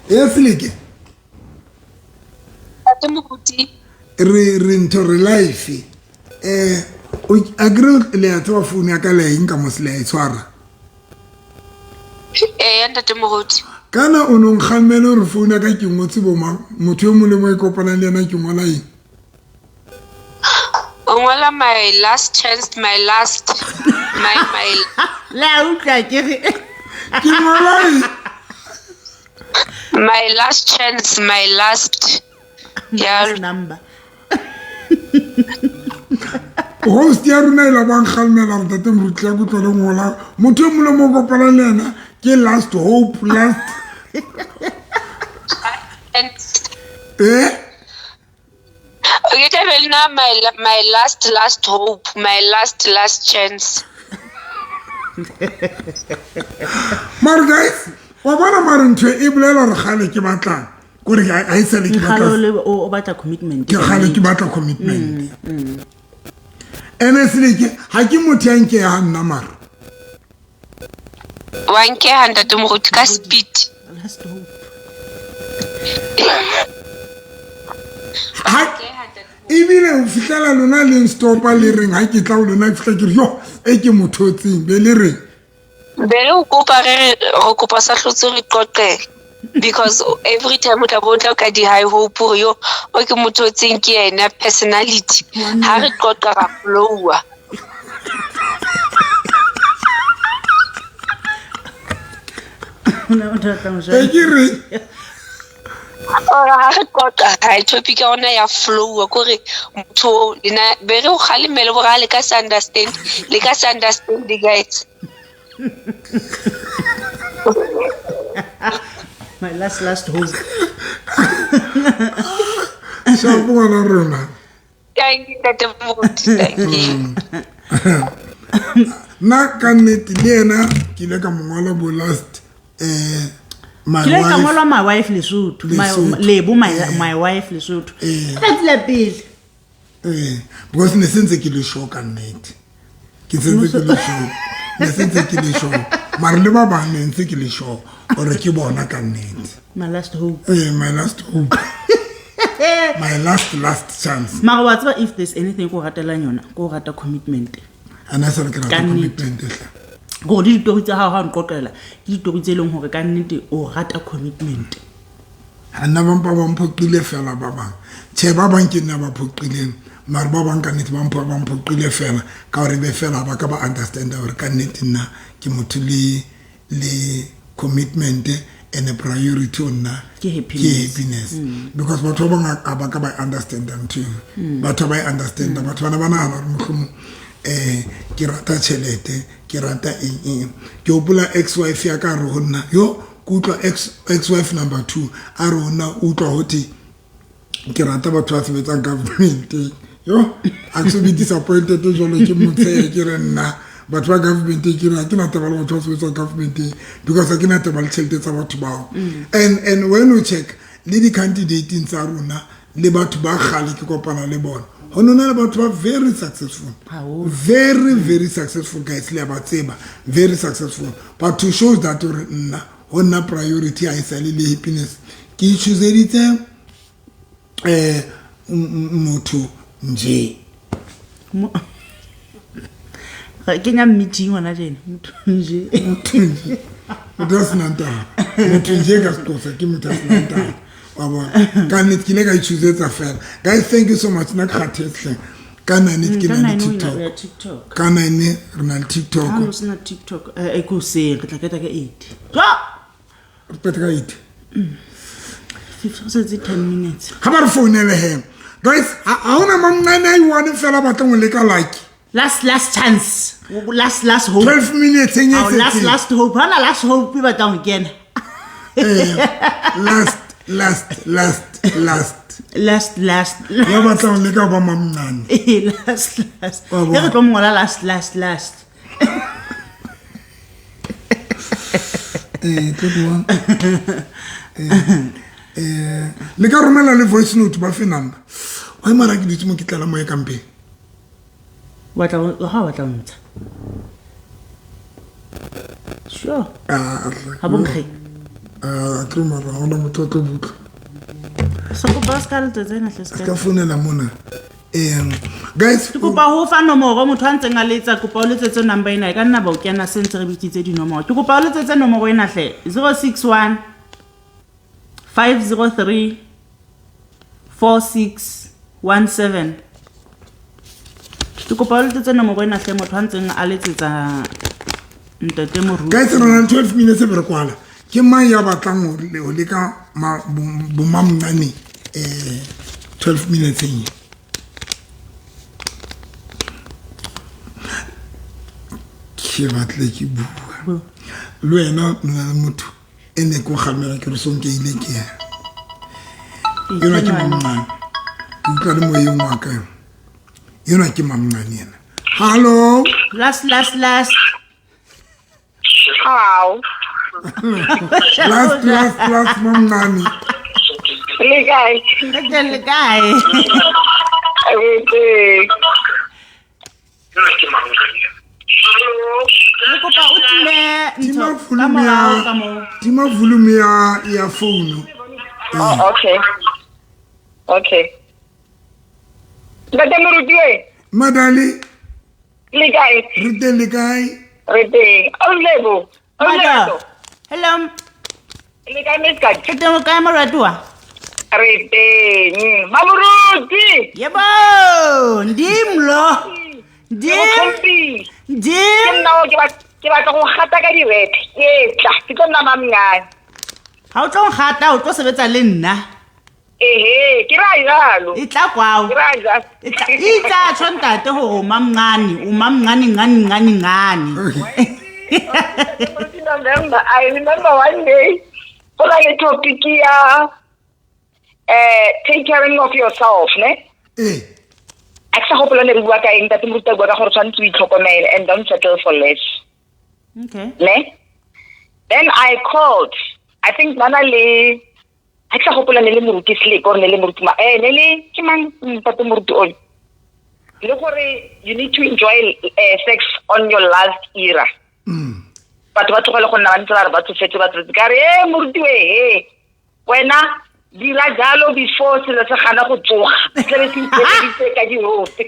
E Seleke. Ntate Moruti. Re ntho re life. O a ke re le a tseba phone ya ka le a e nka mos le a e tshwara. Ee, Ntate Moruti. Kana o no nkgammele hore phone ya ka ke ngotse bo mang? Motho e mong le mong e kopanang le yena ke ngola eng? O ngola my last chance, my last, my my Le a utlwa ke re. Ke ngola eng? My last chance, my last. Ya Last number. Host ya rona e la bang kgalemela gore tate moruti ya kutlwa le ngola motho e mongwe le mo kopanang le ena ke last hope, last chance. Eh. Okay, tla be le nna my last last hope, my last last chance. Mare guys, wa bona, mare ntho e bolela gore gale ke batlang kore ga e sale ke Kgale batla o o batla commitment. Ke gale ke batla commitment ene seleke ga ke motho ya nke ya nna mara. Wa nkeha, ntate moruti, ka speed. Last hope. Ebile o fitlhela lona le nstopa le reng ga ke tla go lona, ke fitlha ke re yo e ke mothotseng be le reng. Be re o kopa, re re re kopa sa hlotse re qoqele, because every time o tla bo o tla ka di-high hope gore yo o ke motho o tseng ke ena personality, ha re qoqa ra flowa. O ne o tla mo E jwetsa. ke re Ore ha re qoqa ha topic ya rona ya flowa, kore motho o lena be re o kgalemele bore ha le ka se understand, le ka se understand, guys. My last last hope. Shapo ngwana rona. Thank you, ntate moruti, thank you. Nna ka nnete le ena ke ile ka mo ngola bo last my Ke ile ka wife. ngolwa my wife Lesotho. Lesotho. Lebo my wife Lesotho. Tsatsi la pele. Eh, because ne sentse ke le sure ka nnete, ke sentse ke le sure, ne sentse ke le sure, mare le ba bang ne ntse ke le sure gore ke bona ka nnete. My last hope. Eh, my last hope, my last last chance. Mara wa tseba, if there's anything ko ratelang yona, ko rata commitment. Ana sa re ke rata Ka nnete. commitment hle. Gore le ditori tsa gago ga o nqoqela ke ditori tse e leng gore ka nnete o rata commitment. Ha nna ba mpa ba mphoqile fela ba bang, tjhe, ba bang ke nna ba phoqileng, mare ba bang ka nnete ba mphoqile fela ka gore be fela ba ka ba understanda gore ka nnete nna ke motho le commitment and a priority o nna Ke happiness. Ke happiness, because batho ba bang a ba ka ba understanda ntho eo. Batho ba e understanda, batho bana ba nahana gore mohlomong ke rata tjhelete, ke rata eng eng. Ke hopola ex wife ya ka a re ho nna, yo ke utlwa ex wife number two a re ho nna o utlwa hote ke rata batho ba sebetsang governmenteng. Yo, a ke so be disappointed jwalo, ke motsheya, ke re nna batho ba governmenteng, ke re ha ke na taba le batho ba sebetsang governmenteng because ha ke na taba le tjhelete tsa batho bao. And when you check le di-candidateng tsa rona le batho ba kgale ke kopana le bona, ho nona le batho ba very successful. Haholo. Very very successful guys, le a ba tseba, very successful, but to show that hore nna ho nna priority ha e sale le happiness, ke ichooseditse motho nje. Re kenya meeting hona jena, motho nje. Motho nje, motho a senang taba, motho nje ka Sexhosa ke motho a senang taba, wa bona. Ka nnete ke ile ka ichoosetsa fela. Guys, thank you so much. Nna ke kgathetse hle. Ka 9 ke Ka na le 9 o TikTok. ya TikTok. Ka 9 re na le TikTok. Ha o sena TikTok, e ke hoseng re tla qeta ka 8. Ja. Re qeta ka 8. 50 setse 10 minutes. Ga ba re founele he guys, ha hona mamncane a i-one fela batlang ho leka lucky. Last last chance. Last last hope. 12 minutes e Ao, last setseng. last hope. Hana last hope e batlang ho kena. Eh, last last last last. Last last. Ya batlang ho leka ho ba mamncane. Eh, last last. Wa bona. E re tlo mo ngola last last last. Eh, tlo bua. Eh, le ka romela le voice note, ba fe number. Wa mara ke dutse mo ke tlala moya kampeng. Batla ha o batla ho ntsha. Sure. Ah, Ha bo nkge. Ah, ke mara ha hona motho a tlo butlwa. Se kopa se ka letsetsa ena hle se ka. Ka founela mona. Guys, Ke kopa ho fa nomoro motho a ntseng a letsa, kopa o letsetse number ena, e ka nna ba o kena se ntse re bitsitse dinomoro. Ke kopa o letsetse nomoro ena hle, 061 503 4617. Ke kopa o letsetse nomoro ena hle motho a ntseng a letsetsa ntate Moruti. Guys, re na le 12 minutes be re kwala. Ke mang ya batlang ho leka bomamncane 12 minutes e? Ke batle ke bua. Le wena nna le motho e ne ko gamela ke re sonke ile ke ya. Yona ke mamncane. Ke utlwa le moyeng wa ka. Yona ke mamncane yena. Hello. Last last last. How? Last last last mamncane. Le kae? Le kae? Re teng. Re kopa o time Tima ntho ka volume ya morao ka moo. Tima volume ya phone. Oh, okay. Okay. Ntate Moruti we? Madali. Le kae? Re teng, le kae? Re teng. Lebo. Mada. Hello. Le kae Miss Kat? Re teng, o kae moratuwa? Re teng. Mamoruti. Yebo, ndim lo. Ndim. Ke Ndim. nna o ke batla go gata ka direthe. Ke tla, ke tlo nna mamncane. Ha o tlo nkgata, o tlo sebetsa le nna. Ehe, ke ra jalo. E tla kwao. Ke ra jalo. E tla e tla tjho ntate hore o mamncane, o mamncane ngane ngane ngane. November, I remember one day, go na le topic ya take care of yourself, ne? Eh. A ke sa gopola ne re bua ka eng, ntate Moruti a bua ka gore tshwanetse o itlhokomele and don't settle for less. Okay. Ne? Then I called. I think bana le a ke sa gopola ne le Moruti Seleko or ne le Moruti ma ne le ke mang ntate Moruti ole. Le gore you need to enjoy sex on your last era. Batho ba tlogele go nna ba ntse ba re ba tsofetse ba tsofetse. Ka re, Moruti we, he, wena dira jalo before selo se gana go tsoga. Se tlabe se ipheleditse ka dirope.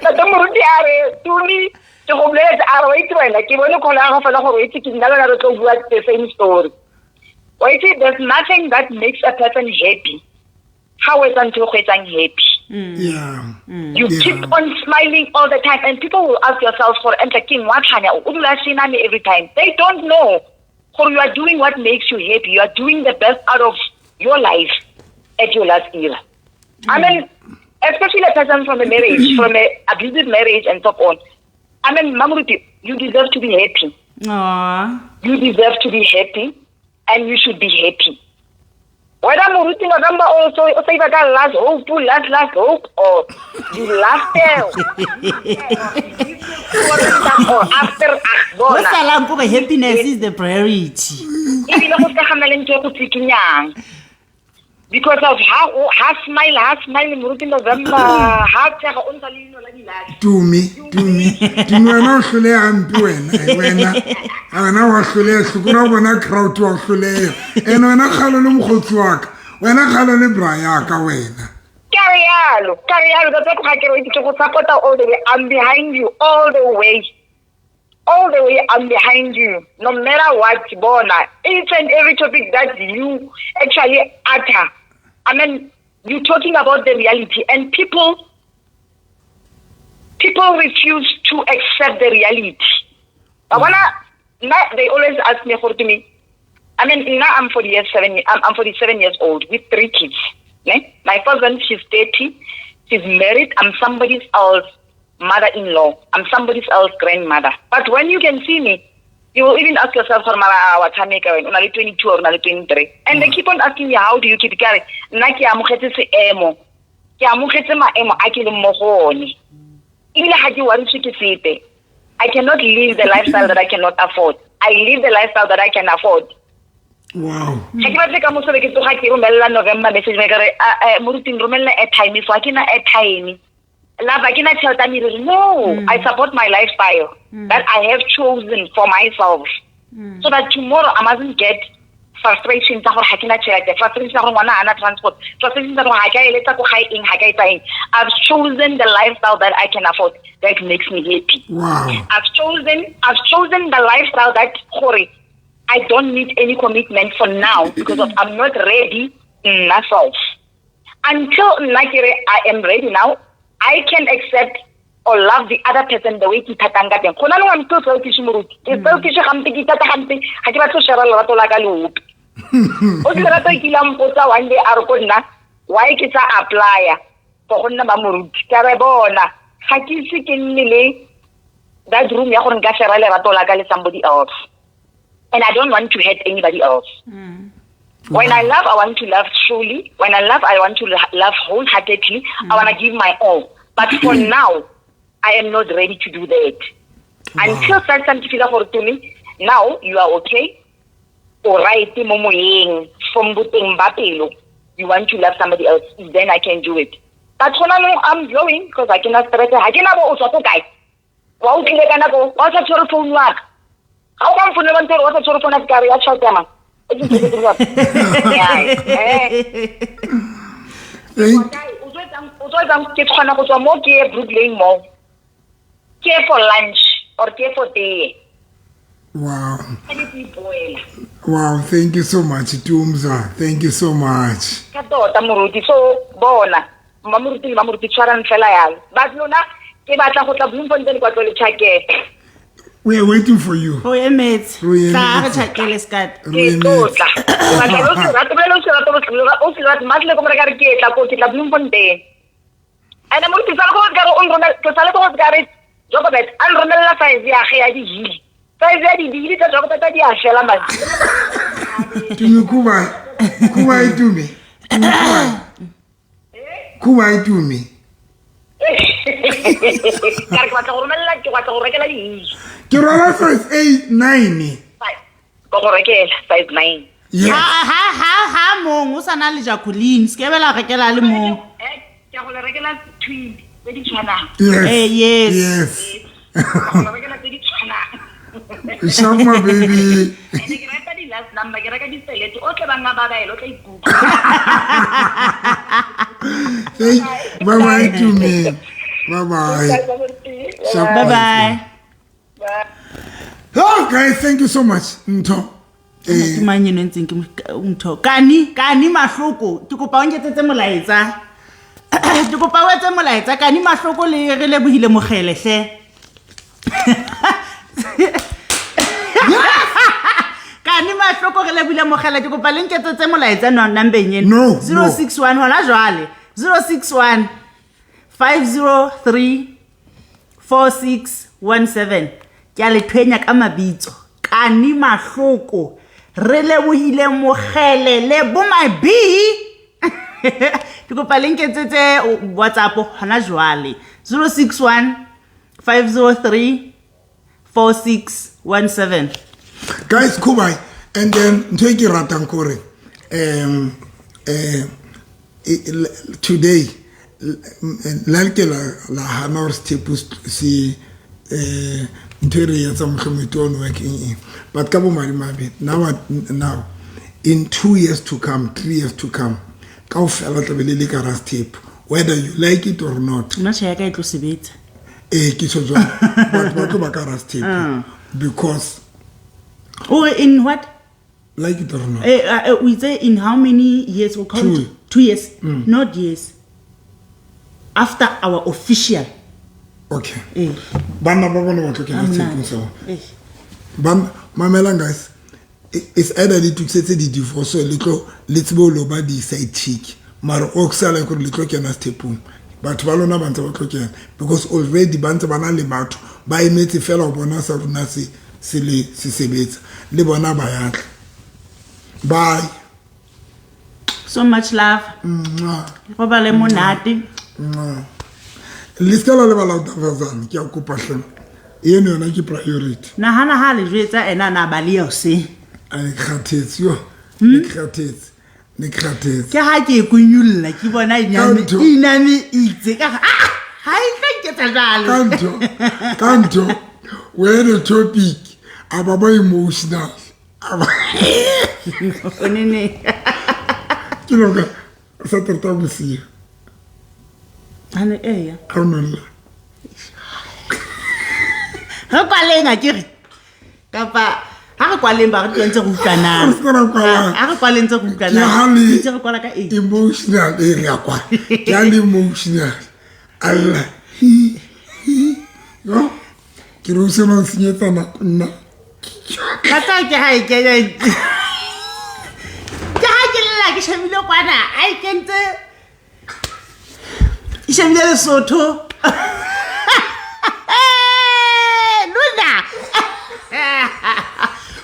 Ntate Moruti a re, Tumi, ke go boleletse, a re, wa itse wena, ke bone call ya gago fela gore o itse ke nna le wena re tlo bua the same story. Wa itse, there's nothing that makes a person happy. Ha o etsa ntho e go etsang happy. Yeah. You keep on smiling all the time, and people will ask yourself for enter king what hanya o dula sena me every time. They don't know for you are doing what makes you happy. You are doing the best out of your life at your last era. I mean, especially a person from a marriage, from a abusive marriage and so on. I mean, Mamoruti, you deserve to be happy. Aww. You deserve to be happy, and you should be happy. Whether Moruti November also say that last hope, last hope, or you last there, or after Ho salang kore happiness is the priority. Ebile go ska ga nna le ntho e go tsikinyang. Because of how ha smile Moruti November, ha tshega o ntsa leino la diladi. Tumi wena o hloleha hampe wena, wena wa hloleha, hlokora o bona crowd wa hloleha. Ene wena kgale le mokgotsi wa ka, wena kgale le bra ya ka wena. Ka rialo, ka tloga ke re ke go support all the way. I'm behind you all the way. All the way I'm behind you, no matter what, bona. Each and every topic that you actually utter, I mean, you're talking about the reality, and people refuse to accept the reality. They always ask me, for me. I mean, now I'm 47. I'm 47 years old with 3 kids. Ne? My first one, she's 30. She's married. I'm somebody else mother-in-law. I'm somebody else's grandmother. But when you can see me, you will even ask yourself, "Gore mara wa tshameka wena, o na le 22 or o na le 23." And they keep on asking me, how do you keep it? Nna ke amogetse seemo. Ke amogetse maemo a ke leng mo go one. Ebile ga ke worry-tswe ke sepe. I cannot live the lifestyle that I cannot afford. I live the lifestyle that I can afford. Wow. Ga ke batle ka moso be ke tsoga ke romella November message me ka re, Moruti nromella airtime, so ha ke na airtime. Love, I cannot tell them, no, I support my lifestyle that I have chosen for myself. So that tomorrow I mustn't get frustration tsa gore ga ke na tšhelete, frustration tsa gore ngwana ha ana transport, frustration tsa gore ha ke a eletsa ko gae eng, ha ke a etsa eng. I've chosen the lifestyle that I can afford that makes me happy. Wow. I've chosen the lifestyle that gore I don't need any commitment for now because of I'm not ready myself. Until nna ke re I am ready now, I can accept or love the other person the way ke ithatang ka teng. Go na le I'm still selfish, moruti. Ke selfish gampe, ke ithata gampe, ga ke batle go share lerato la ka le ope. O se lerato e kile a mpotsa one day a re ko nna, why ke sa apply-a for go nna mamoruti? Ka re bona, ga ke ise ke nne le that room ya gore nka share lerato la ka le somebody else. And I don't want to hurt anybody else. When I love, I want to love truly. When I love, I want to love wholeheartedly. I want to give my all. But for now, I am not ready to do that. Until such time ke feel gore to me, now you are okay. O right mo moyeng, from boteng ba pelo, you want to love somebody else, then I can do it. But for now, I'm glowing because I cannot stress. Ha ke na bo o tswa ko kae? Wa o tlile ka nako, wa sa tshwere phone wa ka. Ga o ka mfounela wa ntse wa sa tshwere phone ya ka re ya tjhelete ya mang? E ke ntho tse di Yeah, eh. Thank O tswa etsang- o tswa etsang ke kgona go tswa mo ke ye Brook Lane Mall. Ke ye for lunch or ke ye for tee. Wow. Ke be ke ipoela. Wow, thank you so much, Tumza. Thank you so much. Ka tota moruti, so bona mmamoruti le mamoruti tshwarang fela yalo. But lona ke batla go tla Bloemfontein kwa tlo le tjhakela. We are waiting for you. Go emetse. Re emetse. Tla re tjhakele skat. Ke Re emetse. tlotla. Ke batla lo se rate, bolele o se rate, o se rate, Matle ko mo re ka re ke tla ko, ke tla Bloemfontein. And moruti sale go ka re o nromela, ke sale go ka re Jokobet a nromelela size ya ge ya di-heel. Size ya di-heel tsa Jokobet di a fela man. Tumi Kubai. Kubai Tumi. Tumi Kubai. Kubai Tumi. Ka re ke batla go romelela, ke batla go rekela di-heel. Ke rwala size 8 9. Ko go rekela size 9. Yes. Ha mong o sana le Jacqueline, se ke be la rekela le mong. Eh, ke a go le rekela twin tse di tshwanang. Yes. Eh, yes. Yes. Ke a go le rekela tse di tshwanang. Sharp my baby. Ene ke rata di-last number, ke reka di-select, o tle banga ba baela, o tla ikutlwa. Thank bye bye Tumi. Bye bye. Sharp Bye bye. Oh guys, thank you so much. Ntho. Ke mang eno e ntseng ke ntho kani mahloko ke kopa o nketsetse molaetsa. Ke kopa o etse molaetsa kani mahloko le re lebohile mokgele hle. Kani mahloko re lebohile mokgele, ke kopa le nketsetse molaetsa numbeng eno. No, no. 061 hona jwale. 061 503 4617. Ke a le thwenya ka mabitso. Kani mahloko re lebohile mokgele le bo mabi. Ke kopa le nketsetse WhatsApp hona jwale. 061 503 4617. Guys, Kubai, and then ntho e ke ratang kore today la ke la hana hore sethepu se ntho e re etsang mohlomong e don't work eng eng, but ka bomadimabe now in 2 years to come, 3 years to come, kaofela tla be le le ka hara sethepu, whether you like it or not. Nna tjhe ya ka e tlo sebetsa. Ke tjho jwalo. Batho ba tlo ba ka hara sethepu because Or in what? Like it or not. We say in how many years? We count 2. 2 years. Not years. After our official. Okay. Banna ba bona ba tlo kena I'm setshepong not. sa bona. Mamelang guys. It's either le tukisetse di-divorce le tlo le tsebe ho lo ba di-side chick. Mara o sala hore le tlo kena setshepong. Batho ba lona ba ntse ba tlo kena because already ba ntse ba na le batho ba emetse fela ho bona sa rona se le se sebetsa. Le bona ba ya tla. Bye. So much love. Mwah. Go ba le monate. Mwah. Le ska la lebala ho tafazana, ke a kopa hle. Eno yona ke priority. Nahana ha le jwetsa ena na ba le eo se. A le kgathetse yo. Le kgathetse. Le kgathetse. Ke ha ke e kunyulla, ke bona e Ka ntho. iname itse. Ka re, ha e tla nketsa jwalo. Ka ntho, ka ntho, where the topic, a ba ba emotional. A ba O ne ne. Ke loka, sa tota bosigo. Ane, eya. Ha o no lla. Re kwaleng a ke re? Kapa ha re kwaleng ba re tlo ntse re utlwanang. Re se ra kwala. Ha re kwaleng ntse re utlwanang. Ke ha le Ntse re kwala ka eng? Emotional, e re a kwala. Ke ha le emotional. A lla hi hi yo ke re o se no nsenyetsa nako nna. Kata ke ha e kenya ke ha ke lla ke shebile kwana a e kentse ke shebile Lesotho lona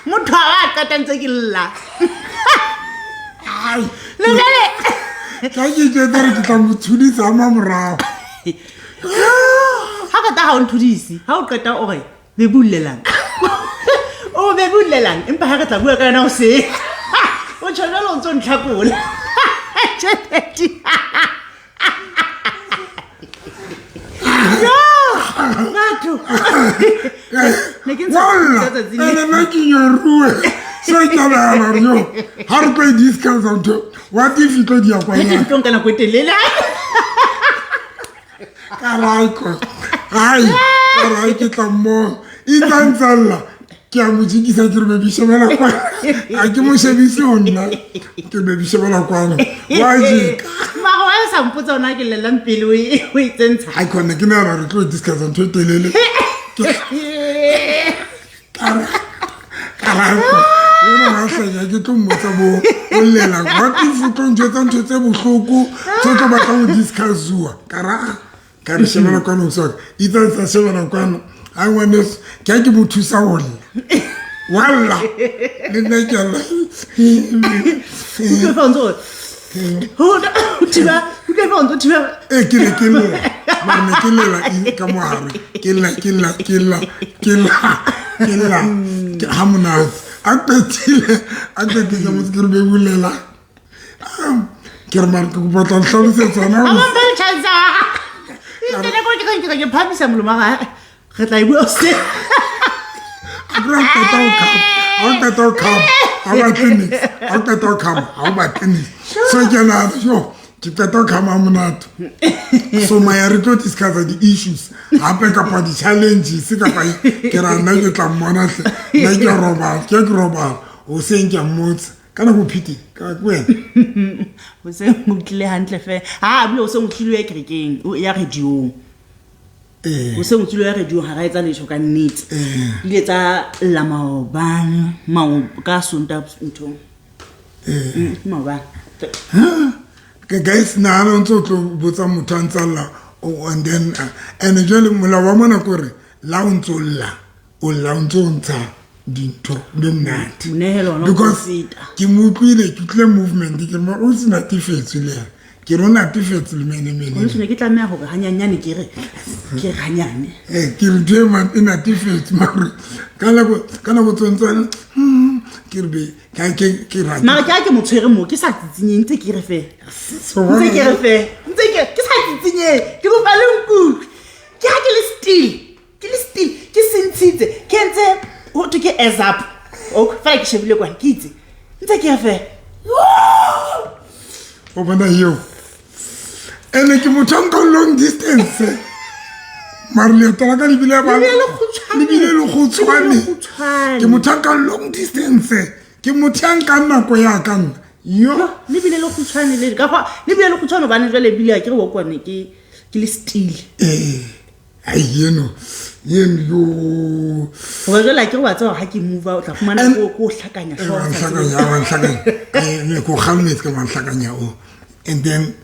motho a wa qeta ntse ke lla Ai, le jale ka ke itjwetsa gore ke tla mo tshudisa ma morago. Ha qeta ha o nthudise ha o qeta o re be bullelang o be bullelang empa ha re tla bua ka yona o se o tjho jwalo o ntso ntlhakola. Yo, batho ne ke ntse Walla, ke tsatsing le. ene nna ke nyoruwe so ke a nagana gore yo ga re tlo e discussa ntho what if e tlo dia Ke kwana ntlo nka nako e telele. Ka raiko ai ka rai ke tla mmogo e tla ntsalla ke a mo jikisa ke re baby shebela kwana a ke mo shebise ho nna ke baby shebela kwana wa jika. Mara wa sa mpotsa ona ke llelang pele o e tsentsha. Ai khona ke nagana re tlo discussa ntho e telele ka raiko yona wa hlanya ke tlo mmotsa bo o llela what if o tlo njwetsa ntho tse bohloko tse tlo batlang ho discussiwa ka ra ka re shebela kwano mosaka itse sa shebela kwano ai ngwaneso ke ha ke mo thusa ho lla wa lla le nna ke a lla. Utlwe fa o ntso o thiba utlwe fa o ntso thiba. Ee ke ne ke lla mare ne ke lela ka mogare ke lla ke lla ke lla ke lla ke lla ha monate a qetile a qetile motse ke re be bolela ke re mare ke kopa tla ntlhalosetsa A na mo mphe le chance a ke ne ke ke ke phamisa molomo wa gae re tla e bua hoseng. A kry a qeta ho khama ha o qeta ho khama ha o batle nix ha o qeta ho khama ha o batle nix so ke nahana yo ke qeta ho khama ha monate so maya re tlo discussa di-issues gape kapa di-challenges kapa eng. Ke ra nna ke tla mmona hle nna ke a robala ke ke robala hoseng ke a mmotsa ka nako phete ka ke wena. Hoseng o tlile hantle fela ha bile hoseng o tlile ya kerekeng o ya radiong. Ee. Hoseng o tlile ya radiong ha ra etsa letho ka nnete. Ee. Ile tsa lla maobane mao ka Sontaha nthong. Ee. Maobane. Ke guys nahana o ntse o tlo botsa motho a ntse a lla oh, and then and jwale molao wa mona kore la o ntso lla o lla o ntso o ntsha dintho be monate. Monehelo ona o Because feta. ke mo utlwile ke utlwile movement ke re o se natefetswe le ena ke re o natefetswe lemenemene. Ngwaneso ne ke tlameha hore hanyanyane ke re ke re hanyane. Ee, ke re ntho e e natefetswe mare ka nako tse ntse ke re be ke rata. Mara ke ha ke mo tshwere moo ke sa tsitsinyeng ntse ke re fe. So Ntse ke re fe. Ntse ke ke sa tsitsinyeng ke kopa le nkutlwe. Ke ha ke le still ke le still ke sentshitse ke entse ho thwe ke as up. Okay fela ke shebile kwana ke itse ntse ke re fe. O bona eo ene ke motho a nkang long distance mare leeto la ka le bile Le bile le kgutshwane. le bile le kgutshwane. Le bile le kgutshwane. Ke motho a nkang long distance ke motho a nkang nako ya ka nna yo. Le bile le kgutshwane le ka fa le bile le kgutshwane hobane jwale ebile ha ke re wa kwane ke ke le still. Ee ai eno eno yo. Hoba jwale ha ke re wa tseba hore ha ke move o tla fumana And- ko ko hlakanya Eh, hlooho wa tsatsi nhlakanya wa nhlakanya ne ko kgalemetse ka wa nhlakanya o and then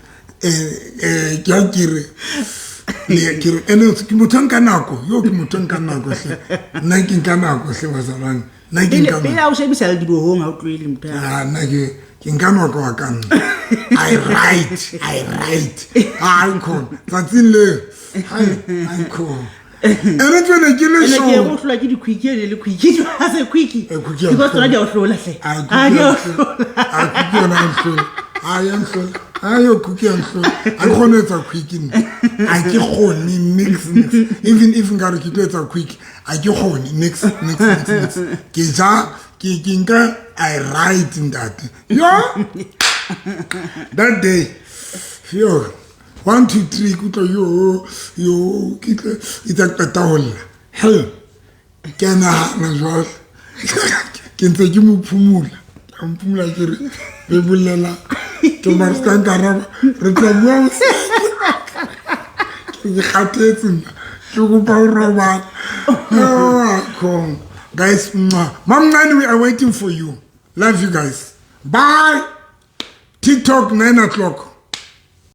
ke ha ke re le ke re ene ke motho a nka nako yo ke motho a nka nako hle nna ke nka nako hle bazalwane nna ke Pele nka pele nako ha o shebisa le dibohong ha o tlohele motho ya. Ah, nna ke nka nako wa ka nna I write I write ai khona tsatsing leo hai ai khona ene tswele ke le Ene ke sure o hlolwa ke di-quickie ene le quickie ha se quickie. Eh, quickie ya Because tsona nhlola. di a o hlola hle. Ai, Ah, di quickie a ya o nhlola. hlola. Ai, quickie yona ya nhlola. Ai, ya nhlola. Ai, yo, quickie ya nhlola. Ha ke kgone ho etsa quickie nna. Ha ke kgone nix, nix. Even if nkare ke tlo etsa quickie, ha ke kgone nix, nix, nix, nix. Ke ja, ke nka, I write ntate. Yo! That day, yo, 1, 2, 3, ke utlwa yo, yo, ke tlo, e tla qeta ho lla. Hell, ke a nahana jwale. Ke ntse ke mo phumula. Ke a mo phumula ke re, be bolela. Ke mare se ka nkaraba, re tla bua hosane. Ke kgathetse nna, ke kopa ho robala. Oh, khong. Guys, mwah. Mamncane, we are waiting for you. Love you guys. Bye. TikTok, 9 o'clock.